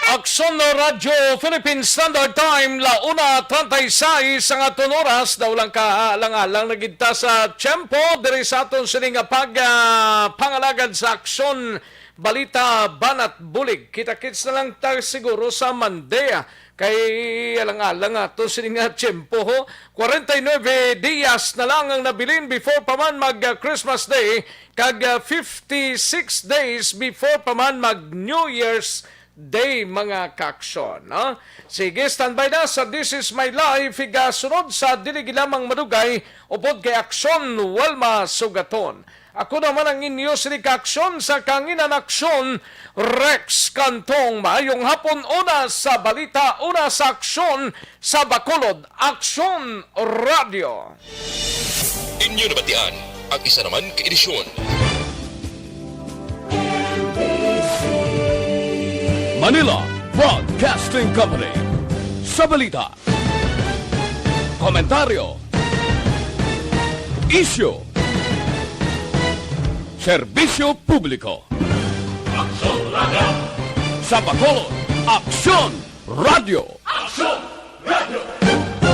Aksyon Radyo Philippine Standard Time, la una treinta y seis ang aton oras. Daw lang ka lang alang nagita sa tiyempo diri sa aton sini nga pag ah, pangalagad sa aksyon, balita, banat, bulig. Kita-kits na lang ta siguro sa Monday, ah. Kay alang-alang ato sini nga tiyempo, ho. Kwarenta y nuebe dias na lang ang nabilin before pa man mag ah, Christmas Day, kag ah, fifty-six days before pa man mag New Year's Day, mga kaaksyon, no? Sige, standby na sa This Is My Life, igasunod sa dili lamang madugay, upod kay Aksyon Walma Sugaton. Ako naman ang inyo sini kaaksyon sa Kanginan Aksyon, Rex Cantong. Maayong hapon, una sa balita, una sa aksyon sa Bacolod, Aksyon Radyo. Inyo nabatian ang isa naman ka edisyon. Manila Broadcasting Company. Sa balita, komentaryo, isyu, serbisyo publiko. Aksyon Radyo. Sa Bacolod, Aksyon Radyo. Aksyon